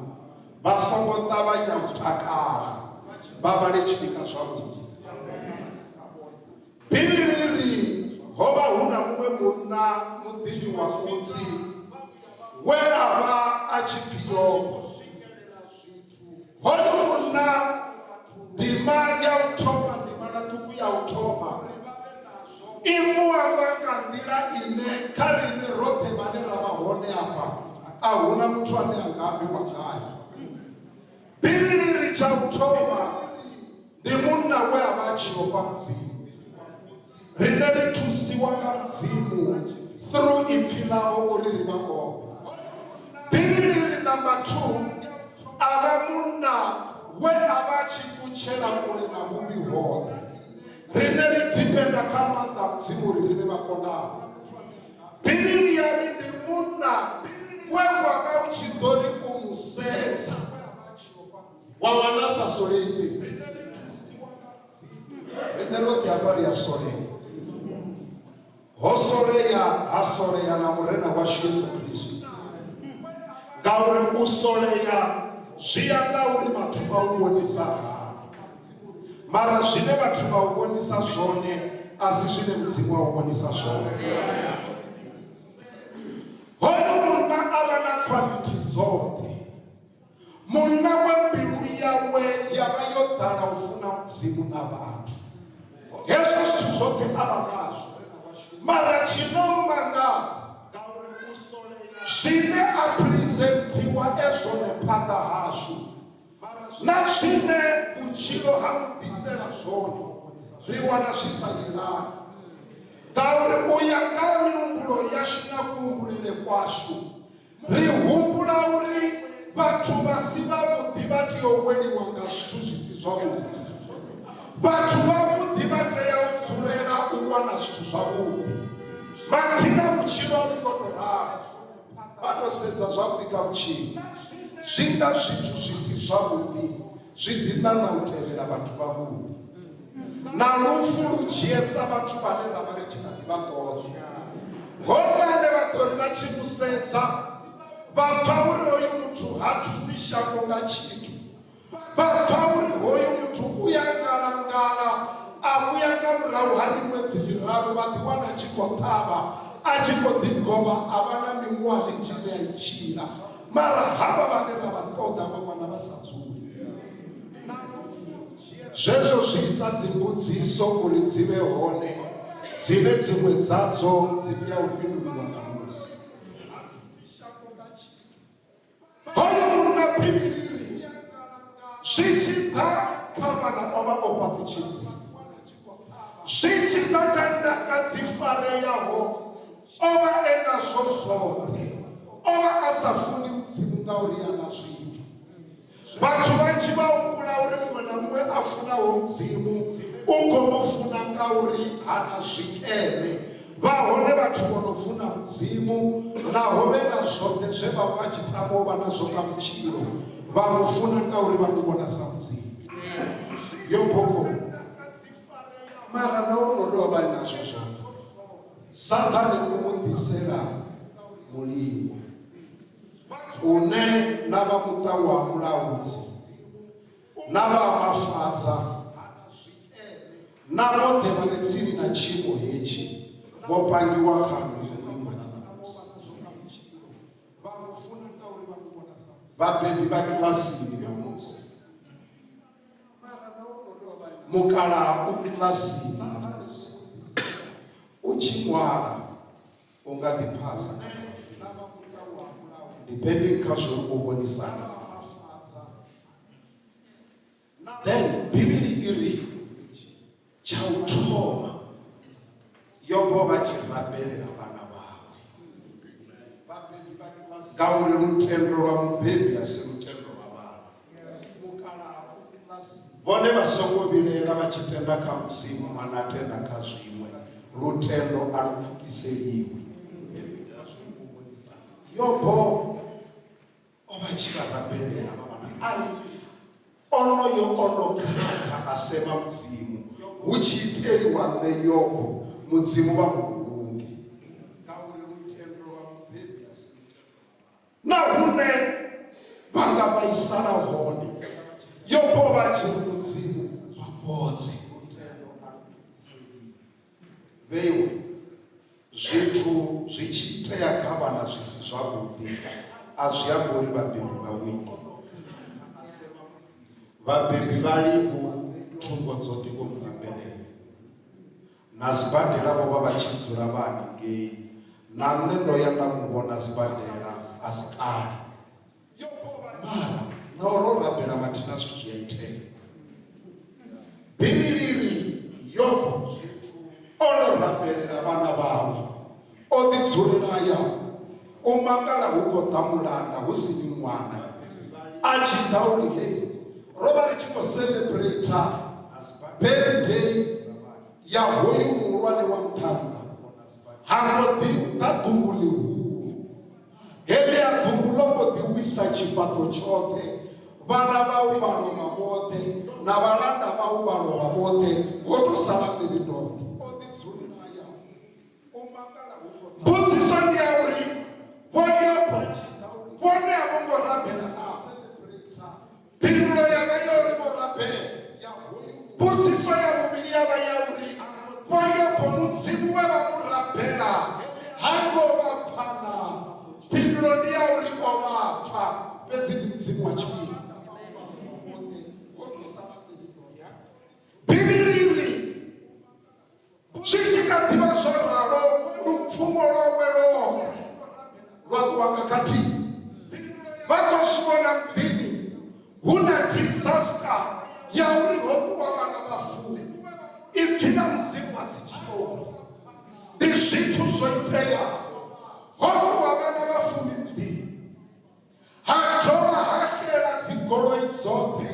Vha songo ṱavhanya u takala, vha vhale tshifhinga zwavhuḓi. Bivhili i ri, Ho vha hu na muṅwe munna muḓini wa Utsi we a vha a tshi pfi Yobo. Hoyu munna, ndima ya u thoma, ndimana ṱhukhu ya u thoma, i mu amba nga nḓila ine kha riṋe roṱhe vhane ra vha hone afha a hu na muthu ane a nga ambiwa ngayo. Bivhili i ri tsha u thoma ndi munna we a vha a tshi ofha Mudzimu. Riṋe ri thusiwa nga Mudzimu through ipfi ḽawe uri ri vha ofhe. Bivhili i ri number 2 a vha munna we a vha a tshi ṱutshela kule na vhuvhi hoṱhe. Riṋe ri dependa kha maanḓa a Mudzimu uri ri vhe vha konaho. Bivhili ya ri ndi munna we wa vha u tshi ḓo ri u mu sedza wa wana a sa solei fhedzi. Riṋe roṱhe hafha ri a solea. Ho solea ha solea na Murena washu Yesu Kristo. Ngauri u solea zwi ya nga uri vhathu vha u vhonisa hani. Mara zwine vhathu vha u vhonisa zwone a si zwine Mudzimu a u vhonisa zwone. Hoyu munna a vha na khwalithi dzoṱhe. Munna we mbilu yawe ya vha yo ḓala u funa Mudzimu na vhathu. Hezwo zwithu zwoṱhe a vha nazwo. Mara tshi no mangadza, zwine a phrizenthiwa e zwone phanḓa hashu, na zwine vhutshilo ha mu ḓisela zwone, ri wana zwi sa yelani. Ngauri u ya nga mihumbulo yashu na kuhumbulele kwashu, Ri humbula uri vhathu vha si vhavhuḓi vha tea u weliwa nga zwithu zwi si zwavhuḓi. Vhathu vhavhuḓi vha tea u dzulela u wana zwithu zwavhuḓi. Mathina vhutshilo a vhu ngo tou ralo. Vha tou sedza zwavhuḓi kha vhutshilo, zwi nga zwithu zwi si zwavhuḓi zwi ḓi ṋaṋa u tevhela vhathu vhavhuḓi. Na lufu lu dzhiesa vhathu vhane ra vha ri tshi kha ḓi vha ṱoḓa. Hone ane vha ḓo ri vha tshi mu sedza vha pfa uri hoyu muthu ha thusi shango nga tshithu, vha pfa uri hoyu muthu u ya ngalangala, a vhuya nga murahu ha miṅwedzi miraru vha ḓi wana a tshi khou ṱhavha, a tshi khou ḓi govha, a vha na miṅwaha minzhi ine a i tshila. Mara havha vhane ra vha ṱoḓa vha wana vha sa dzuli. Zwezwo zwi ita dzimbudziso uri dzi vhe hone, dzine dziṅwe dzadzo dzi tea u fhinduliwa ṋamusi. Hoyu munna Bivhili i ri, zwi tshi ḓa kha vhana o vha o fhaṱutshedziwa, zwi tshi ḓa kha ndaka dzi fareaho o vha e nazwo zwoṱhe, o vha a sa funi Mudzimu ngauri ha na zwithu. Vhathu vhanzhi vha humbula uri muṅwe na muṅwe a funaho Mudzimu u khou mu funa ngauri ha na zwikene. Vha hone vhathu vho no funa Mudzimu naho vhe na zwoṱhe zwe vha vha tshi tama u vha nazwo kha vhutshilo, vha mu funa ngauri vha mu vhona sa Mudzimu. Yobo mara na ono ri o vha e nazwo zwoṱhe, Saṱhane o mu ḓisela mulingo une na vha muṱa wa mulaudzi na vha mafadza na vhoṱhe vha re tsini na tshiimo hetshi vho pangiwa kha mulingo na ṋamusi. Vhabebi vha kilasini ṋamusi, mukalaha u kilasini ṋamusi, u tshi ṅwala u nga ḓi phasa kana wa feila, depending kha zwo uri u vhonisa hani. Then Bivhili i ri tsha u thoma Yobo vha tshi rabelela vhana vhawe, ngauri lutendo lwa mubebi a si lutendo lwa vhana. Vhone vha songo vhilaela vha tshi tenda kha Mudzimu, ṅwana a tenda kha zwiṅwe. Lutendo a lu pfukiseliwi. Yobo o vha tshi vha rabelela vha vhana a ri onoyo o no khakha a sema Mudzimu hu tshi iteliwa nṋe Yobo Mudzimu vha mu vhulunge ngauri lutendo lwa mubebi a si lutendo na hune vha nga vhaisala hone Yobo vha tshi ri Mudzimu vha fhodze vheiwe Zwithu zwi tshi itea kha vhana zwi si zwavhuḓi a zwi ambi uri vhabebi vha wiki. Vhabebi vha Livu thungo dzoṱhe vho mu rabelela. Na sibadela vho vha vha tshi dzula vha haningei. Na nṋe ndo ya nda mu vhona sibadela a si kale. Mara naho ro rabela mathina zwithu zwi a itea. Bivhili i ri Yobo o no rabelela vhana vhawe, o ḓi dzulela ya u mangala hu khou ḓa mulanda hu si ni ṅwana a tshi ḓa uri hei ro vha ri tshi khou celebrate birthday ya hoyu muhulwane wa muṱhannga ha mbo ḓi ḓa ḓumbu ḽihulu. Heḽia ḓumbu ḽo mbo ḓi wisa tshifhaṱo tshoṱhe, vhana vhau vha lovha vhoṱhe, na vhalanda vhau vha lovha vhoṱhe, ho tou sala nṋe ndi ndoṱhe. Mbudziso ndi ya uri, Vho Yobo vhone a vho ngo rabela naa? Phindulo yanga ya uri vho rabela. Mbudziso ya vhuvhili ya vha ya uri, Vho Yobo Mudzimu we vha mu rabela ha ngo vha pfa naa? Phindulo ndi ya uri o vha pfa, fhedzi ndi Mudzimu wa tshifhinga. Bivhili i ri, Zwi tshi kha ḓi vha zwo ralo, lupfumo lwawe lwoṱhe lwa ṱuwa nga khathihi. Vha ḓo zwi vhona muḓini hu na disaster ya uri ho ṱuwa vhana vha fumi. Ipfi ḽa Mudzimu a si tshiṱori, ndi zwithu zwo iteaho. Ho ṱuwa vhana vha fumi muḓini, ha dovha ha xela dzigoloi dzoṱhe.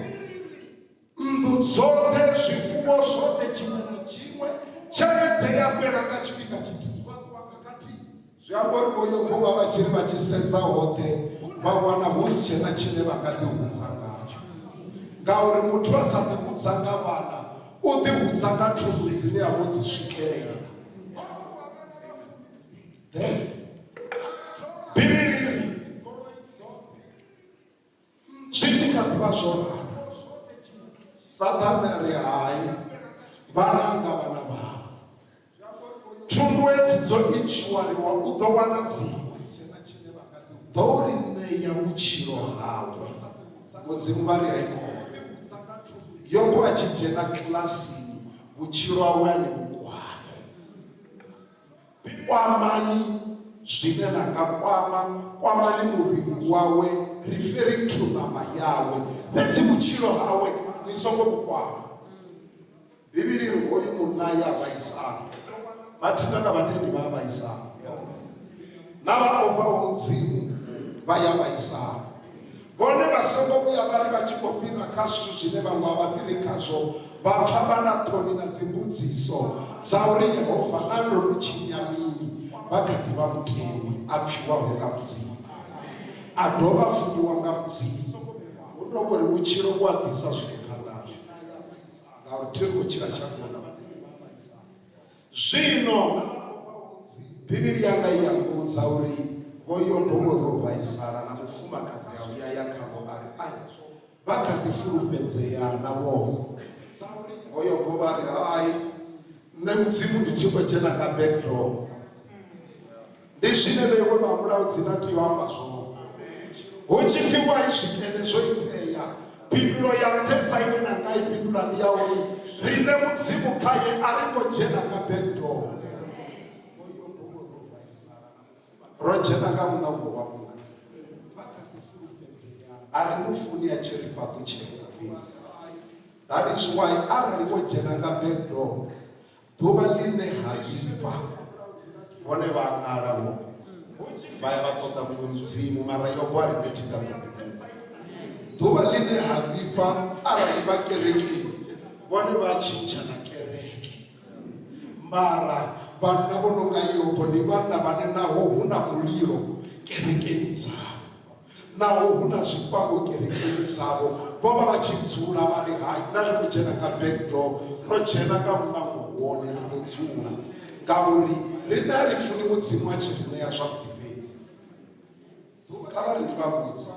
Nnḓu dzoṱhe, zwifuwo zwoṱhe, tshiṅwe na tshiṅwe, tshelede ya fhela nga tshifhinga tshithihi. Zwi amba uri Vho Yobo vha vha tshi ri vha tshi sedza hoṱhe vha wana hu si tshena tshine vha nga ḓihudza ngatsho. Ngauri muthu a sa ḓihudza nga vhana, u ḓihudza nga thundu dzine a vho dzi swikelela. Then Bivhili ri Zwi tshi kha ḓi vha zwo ralo, Saṱhane a ri, Hai, vhalanga vhana vhavho. Thundu edzi dzo inshuariwa, u ḓo wana dziṅwe. Ḓo ri ṋea vhutshilo hawe. Mudzimu vha ri, Hai kone. Yobo a tshi dzhena kilasini, vhutshilo hawe a ni vhu kwami. Kwamani zwine na nga kwama, kwamani muvhili wawe, referring to ṋama yawe, fhedzi vhutshilo hawe ni songo vhu kwama. Bivhili ri hoyu munna ya vhaisala, mathina na vhatendi vha a vhaisala, na vha ofhaho Mudzimu vha ya vhaisala. Vhone vha songo vhuya vha ri vha tshi khou fhira kha zwithu zwine vhaṅwe a vha fhiri khazwo, vha pfa vha na ṱhoni na dzimbudziso dza uri Yehova na ndo no tshinya mini. Vha kha ḓi vha mutendi a pfiwaho nga Mudzimu, a dovha a funiwa nga Mudzimu. Hu tou vha uri vhutshilo vhu a ḓisa zwithu phanḓa hashu, ngauri thi ri khou tshila shangoni. Zwino Bivhili yanga i a mbudza uri Vho Yobo vho ro vhaisala na mufumakadzi a vhuya ya khavho a ri, Ai, vha kha ḓi fulufhedzea na vhone. Vho Yobo vha ri, Hai, nṋe Mudzimu ndi tshi khou dzhena nga back door. Ndi zwine vheiwe vha mulaudzi na tea u amba zwone. Hu tshi pfi wai zwikene zwo itea, phindulo ya nṱhesa ine na nga i fhindula ndi ya uri riṋe Mudzimu khaye a ri ngo dzhena nga back door. Ro dzhena nga muṋango wavhuḓi. A ri mu funi a tshi ri fhaṱutshedza fhedzi. That is why arali wo dzhena nga back door, Ḓuvha ḽine ha vhibva, vhone vha a ṅala vho, vha ya vha ṱoḓa muṅwe mudzimu, mara Yobo a ri, Nṋe thi nga ṱoḓi muṅwe. Ḓuvha ḽine ha vhibva, arali vha kerekeni, vhone vha a tshintsha na kereke. Mara vhanna vho no nga Yobo ndi vhanna vhane naho hu na mulilo kerekeni dzavho, Naho hu na zwifhango kerekeni dzavho, vho vha vha tshi dzula vha ri, Hai, na ri khou dzhena nga back door, ro dzhena nga muṋango wone, ri ḓo dzula. Ngauri riṋe a ri funi Mudzimu a tshi ri ṋea zwavhuḓi fhedzi. Kha vha ri ndi vha vhudze,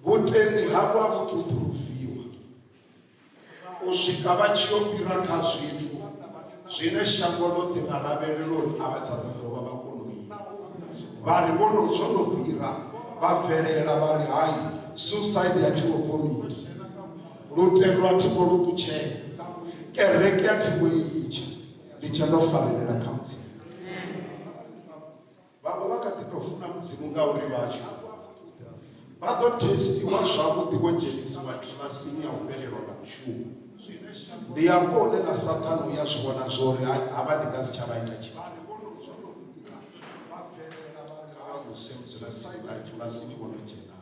vhutendi havho a vhu tou phuruviwa. U swika vha tshi yo fhira kha zwithu zwine shango ḽoṱhe ḽa lavhelela uri a vha tsha ḓo dovha vha kona u ita. Vha ri vho no zwo no fhira, vha bvelela vha ri, Hai, suicide a thi ngo commit, lutendo a thi ngo lu ṱutshela, kereke a thi ngo i litsha, ndi tshe ndo farelela kha Mudzimu. Vhaṅwe vha kha ḓi tou funa Mudzimu ngauri vhashu vha ḓo thestiwa zwavhuḓi vho dzhenisiwa kilasini ya u fhelelwa nga mushumo. Ndi hafho hune na Sathane u ya zwi vhona zwo uri hai havha ndi nga si tsha vha ita tshithu. Kha vha vhuse mudzulatshidulo vha ri kilasini vho no dzhena.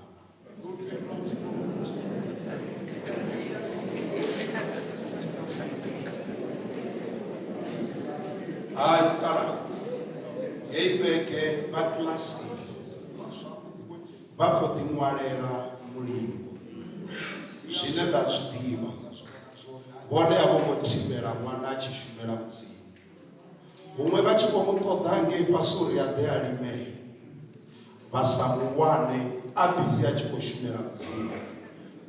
Hai mukala heyi vhege vha kilasi vha khou ḓiṅwalela mulingo zwine nda zwi ḓivha vhone a vho ngo thivhela ṅwana a tshi shumela mudzimu huṅwe vha tshi khou mu ṱoḓa ngei fhasi uri a ḓe a limele vha sa mu wane a bizi a tshi khou shumela Mudzimu.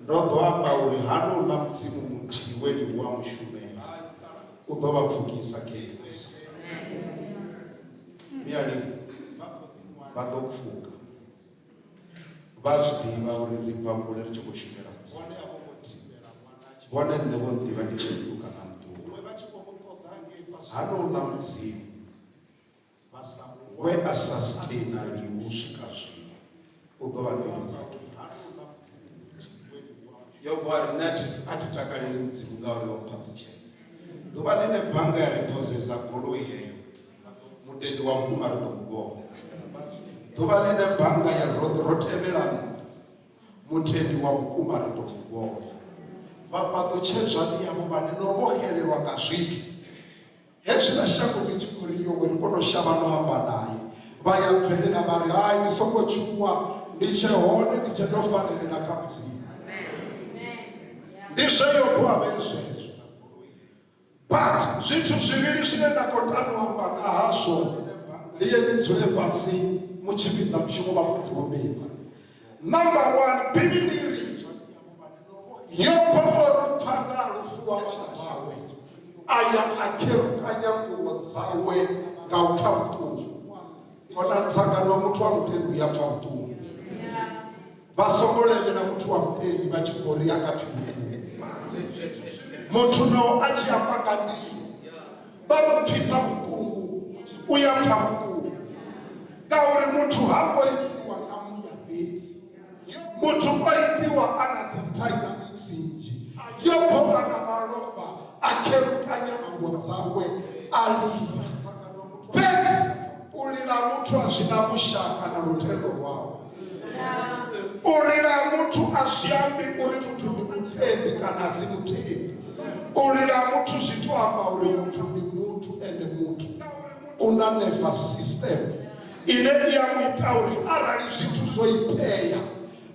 Ndo ḓo amba uri hanouḽa Mudzimu muthihi we Livhuwa a mu shumela, u ḓo vha pfukisa KFC. Mialivhu, vha ḓo pfuka. Vha zwi ḓivha uri ri bva kule ri tshi khou shumela Mudzimu. Vhone nṋe vho nḓivha ndi tshi mutuka na muṱuku. Hanouḽa Mudzimu We a sustaina Livhu u swika zwino, u ḓo vha fhirisa Yobo a ri, Nṋe a thi takaleli Mudzimu ngauri o mphaṱhutshedza. Ḓuvha ḽine bannga ya rephosesa goloi heyo, mutendi wa vhukuma ri ḓo mu vhona. Ḓuvha ḽine bannga ya ro, ro tevhela nnḓu, mutendi wa vhukuma ri ḓo mu vhona. Vha fhaṱutshedzwa ndi avho vhane no vho xelelwa nga zwithu. Hezwiḽa shango ḽi tshi khou ri yowe ri kone u shavha no amba naye, vha ya bvelela vha ri, Hai, ni songo tshuwa, ndi tshe hone, ndi tshe ndo farelela kha Mudzimu. Ndi zwe Yobo a vha e zwezwo. But zwithu zwivhili zwine nda khou tama u amba nga hazwo ndi ye ndi dzule fhasi mutshimbidza mushumo vhafunzi vho mbidza. Number one, Bivhili ri Yobo o ri pfa nga ha lufu lwa vhana vhawe, a ya a kherukanya nguvho dzawe nga u pfa vhuṱungu. Khonani dzanga, no muthu wa mutendi u ya pfa vhuṱungu. Vha songo levhela muthu wa mutendi vha tshi khou ri a nga pfi vhuṱungu. Muthu no a tshi amba nga ndimi vha mu pfisa vhuṱungu, u ya pfa vhuṱungu ngauri muthu ha ngo itiwa nga muya fhedzi. Muthu o itiwa a na dzi dynamics nnzhi. Yobo a na malofha a kherukanya nungo dzawe a lila. Fhedzi u lila muthu a zwi na vhushaka na lutendo lwawe. U a zwi ambi uri muthu ndi mutendi kana a si mutendi. U lila muthu zwi to amba uri muthu ndi muthu ende muthu u na nervous system ine i a mu ita uri arali zwithu zwo itea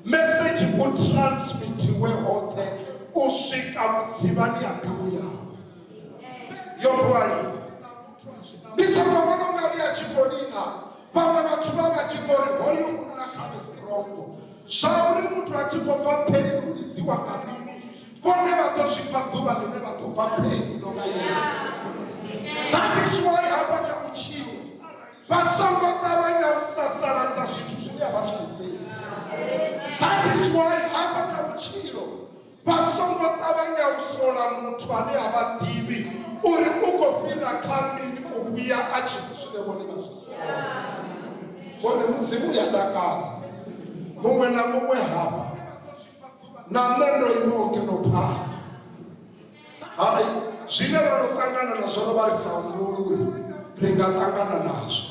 mesedzhi u transmitiwe hoṱhe u swika mudzivhani ya mbilu yawe. Yo bwai ndi songo vhona unga ri a tshi khou lila vhaṅwe vhathu vha vha tshi khou ri hoyu munna kha vhe strongo zwa uri muthu a tshi khou pfa pheni u lidziwa nga mini vhone vha ḓo zwi pfa ḓuvha ḽine vha ḓo pfa pheni no nga yene. That is why hafha kha vhutshilo vha songo ṱavhanya u sasaladza zwithu zwine a vha zwi pfesesi. That is why hafha kha vhutshilo vha songo ṱavhanya u sola muthu ane a vha ḓivhi uri u khou fhira kha mini u vhuya a tshi zwine vhone vha zwi sola. Vhone Mudzimu ya takadza muṅwe na muṅwe hafha na nṋe ndo imaho ngeno phanḓa. Hai, zwine ro no ṱangana nazwo ro vha ri sa humbuli uri ri nga ṱangana nazwo.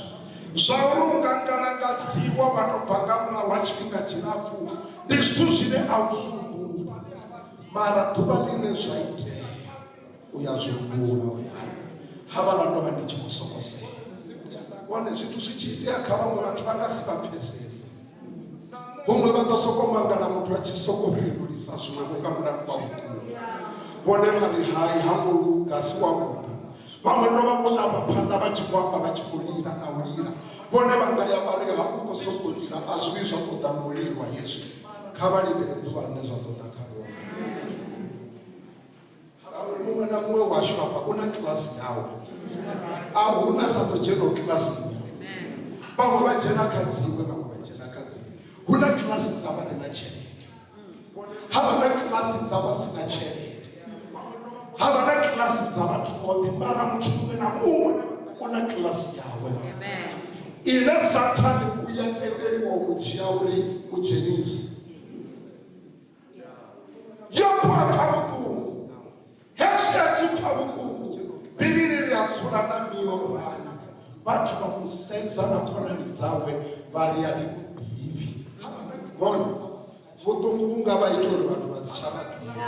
Zwa uri u nga ngalangadziwa wa tou bva nga murahu ha tshifhinga tshilapfu ndi zwithu zwine a u zwi humbuli, mara ḓuvha ḽine zwa itea u ya zwi humbula uri hai, havhaḽa ndo vha ndi tshi khou sokosela. Vhone zwithu zwi tshi itea kha vhaṅwe vhathu vha nga si vha pfesese. Huṅwe vha ḓo sokou mangala muthu a tshi sokou fhindulisa zwiṅwe-vho nga mulandu wa vhuṱungu. Vhone vha ri hai, ha ngo luga, a si wavhuḓi. Vhaṅwe ndo vha vhona afha phanḓa vha tshi khou amba vha tshi khou lila na u lila. Vhone vha nga ya vha ri ha u khou sokou lila, a zwi vhuyi zwa ṱoḓa na u lilwa hezwi. Kha vha lindele ḓuvha ḽine zwa ḓo ḓa kha vhone. Ngauri muṅwe na muṅwe washu afha u na kilasi yawe. A hu na sa ḓo dzhenaho kilasini. Vhaṅwe vha dzhena kha dziṅwe, vhaṅwe vha dzhena kha dziṅwe. Hu na kilasi dza vha re na tshelede, ha vha na kilasi dza vha si na tshelede, ha vha na kilasi dza vhathu vhoṱhe. Mara muthu muṅwe na muṅwe u na kilasi yawe ine Sathane u ya tendeliwa u mu dzhia uri mu dzhenise. Yobo a pfa vhuṱungu. Hezwi a tshi pfa vhuṱungu, Bivhili ri a dzula na miorani. Vhathu vha mu sedza na khonani dzawe vha ri a ri mu ḓivhi. Vhone vhuṱungu vhu nga vha ita uri vhathu vha si tsha vha ḓivha.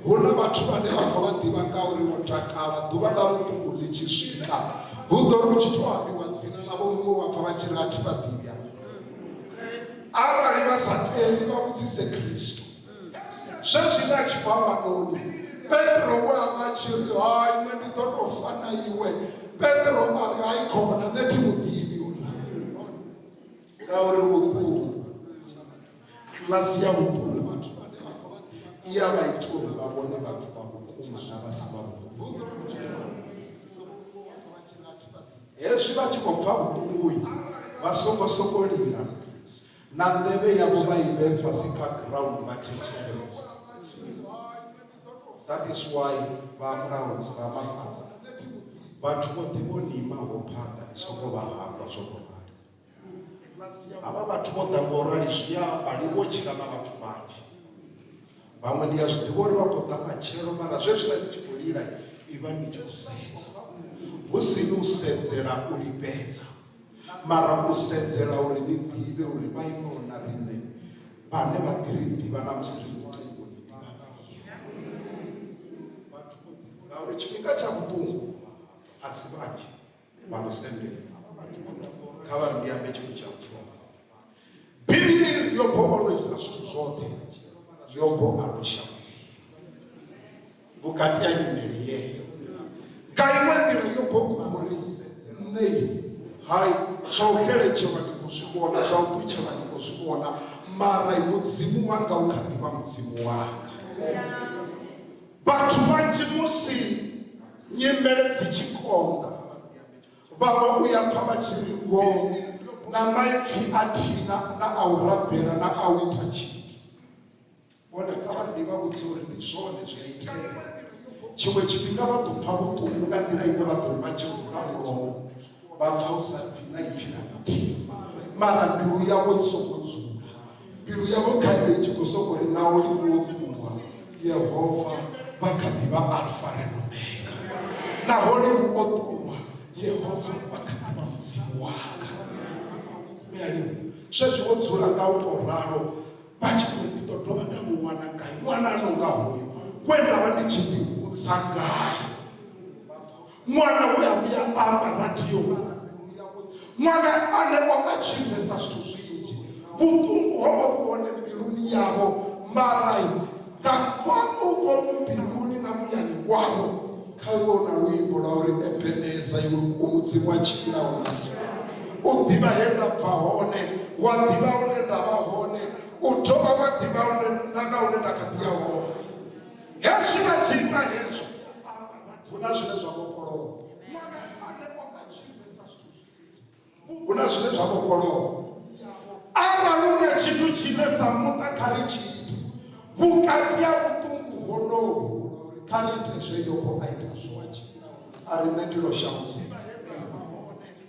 Hu na vhathu vhane vha khou vha ḓivha ngauri vho takala. Ḓuvha ḽa vhuṱungu ḽi tshi swika, hu ḓo ri hu tshi tou ambiwa dzina ḽavho muṅwe wa pfa vha tshi ri a thi vha ḓivhi avha. Arali vha sa tendi vha vhudzise Kristo. Zwezwiḽa a tshi khou amba noni, Petro we a vha a tshi ri, Hai, nṋe ndi ḓo tou fa na iwe. Petro a ri, Hai khona, nṋe thi mu ḓivhi uḽa. Ngauri vhuṱungu, kilasi ya vhuṱungu i a vha ita uri vha vhone vhathu vha vhukuma na vha si vha vhukuma. Hezwi vha tshi khou pfa vhuṱungu, vha songo sokou lila, na nḓevhe yavho vha i vhee fhasi kha ground vha thetshelese. That is why vha mulaudzi vha mafhaṱa vhathu vhoṱhe vho ni imaho phanḓa ni songo vha hangwa zwo tou rali. Havha vhathu vho ḓa ngo rali zwi a amba ni vho tshila na vhathu vhanzhi. Vhaṅwe ndi a zwi ḓivha uri vha khou ḓa matshelo mara zwezwiḽa ni tshi khou lila i vha ni tshi khou sedza. Hu si ni u sedzela u lifhedza mara u sedzela uri ni ḓivhe uri vha imaho na riṋe vhane vha ḓi ri ḓivha na musi ri vhuṱunguni ndi vhafhio. Ngauri tshifhinga tsha vhuṱungu a si vhanzhi vha no sendela. Kha vha ri ndi ambe tshithu tsha vhuṱhogwa. Bivhili i ri Yobo o no ita zwithu zwoṱhe, Yobo a losha Mudzimu vhukati ha nyimele yeyo. Nga iṅwe nḓila Yobo u khou ri, Nṋe hai, zwa u xeletshelwa ndi khou zwi vhona, zwa u ṱutshelwa ndi khou zwi vhona, mara Mudzimu wanga u kha ḓi vha Mudzimu wanga. Vhathu vhanzhi musi nyimele dzi tshi konḓa, Vhaṅwe u ya pfa vha tshi ri, Ngoho, na maipfi a thina na a u rabela na a u ita tshithu. Vhone kha vha ndi vha vhudze uri ndi zwone zwi a itea. Tshiṅwe tshifhinga vha ḓo pfa vhuṱungu nga nḓila ine vha ḓo ri vha tshi vula mulomo vha pfa u sa bvi na ipfi na ḽithihi. Mara mbilu yavho i songo dzula. Mbilu yavho kha i vhe i tshi khou sokou ri, Naho ḽiṅwe ṱuwa, Yehova vha kha ḓi vha Alfa and Omega. Naho ḽiṅwe o ṱuwa, Yehova vha kha ḓi vha Mudzimu wanga. Mme a livhuwa. Zwezwi vho dzula nga u tou ralo, vha tshi khou ri, Ndi ḓo dovha. wana gai ṅwana a no nga hoyu we nda vha ndi tshi ḓihudza gai ṅwana we a vhuya amba radio ṅwana ane o achievesa zwithu zwinzhi vhuṱungu ho vha vhu hone mbiluni yavho mara nga kwaṱuko mbiluni na muyani wavho kha iwe u na luimbo lwa uri Ebeneza iwe u mudzimu wa tshilaho nazwo u ḓivha he nda bva hone wa ḓivha hune nda vha hone u dovha wa ḓivha hune na nga hune nda kha ḓi ya hone hezwi vha tshi ita hezwo hu na zwine zwa vhofholowa hu na zwine zwa vhofholowa arali hu na tshithu tshine sa muṱa kha ri tshi ite vhukati ha vhuṱungu honohu kha ri ite zwe Yobo a ita zwone a ri nṋe ndi losha Mudzimu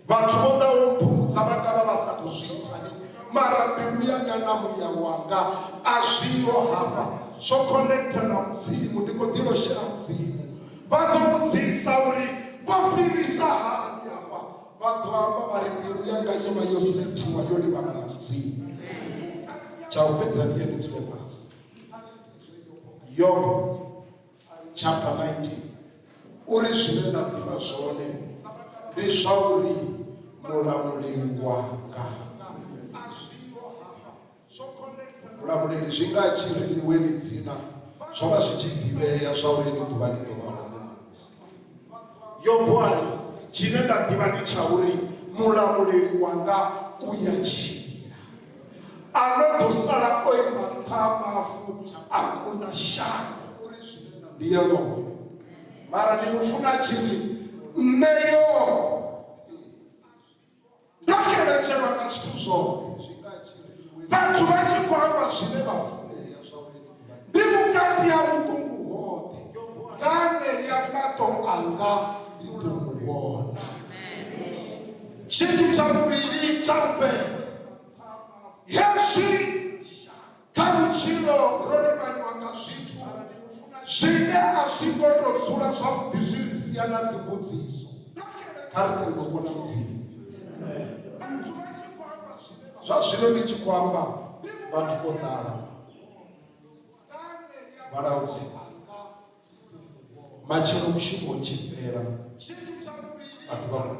vhathu vho ḓaho mphumudza vha nga vha vha sa khou zwi pfa ni mara mbilu yanga na muya wanga a zwiho hafha zwo connecta na Mudzimu ndi khou ḓiloshela Mudzimu vha ḓo vhudzisa uri vho fhirisa hani hafha vha ḓo amba vha ri mbilu yanga yo vha yo sethiwa yo livhana na Mudzimu tsha u fhedza ndi ye ndi dzule fhasi Yobo chapter 19 uri zwine nda ḓivha zwone ndi zwa uri mulamuleli wanga mulamuleli zwi nga tshi ri ḽiwe ḽi dzina zwo vha zwi tshi ḓivhea zwa uri ḽi ḓuvha ḽi ḓo vha hone ṋamusi Yobo a ri tshine nda ḓivha ndi tsha uri mulamuleli wanga u ya tshila a no ḓo sala o ima nṱha ha mafu a kunda shango ndi yeloyo mara ndi mu funa a tshi ri nṋe yo ndo xeletshelwa nga zwithu zwoṱhe vhathu vha tshi khou amba zwine vha funa ndi vhukati ha vhuṱungu hoṱhe nga anea maṱo anga ndi ḓo mu vhona tshithu tsha vhuvhili tsha u fhedza hezwi kha vhutshilo ro livhanywa nga zwithu zwine a zwi ngo tou dzula zwavhuḓi zwi ri sia na dzimbudziso kha ri tende u vhona Mudzimu zwa zwino ndi tshi khou amba vhathu vho ḓala vhalaudzi matshelo mushumo u tshi fhela vhathu vha khou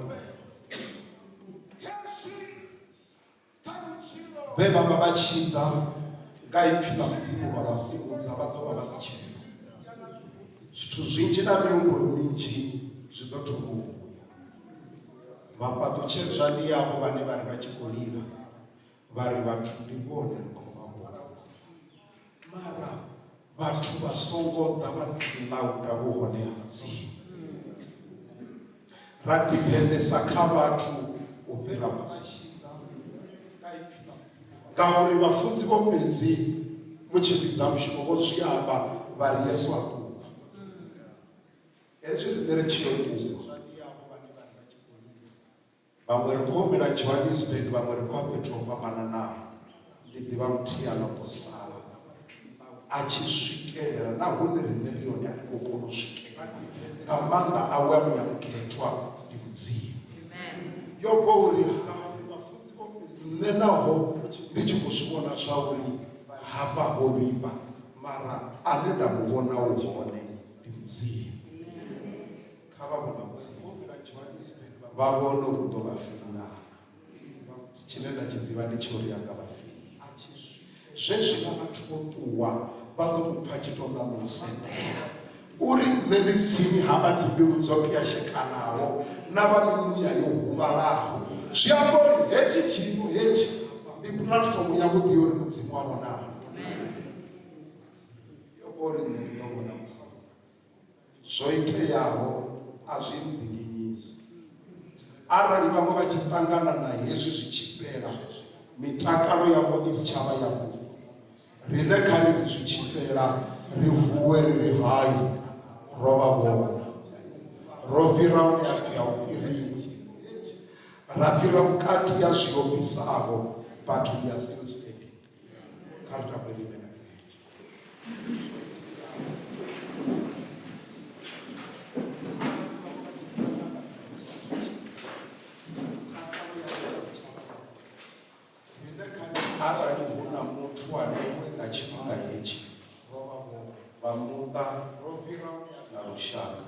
vhe vha vha vha tshi ḓa nga ipfi ḽa Mudzimu vha vha fhumudza vha ḓo vha vha si tsheo zwithu zwinzhi na mihumbulo minzhi zwi ḓo thoma u vhuya vhafhaṱutshedzwa ndi avho vhane vha ri vha tshi khou lila vha ri vhathu ndi vhone ri khou vha vhona mara vhathu vha songo ḓa vha ṱilauda vhuhone ha Mudzimu ra dipendesa kha vhathu u fhira Mudzimu ngauri vhafunzi vho fhedzi mutshimbidza mushumo vho zwi amba vha ri Yesu a ṱuwa hezwi riṋe ri tshi yo ṱuwa Vhaṅwe ri khou humela Johannesburg, vhaṅwe ri khou ya fhethu ho fhambananaho. Ndi ḓivha muthihi a no ḓo sala a tshi swikelela na hune riṋe ri hone a ri ngo kona u swikelela nga maanḓa awe a Muya Mukhethwa ndi Mudzimu. Yobo uri nṋe naho ndi tshi khou zwi vhona zwa uri hafha ho vhifha mara ane nda mu vhona u hone ndi Mudzimu. Kha vha vhone Mudzimu vha vhone uri u ḓo vha feila. Tshine nda tshi ḓivha ndi tsha uri a nga vha feila. Zwezwiḽa vhathu vho ṱuwa vha ḓo mu pfa a tshi tou ṋaṋa u sendela uri nṋe ndi tsini ha vha dzimbilu dzo pwyashekanaho na vha mimuya yo huvhalaho. Zwi amba uri hetshi tshiimo hetshi ndi puḽatifomo yavhuḓi ya uri Mudzimu a vhonale. Yo vha uri nṋe ndi ḓo vhona Mudzimu. Zwo iteaho a zwi nnzinginyisi. Arali vhaṅwe vha tshi ṱangana na hezwi zwi tshi fhela, mitakalo yavho i si tsha vha yavhuḓi, riṋe kha ri ri zwi tshi fhela ri vuwe ri ri, Hai, ro vha vhona. Ro fhira hune ha pfi a hu fhiriwi. Ra fhira vhukati ha zwi ofhisaho, but we are still standing. Kha ri takuwe ri ime nga milenzhe. Arali hu na muthu ane nga tshifhinga hetshi. lushaka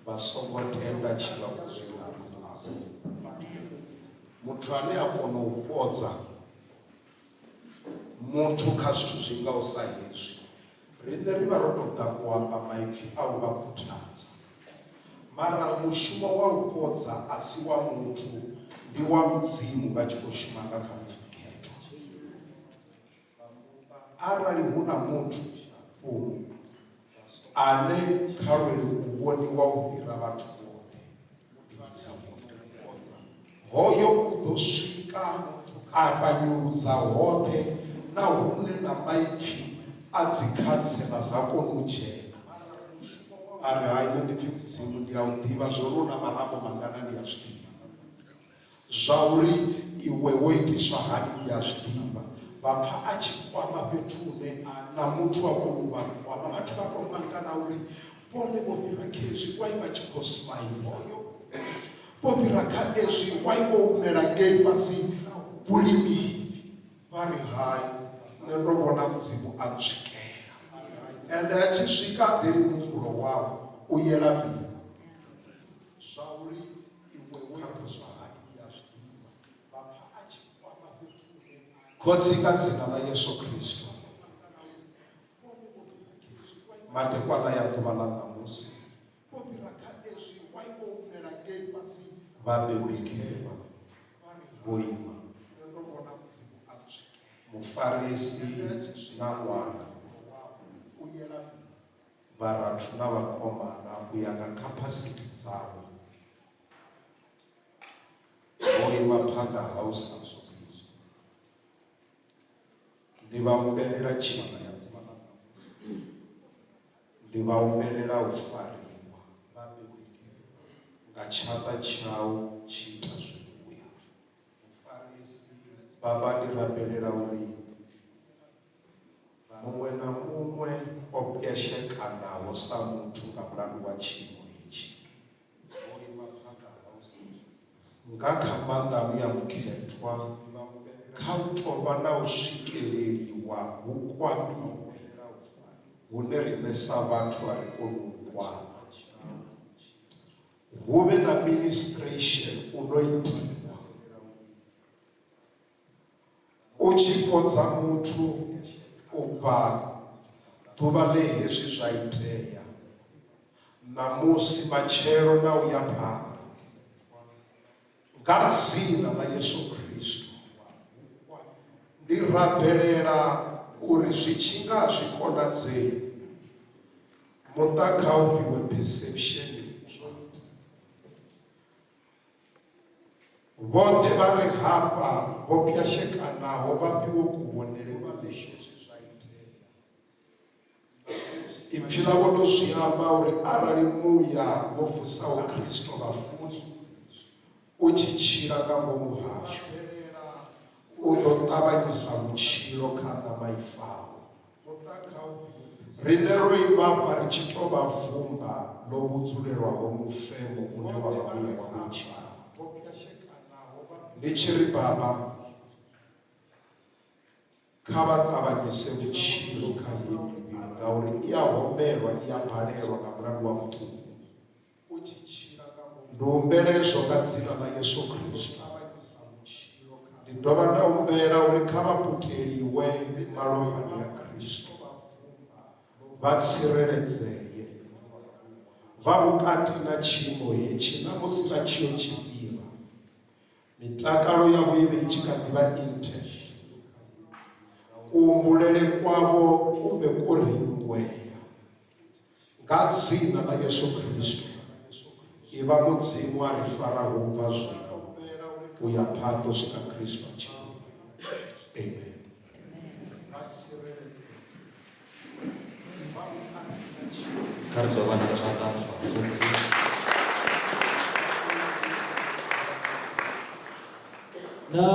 vha songo tenda tshi vha vhudza muthu ane a kona u fhodza muthu kha zwithu zwi ngaho sa hezwi riṋe ri vha ro tou ḓa u amba maipfi a u vha khuthadza mara mushumo wa u fhodza a si wa muthu ndi wa mudzimu vha tshi khou shuma nga kha mukhethwa arali hu na muthu umu ane kha lwele u vhoniwa u fhira vhathu vhoṱhe hoyo u ḓo swika a vhanyuludza hoṱhe na hune na maipfi a dzikhantsela dza kona u dzhena a ri hai nṋe ndi pfi mudzimu ndi a u ḓivha zwo uri u na marambo mangana ndi a zwi ḓivha zwa uri iwe wo itiswa hani ndi a zwi ḓivha vha pfa a tshi kwama fhethu hune na muthu a kona u vha kwama vhathu vha tou mangala uri vhone vho fhira khezwi why vha tshi khou smile vho fhira kha ezwi why vho humela ngei fhasi vhulimi vha ri hai nṋe ndo vhona mudzimu a ntswikela ende a tshi swika a ḓeli muhumbulo wawe u yela mbilu zwa uri iwe wo itiswa hani ndi a zwi ḓivha vha pfa a tshi kwama fhethu hune khotsi nga dzina ḽa Yesu Kristo madekwana ya ḓuvha ḽa ṋamusi vhabebi khevha vho ima mufarisi na ṅwana vharathu na vhakomana u ya nga caphasithi dzavho vho ima phanḓa ha u sa ndi vha humbelela tshilidzi ndi vha humbelela u fariwa nga tshanḓa tshau tshi ita zwivhuya baba ndi rabelela uri muṅwe na muṅwe o pwashekanaho sa muthu nga mulandu wa tshiimo hetshi nga kha maanḓa a Muya Mukhethwa kha u tou vha na u swikeleliwa hu kwamiwe hune riṋe sa vhathu a ri koni u kwana hu vhe na ministration u no itiwa u tshi fhodza muthu u bva ḓuvha ḽe hezwi zwa itea ṋamusi matshelo na u ya phanḓa nga dzina ḽa Yesu Kristo ndi rabelela uri zwi tshi nga zwi konadzei muṱa kha u fhiwe perception Vhoṱhe vha re hafha vho pwashekanaho vha fhiwe kuvhonele kuswa. Ipfi ḽavho ḽo zwi amba uri arali muya wo vusaho Kristo vhafuni u tshi tshila nga ngomu hashu, u ḓo ṱavhanyisa vhutshilo kha ṋama i faho. Riṋe ro ima afha ri tshi tou vha vumba ḽo vhudzulelwaho mufemo une wa vha muya wa vhutshilo. Ndi tshi ri, Baba, kha vha ṱavhanyise vhutshilo kha heyi mivhili ngauri i a homelwa, i a balelwa nga mulandu wa vhuṱungu. Ndi humbela hezwo nga dzina ḽa Yesu Kristo. Ndi dovha nda humbela uri kha vha puteliwe malofhani a Kristo, vha tsireledzee, vha vhukati na tshiimo hetshi na musi vha tshi yo tshi fhira, mitakalo yavho i vhe i tshi kha ḓi vha intact, kuhumbulele kwavho ku vhe kwo rinyuwea. Nga dzina ḽa Yesu Kristo, ivha Mudzimu a ri faraho u bva zwino u ya phanḓa u swika Kristo a tshi vhuya. Amen. Kha ri ḓo vha na zwanḓa zwa khotsi. Na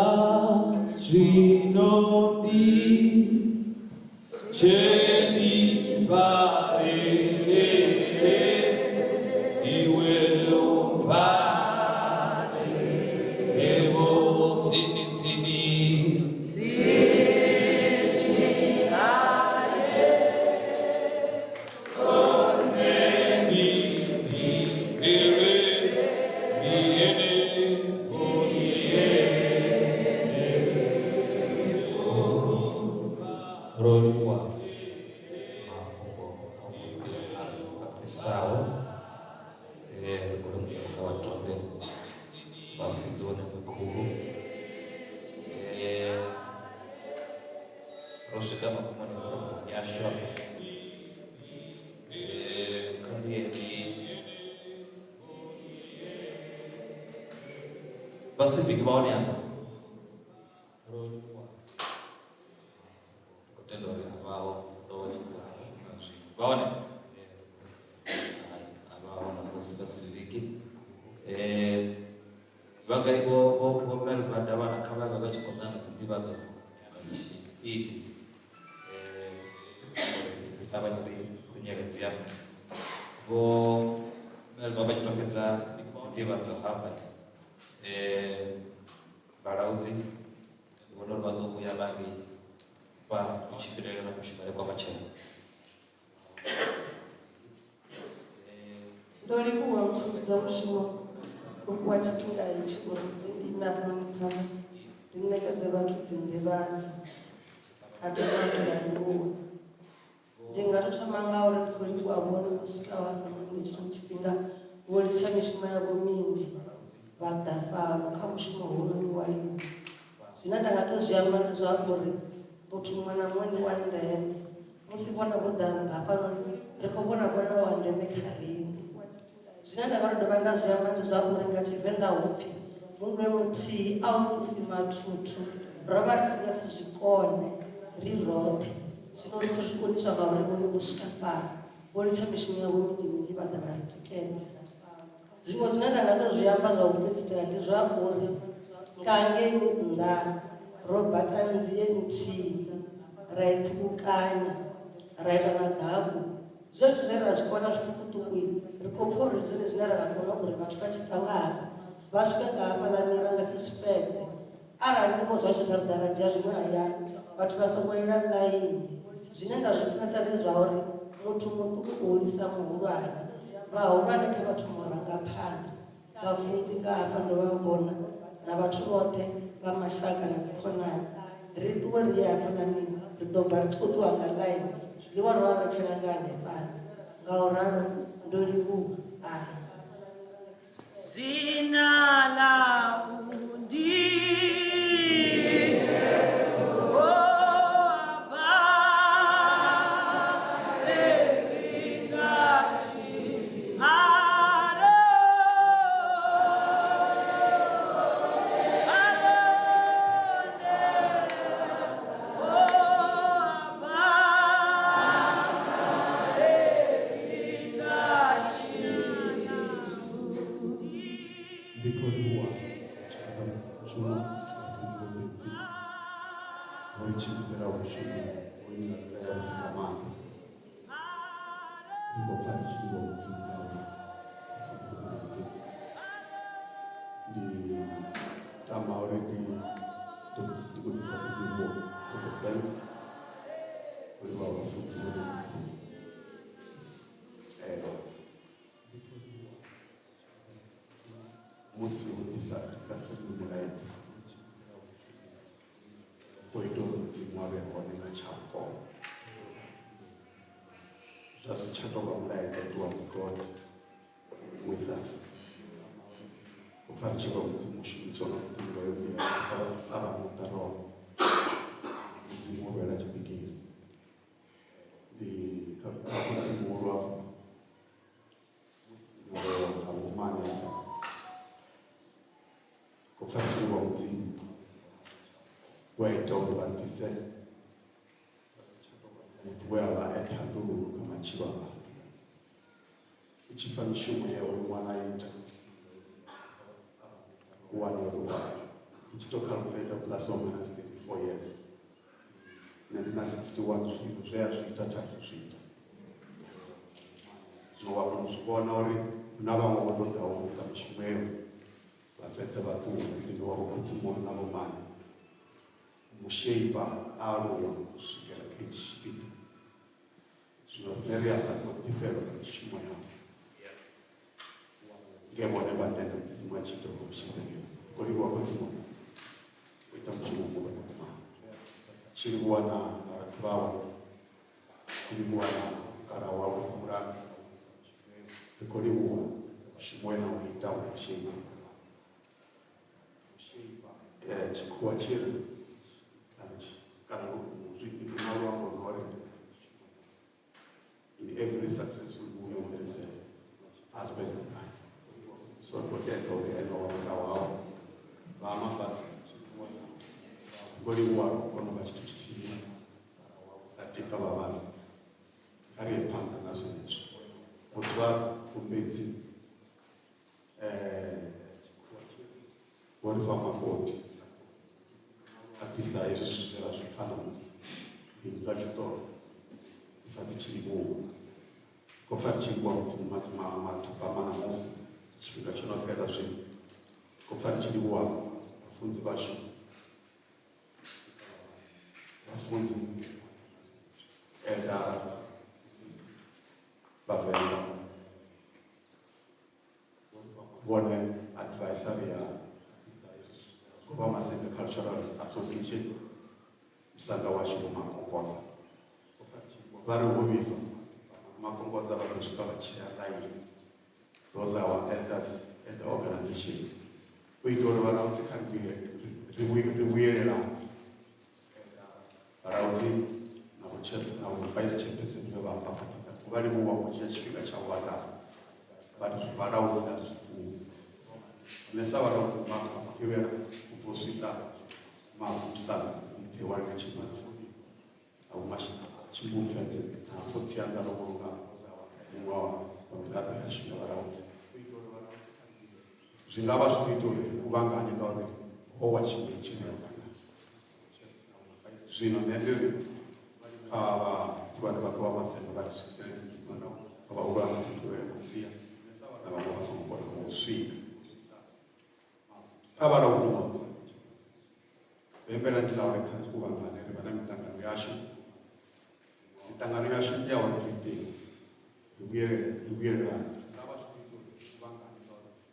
zwino ndi fhisaho. Ri khou livhuwa Mudzimu nga wa Tonde, vhafunzi vhone vhakhulu. Ro swika magumoni a ḓoroboni yashu hafha. Kha ndi ye ndi vha civic vha hone hafha. Ro livhuwa. Ri khou tenda uri a vhaho ndo vha hone. A vhaho na musi vha civic. Vha gai vho vho vho Melva Davhana kha vha vhe vha tshi khou ṋanga dzi nḓivhadzo nga tshipidi. Uri ri ṱavhanye ri khunyeledze hafha. Vho Melva vha tshi tou fhedza dzi nḓivhadzo hafha. Vhalaudzi ndi vhona uri vha ḓo vhuya vha ri fha kutshimbilele na kushumele kwa matshelo. Ndo livhuwa u tshimbidza mushumo wa tshifhinga itshi uri ndi ime hafha nṱha ndi ṋekedze vhathu dzinḓivhadzo khathihi na u vha livhuwa. Ndi nga tou thoma nga uri ndi khou livhuwa vhone vho swikaho hafhanoni nga tshino tshifhinga vho litsha mishumo yavho minzhi vha ḓa fhano kha mushumo hounoni wa livhuwa. Zwine nda nga tou zwi amba ndi zwa uri muthu muṅwe na muṅwe ndi wa ndeme. Musi vhone vho ḓa hafhanoni ri khou vhona vhone wa ndeme kha riṋe. Zwine nda nga tou dovha nda zwi amba ndi zwa uri nga Tshivenḓa hu pfi munwe muthihi a u ṱusi mathuthu, ro vha ri si nga si zwi kone ri roṱhe. Zwino ri khou zwi koniswa ngauri vhone vho swika fhano, vho litsha mishumo yavho minzhi minzhi vha ḓa vha ri tikedza. Zwiṅwe zwine nda nga tou zwi amba zwa u fhedzisela ndi zwa uri nga hangeini nnḓa ro bata nzie nthihi ra i ṱhukhukanya ra ita na gaku. Zwezwi zwe ra zwi kona zwiṱukuṱuku ri khou pfa uri ndi zwone zwine ra nga kona uri vhathu vha tshi bva nga hafha vha swike nga hafhaḽani vha nga si zwi fhedze. Arali ndi vho zwa shotha ri ḓa ra dzhia zwiṅwe hayani vhathu vha songo ela ḽaini. Zwine nda zwi funesa ndi zwa uri muthu muṱuku u hulisa muhulwane, vhahulwane kha vha thome u ranga phanḓa, vhafunzi nga hafha ndo vha vhona na vhathu vhoṱhe vha mashaka na dzikhonani. Ri ṱuwe ri ye hafhaḽani ri ḓo bva ri tshi khou ṱuwa nga ḽaini, zwiḽiwa ro vha vhetshela nga hanefhaḽa. Ngauralo ndo livhuwa. Amen. Dzina ḽau ndi Ndi khou livhuwa tshaka mushumo vhafunzi vho Mbedzi vho ri tshimbidzelaho mushumo hoyu nga nḓila yavhuḓi nga maanḓa. Ri khou pfa ri tshi livhuwa Mudzimu ngauri vhafunzi vho Mbedzi ndi tama uri ndi ndi khou ḓisa dzi ndivhuwo vote of thanks u livhuwa vhafunzi vho Mbedzi. Musi ho ḓisa ḽifhasini mulaedza o ita uri Mudzimu a vhe hone nga tshavhukona. Zwa zwi tsha tou vha mulaedza, it was God with us. U pfa ri tshi vha Mudzimu u shumiswa nga Mudzimu nga yo nḓila sa vha muṱa roṱhe. Mudzimu o lwela tshipikiri. Ndi kha khotsi muhulu hafho na vhomane hafha. Khou pfa ri tshi livhuwa Mudzimu we a ita uri vha ḓise muthu we a vha e thandululo kha matshilo a vhathu. U tshi pfa mishumo ye hoyu ṅwana a ita u wana uri wa u tshi tou calculator plus or minus 34 years nṋe ndi na 61 zwino zwe a zwi ita tha thu zwi ita. Zwino wa kona u zwi vhona uri hu na vhaṅwe vho tou ḓaho u ita mishumo eyo vha fhedza vha ṱuwa. Ndi wa vhokhotsimulu na vhomane musheipa a aluwa u swikela kha itshi tshipiḓa. Zwino riṋe ri a ḓo ḓifhelwa nga mishumo yavho nge vhone vha tenda Mudzimu a tshi ita uri vha ngeo. Khou livhuwa khotsimulu u ita mushumo muhulwane vhukuma. Tshi livhuwa na vharathu vhawe, tshi livhuwa na mukalaha wawe Mulandu. Ri khou livhuwa mushumo we na u ita wa u sheipa. Tshikhuwa tshi ri kana na luambo lwo ri in every successful woman there is a husband behind. So ri khou tenda uri ene wa muṱa wau vha Mafadza ri khou livhuwa ro kona u vha tshithu tshithihi ra tika vha vhana. Kha ri ye phanḓa na zwenezwi musi vha kumbedzi vho ri fha makoti a ḓisa hezwi zwithu zwe ra zwi pfa ṋamusi mbilu dzashu dzoṱhe dzi pfa dzi tshi livhuwa. Khou pfa ri tshi livhuwa Mudzimu mathapama ṋamusi tshifhinga tsho no fhela zwino. Khou pfa ri tshi livhuwa vhafunzi vhashu, vhafunzi elder Vhavenḓa vhone advisory ya Govha Masembe Cultural Association musanda washu Vho Makongodza vha ri ho vhibva Makongodza vha ḓo swika vha tshea ḽaini. Those are our elders at the organization. U itela uri vhalaudzi kha ri vhuyelelane. Vhalaudzi na vho chair na vho vice chairperson vhe vha amba afha phanḓa khou vha livhuwa vho dzhia tshifhinga tsha u vha ḓa vha ri vhalaudzi a ri zwiṱuku. Nṋe sa vhalaudzi vha Mugivhela u bva u swika mavu musanda mphewa nga tshimana na vho Tshimbupfe na khotsi anga ro vhulunga muṅwe wa miraḓo yashu ya vhalaudzi. Zwi nga vha zwi khou ita uri ri kuvhangane ngauri ho wa tshiṅwe tshine ra ṱangana. Zwino nṋe ndi ri kha vhahulwane vha Govha Masembe vha ri swikisele dzindimana kha vhahulwane ri tevhele masia na vhaṅwe vha songo kona u swika. Kha vhalaudzi vhoṱhe bembela ndi ḽa uri kha ri kuvhangane ri vha na miṱangano yashu. Miṱangano yashu ndi ya uri ri iteni ri vhuyelele ri vhuyelelane.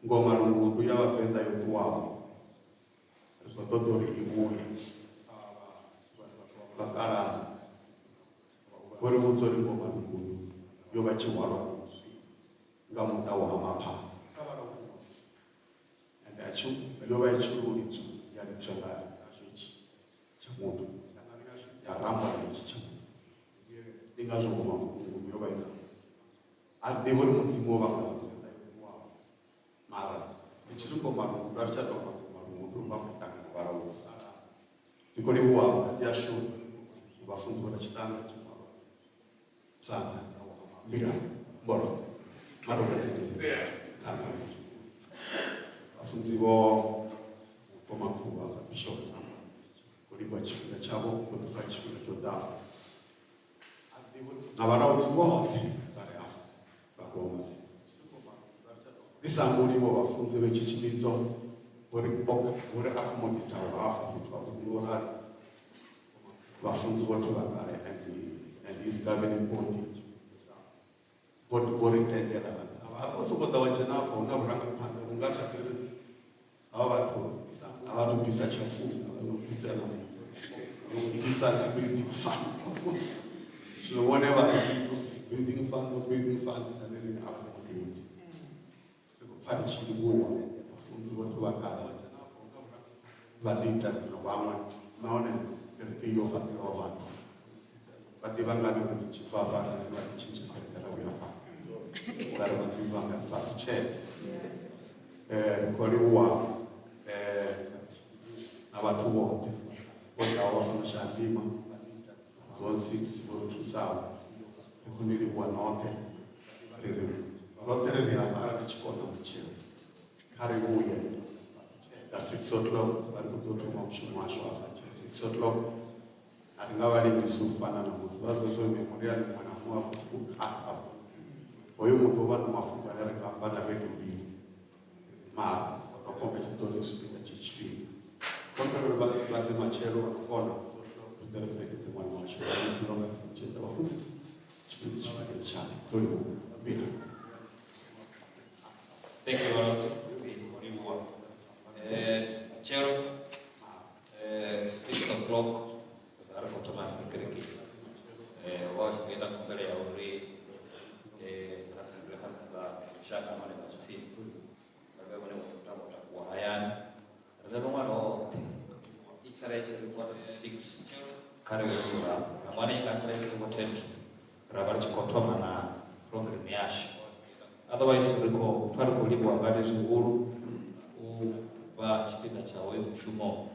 Ngoma lungundu ya Vhavenḓa yo ṱuwaho ri khou ṱoḓa uri i vhuye. Vhakalaha vho ri vhudza uri ngoma lungundu yo vha tshi hwalwa nga muṱa wa ha Maphala and a tshi yo vha i tshi lidzwa ya lidzwa nga hetshi tsha muthu ya rambwa nga hetshi tsha muthu. Ndi ngazwo ngoma lungundu yo vha i na a ri ḓivhi uri Mudzimu wo vha nga mara ri tshi ri ngoma lungundu a ri tsha tou amba ngoma lungundu ri khou amba muṱangano vhalaudzi. Ndi khou livhuwa vhukati hashu vhafunzi vho Ratshitanga, Musanda, Mbila, Mboro, Maronga Dzindini, Kha vhafunzi vho Vho Makhuvha vha Bishop, khou livhuwa tshifhinga tshavho, vho ḓi fha tshifhinga tsho ḓaho na vhalaudzi vhoṱhe vha re afha vha Govha Masembe. Ndi sa hangwi vho vhafunzi vhe tshi tshivhidzo vho ri vho ri accommodataho hafha fhethu ha vhuḓi ngo rali vhafunzi vhoṱhe vha kale and his governing body vho vho ri tendela ra ḓa. A sokou ḓa wa dzhena afha hu na vhurangaphanḓa vhu nga kha ḓi ri havha vhathu a vha thu bvisa tshafumi a vha bvisa na bvisa na building fund. Zwino vhone vha building fund no building fund na ri accommodate. Ri khou pfa ri tshi livhuwa vhafunzi vhoṱhe vha kale vha ḓi ita na vhaṅwe nahone kereke yo fhaṱelwa vhathu vha ḓivha ngani uri ndi tshi bva hafha riṋe vha ḓi tshintsha tshelede ra vhuya fhano nga ri Mudzimu vha nga ri fhaṱutshedza. Ri khou livhuwa na vhathu vhoṱhe vho ḓaho vha fhano Shayandima zone 6 vho ri thusaho. Ri khou ni livhuwa noṱhe, ri ri roṱhe ri ri hafha arali ri tshi kona matshelo kha ri vhuye nga 6 o'clock vha ri khou ḓo thoma mushumo washu hafha 6 o'clock. A ri nga vha lengisi u fana na musi vha zwa zwo memorial muṅwe na muṅwe a khou sokou kha afho. Hoyo muthu o vha na mafhungo ane ri nga amba na vhege mbili mara o tou kombetshedza uri swika tshi tshifhinga. Khombela uri vha vha ḓe matshelo vha no kona ri ḓe ri fhelekedze ṅwana washu. Mudzimu vha nga ri fhaṱutshedza vhafunzi tshifhinga tshifhinga tsha ndo livhuwa. Mbila. Thank you, Vhalotsi. Livhuwa. Matshelo 6 o'clock ri khou thoma hanefha kerekeni. Wa tshi ḓo ita khumbelo ya uri kha musi vha Mashaka vhane vha tsini vha vhe vhone vho takuwa takuwa hayani. Riṋe vhaṅwe roṱhe i sala i tshi ri 5:45 kha ri vhe ro dzula, na i nga sala i tshi ri vho 10 to ra vha ri tshi khou thoma na program yashu. Otherwise ri khou pfa ri khou livhuwa badi zwihulu u vha tshipiḓa tsha hoyo mushumo.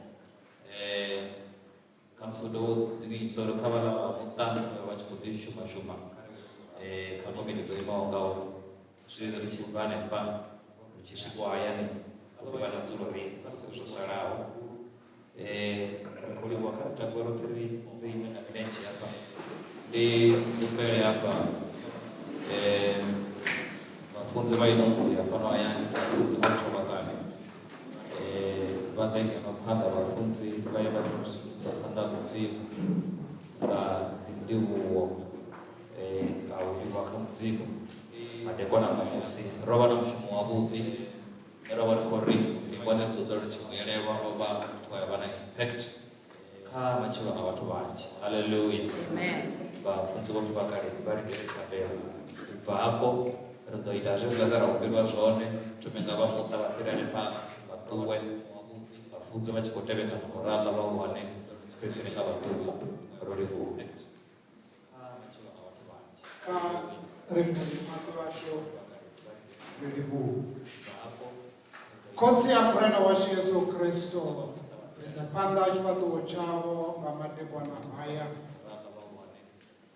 Khamusi u tou dzinginyisa uri kha vhaḽa vha muṱa vha tshi khou ḓi shuma shuma kha komiti dzo imaho ngauri zwezwi ri tshi bva hanefha ri tshi swika hayani hu vha na dzulo ri zwo salaho. Ri khou livhuwa, kha ri takuwe roṱhe ri ime nga milenzhe hafha, ndi humbele hafha vhafunzi vha ino nnḓu ya fhano hayani, vhafunzi vho thoma kale vha ḓe ngeno phanḓa, vhafunzi vha ye vha tou swikisa phanḓa Mudzimu nga dzindivhuwo nga u livhuwa kha Mudzimu. Madekwana ṋamusi ro vha na mushumo wavhuḓi, ro vha ri khou ri livhone ri ḓo dzula ri tshi vhuyelelwa, ro vha wa vha na impact kha matshilo a vhathu vhanzhi. Haleluya. Vhafunzi vhothu vha kale vha lindele thabelo, u bva hafho ri ḓo ita zwezwiḽa zwe ra humbelwa zwone, thome nga vha muṱa vha fhire hanefha vha ṱuwe, vhafunzi vha tshi khou tevhekana ngorala vhahulwane fhedzisele nga vhaṱuku. Ro livhuwa. Kha ri maṱo ashu ri livhuwe Khotsi a Murena washu Yesu Kristo, ri ḓa phanḓa ha tshifhaṱuwo tshavho nga madekwana haya,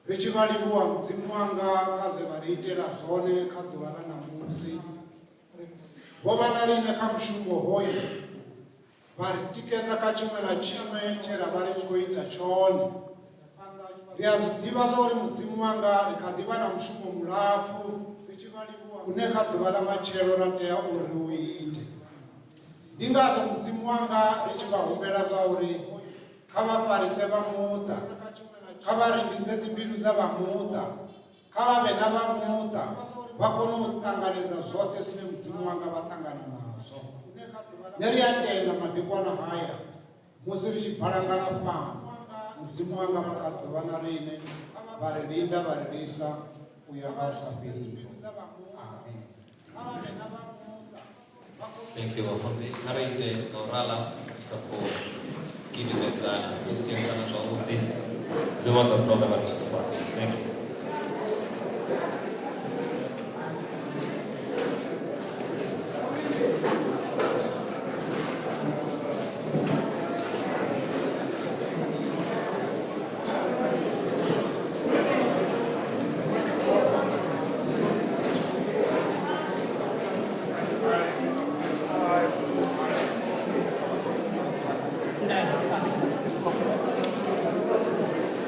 ri tshi vha livhuwa Mudzimu wanga kha zwe vha ri itela zwone kha ḓuvha ḽa ṋamusi. Vho vha na riṋe kha mushumo hoyu, vha ri tikedza kha tshiṅwe na tshiṅwe tshe ra vha ri tshi khou ita tshone. Ri a zwi ḓivha zwa uri Mudzimu wanga ri kha ḓi vha na mushumo mulapfu une kha ḓuvha ḽa matshelo ra tea uri ri u ite. Ndi ngazwo Mudzimu wanga ri tshi vha humbela zwa uri kha vha farise vha muṱa, kha vha rindidze dzimbilu dza vha muṱa, kha vha vhe na vha muṱa vha kone u ṱanganedza zwoṱhe zwine Mudzimu wanga vha ṱangana nazwo. Nṋe ri a tenda madekwana haya musi ri tshi balangana fhano, Mudzimu wanga vha kha ḓo vha na riṋe, vha ri linda vha ri lisa u ya nga hu sa fheliho. Amen. Thank you vhafunzi, kha ri ite nga u rala ri sa khou gidimedzana, ri siesana zwavhuḓi, dziṅwe ḓo tovha vha tshifhaṱo. Thank you.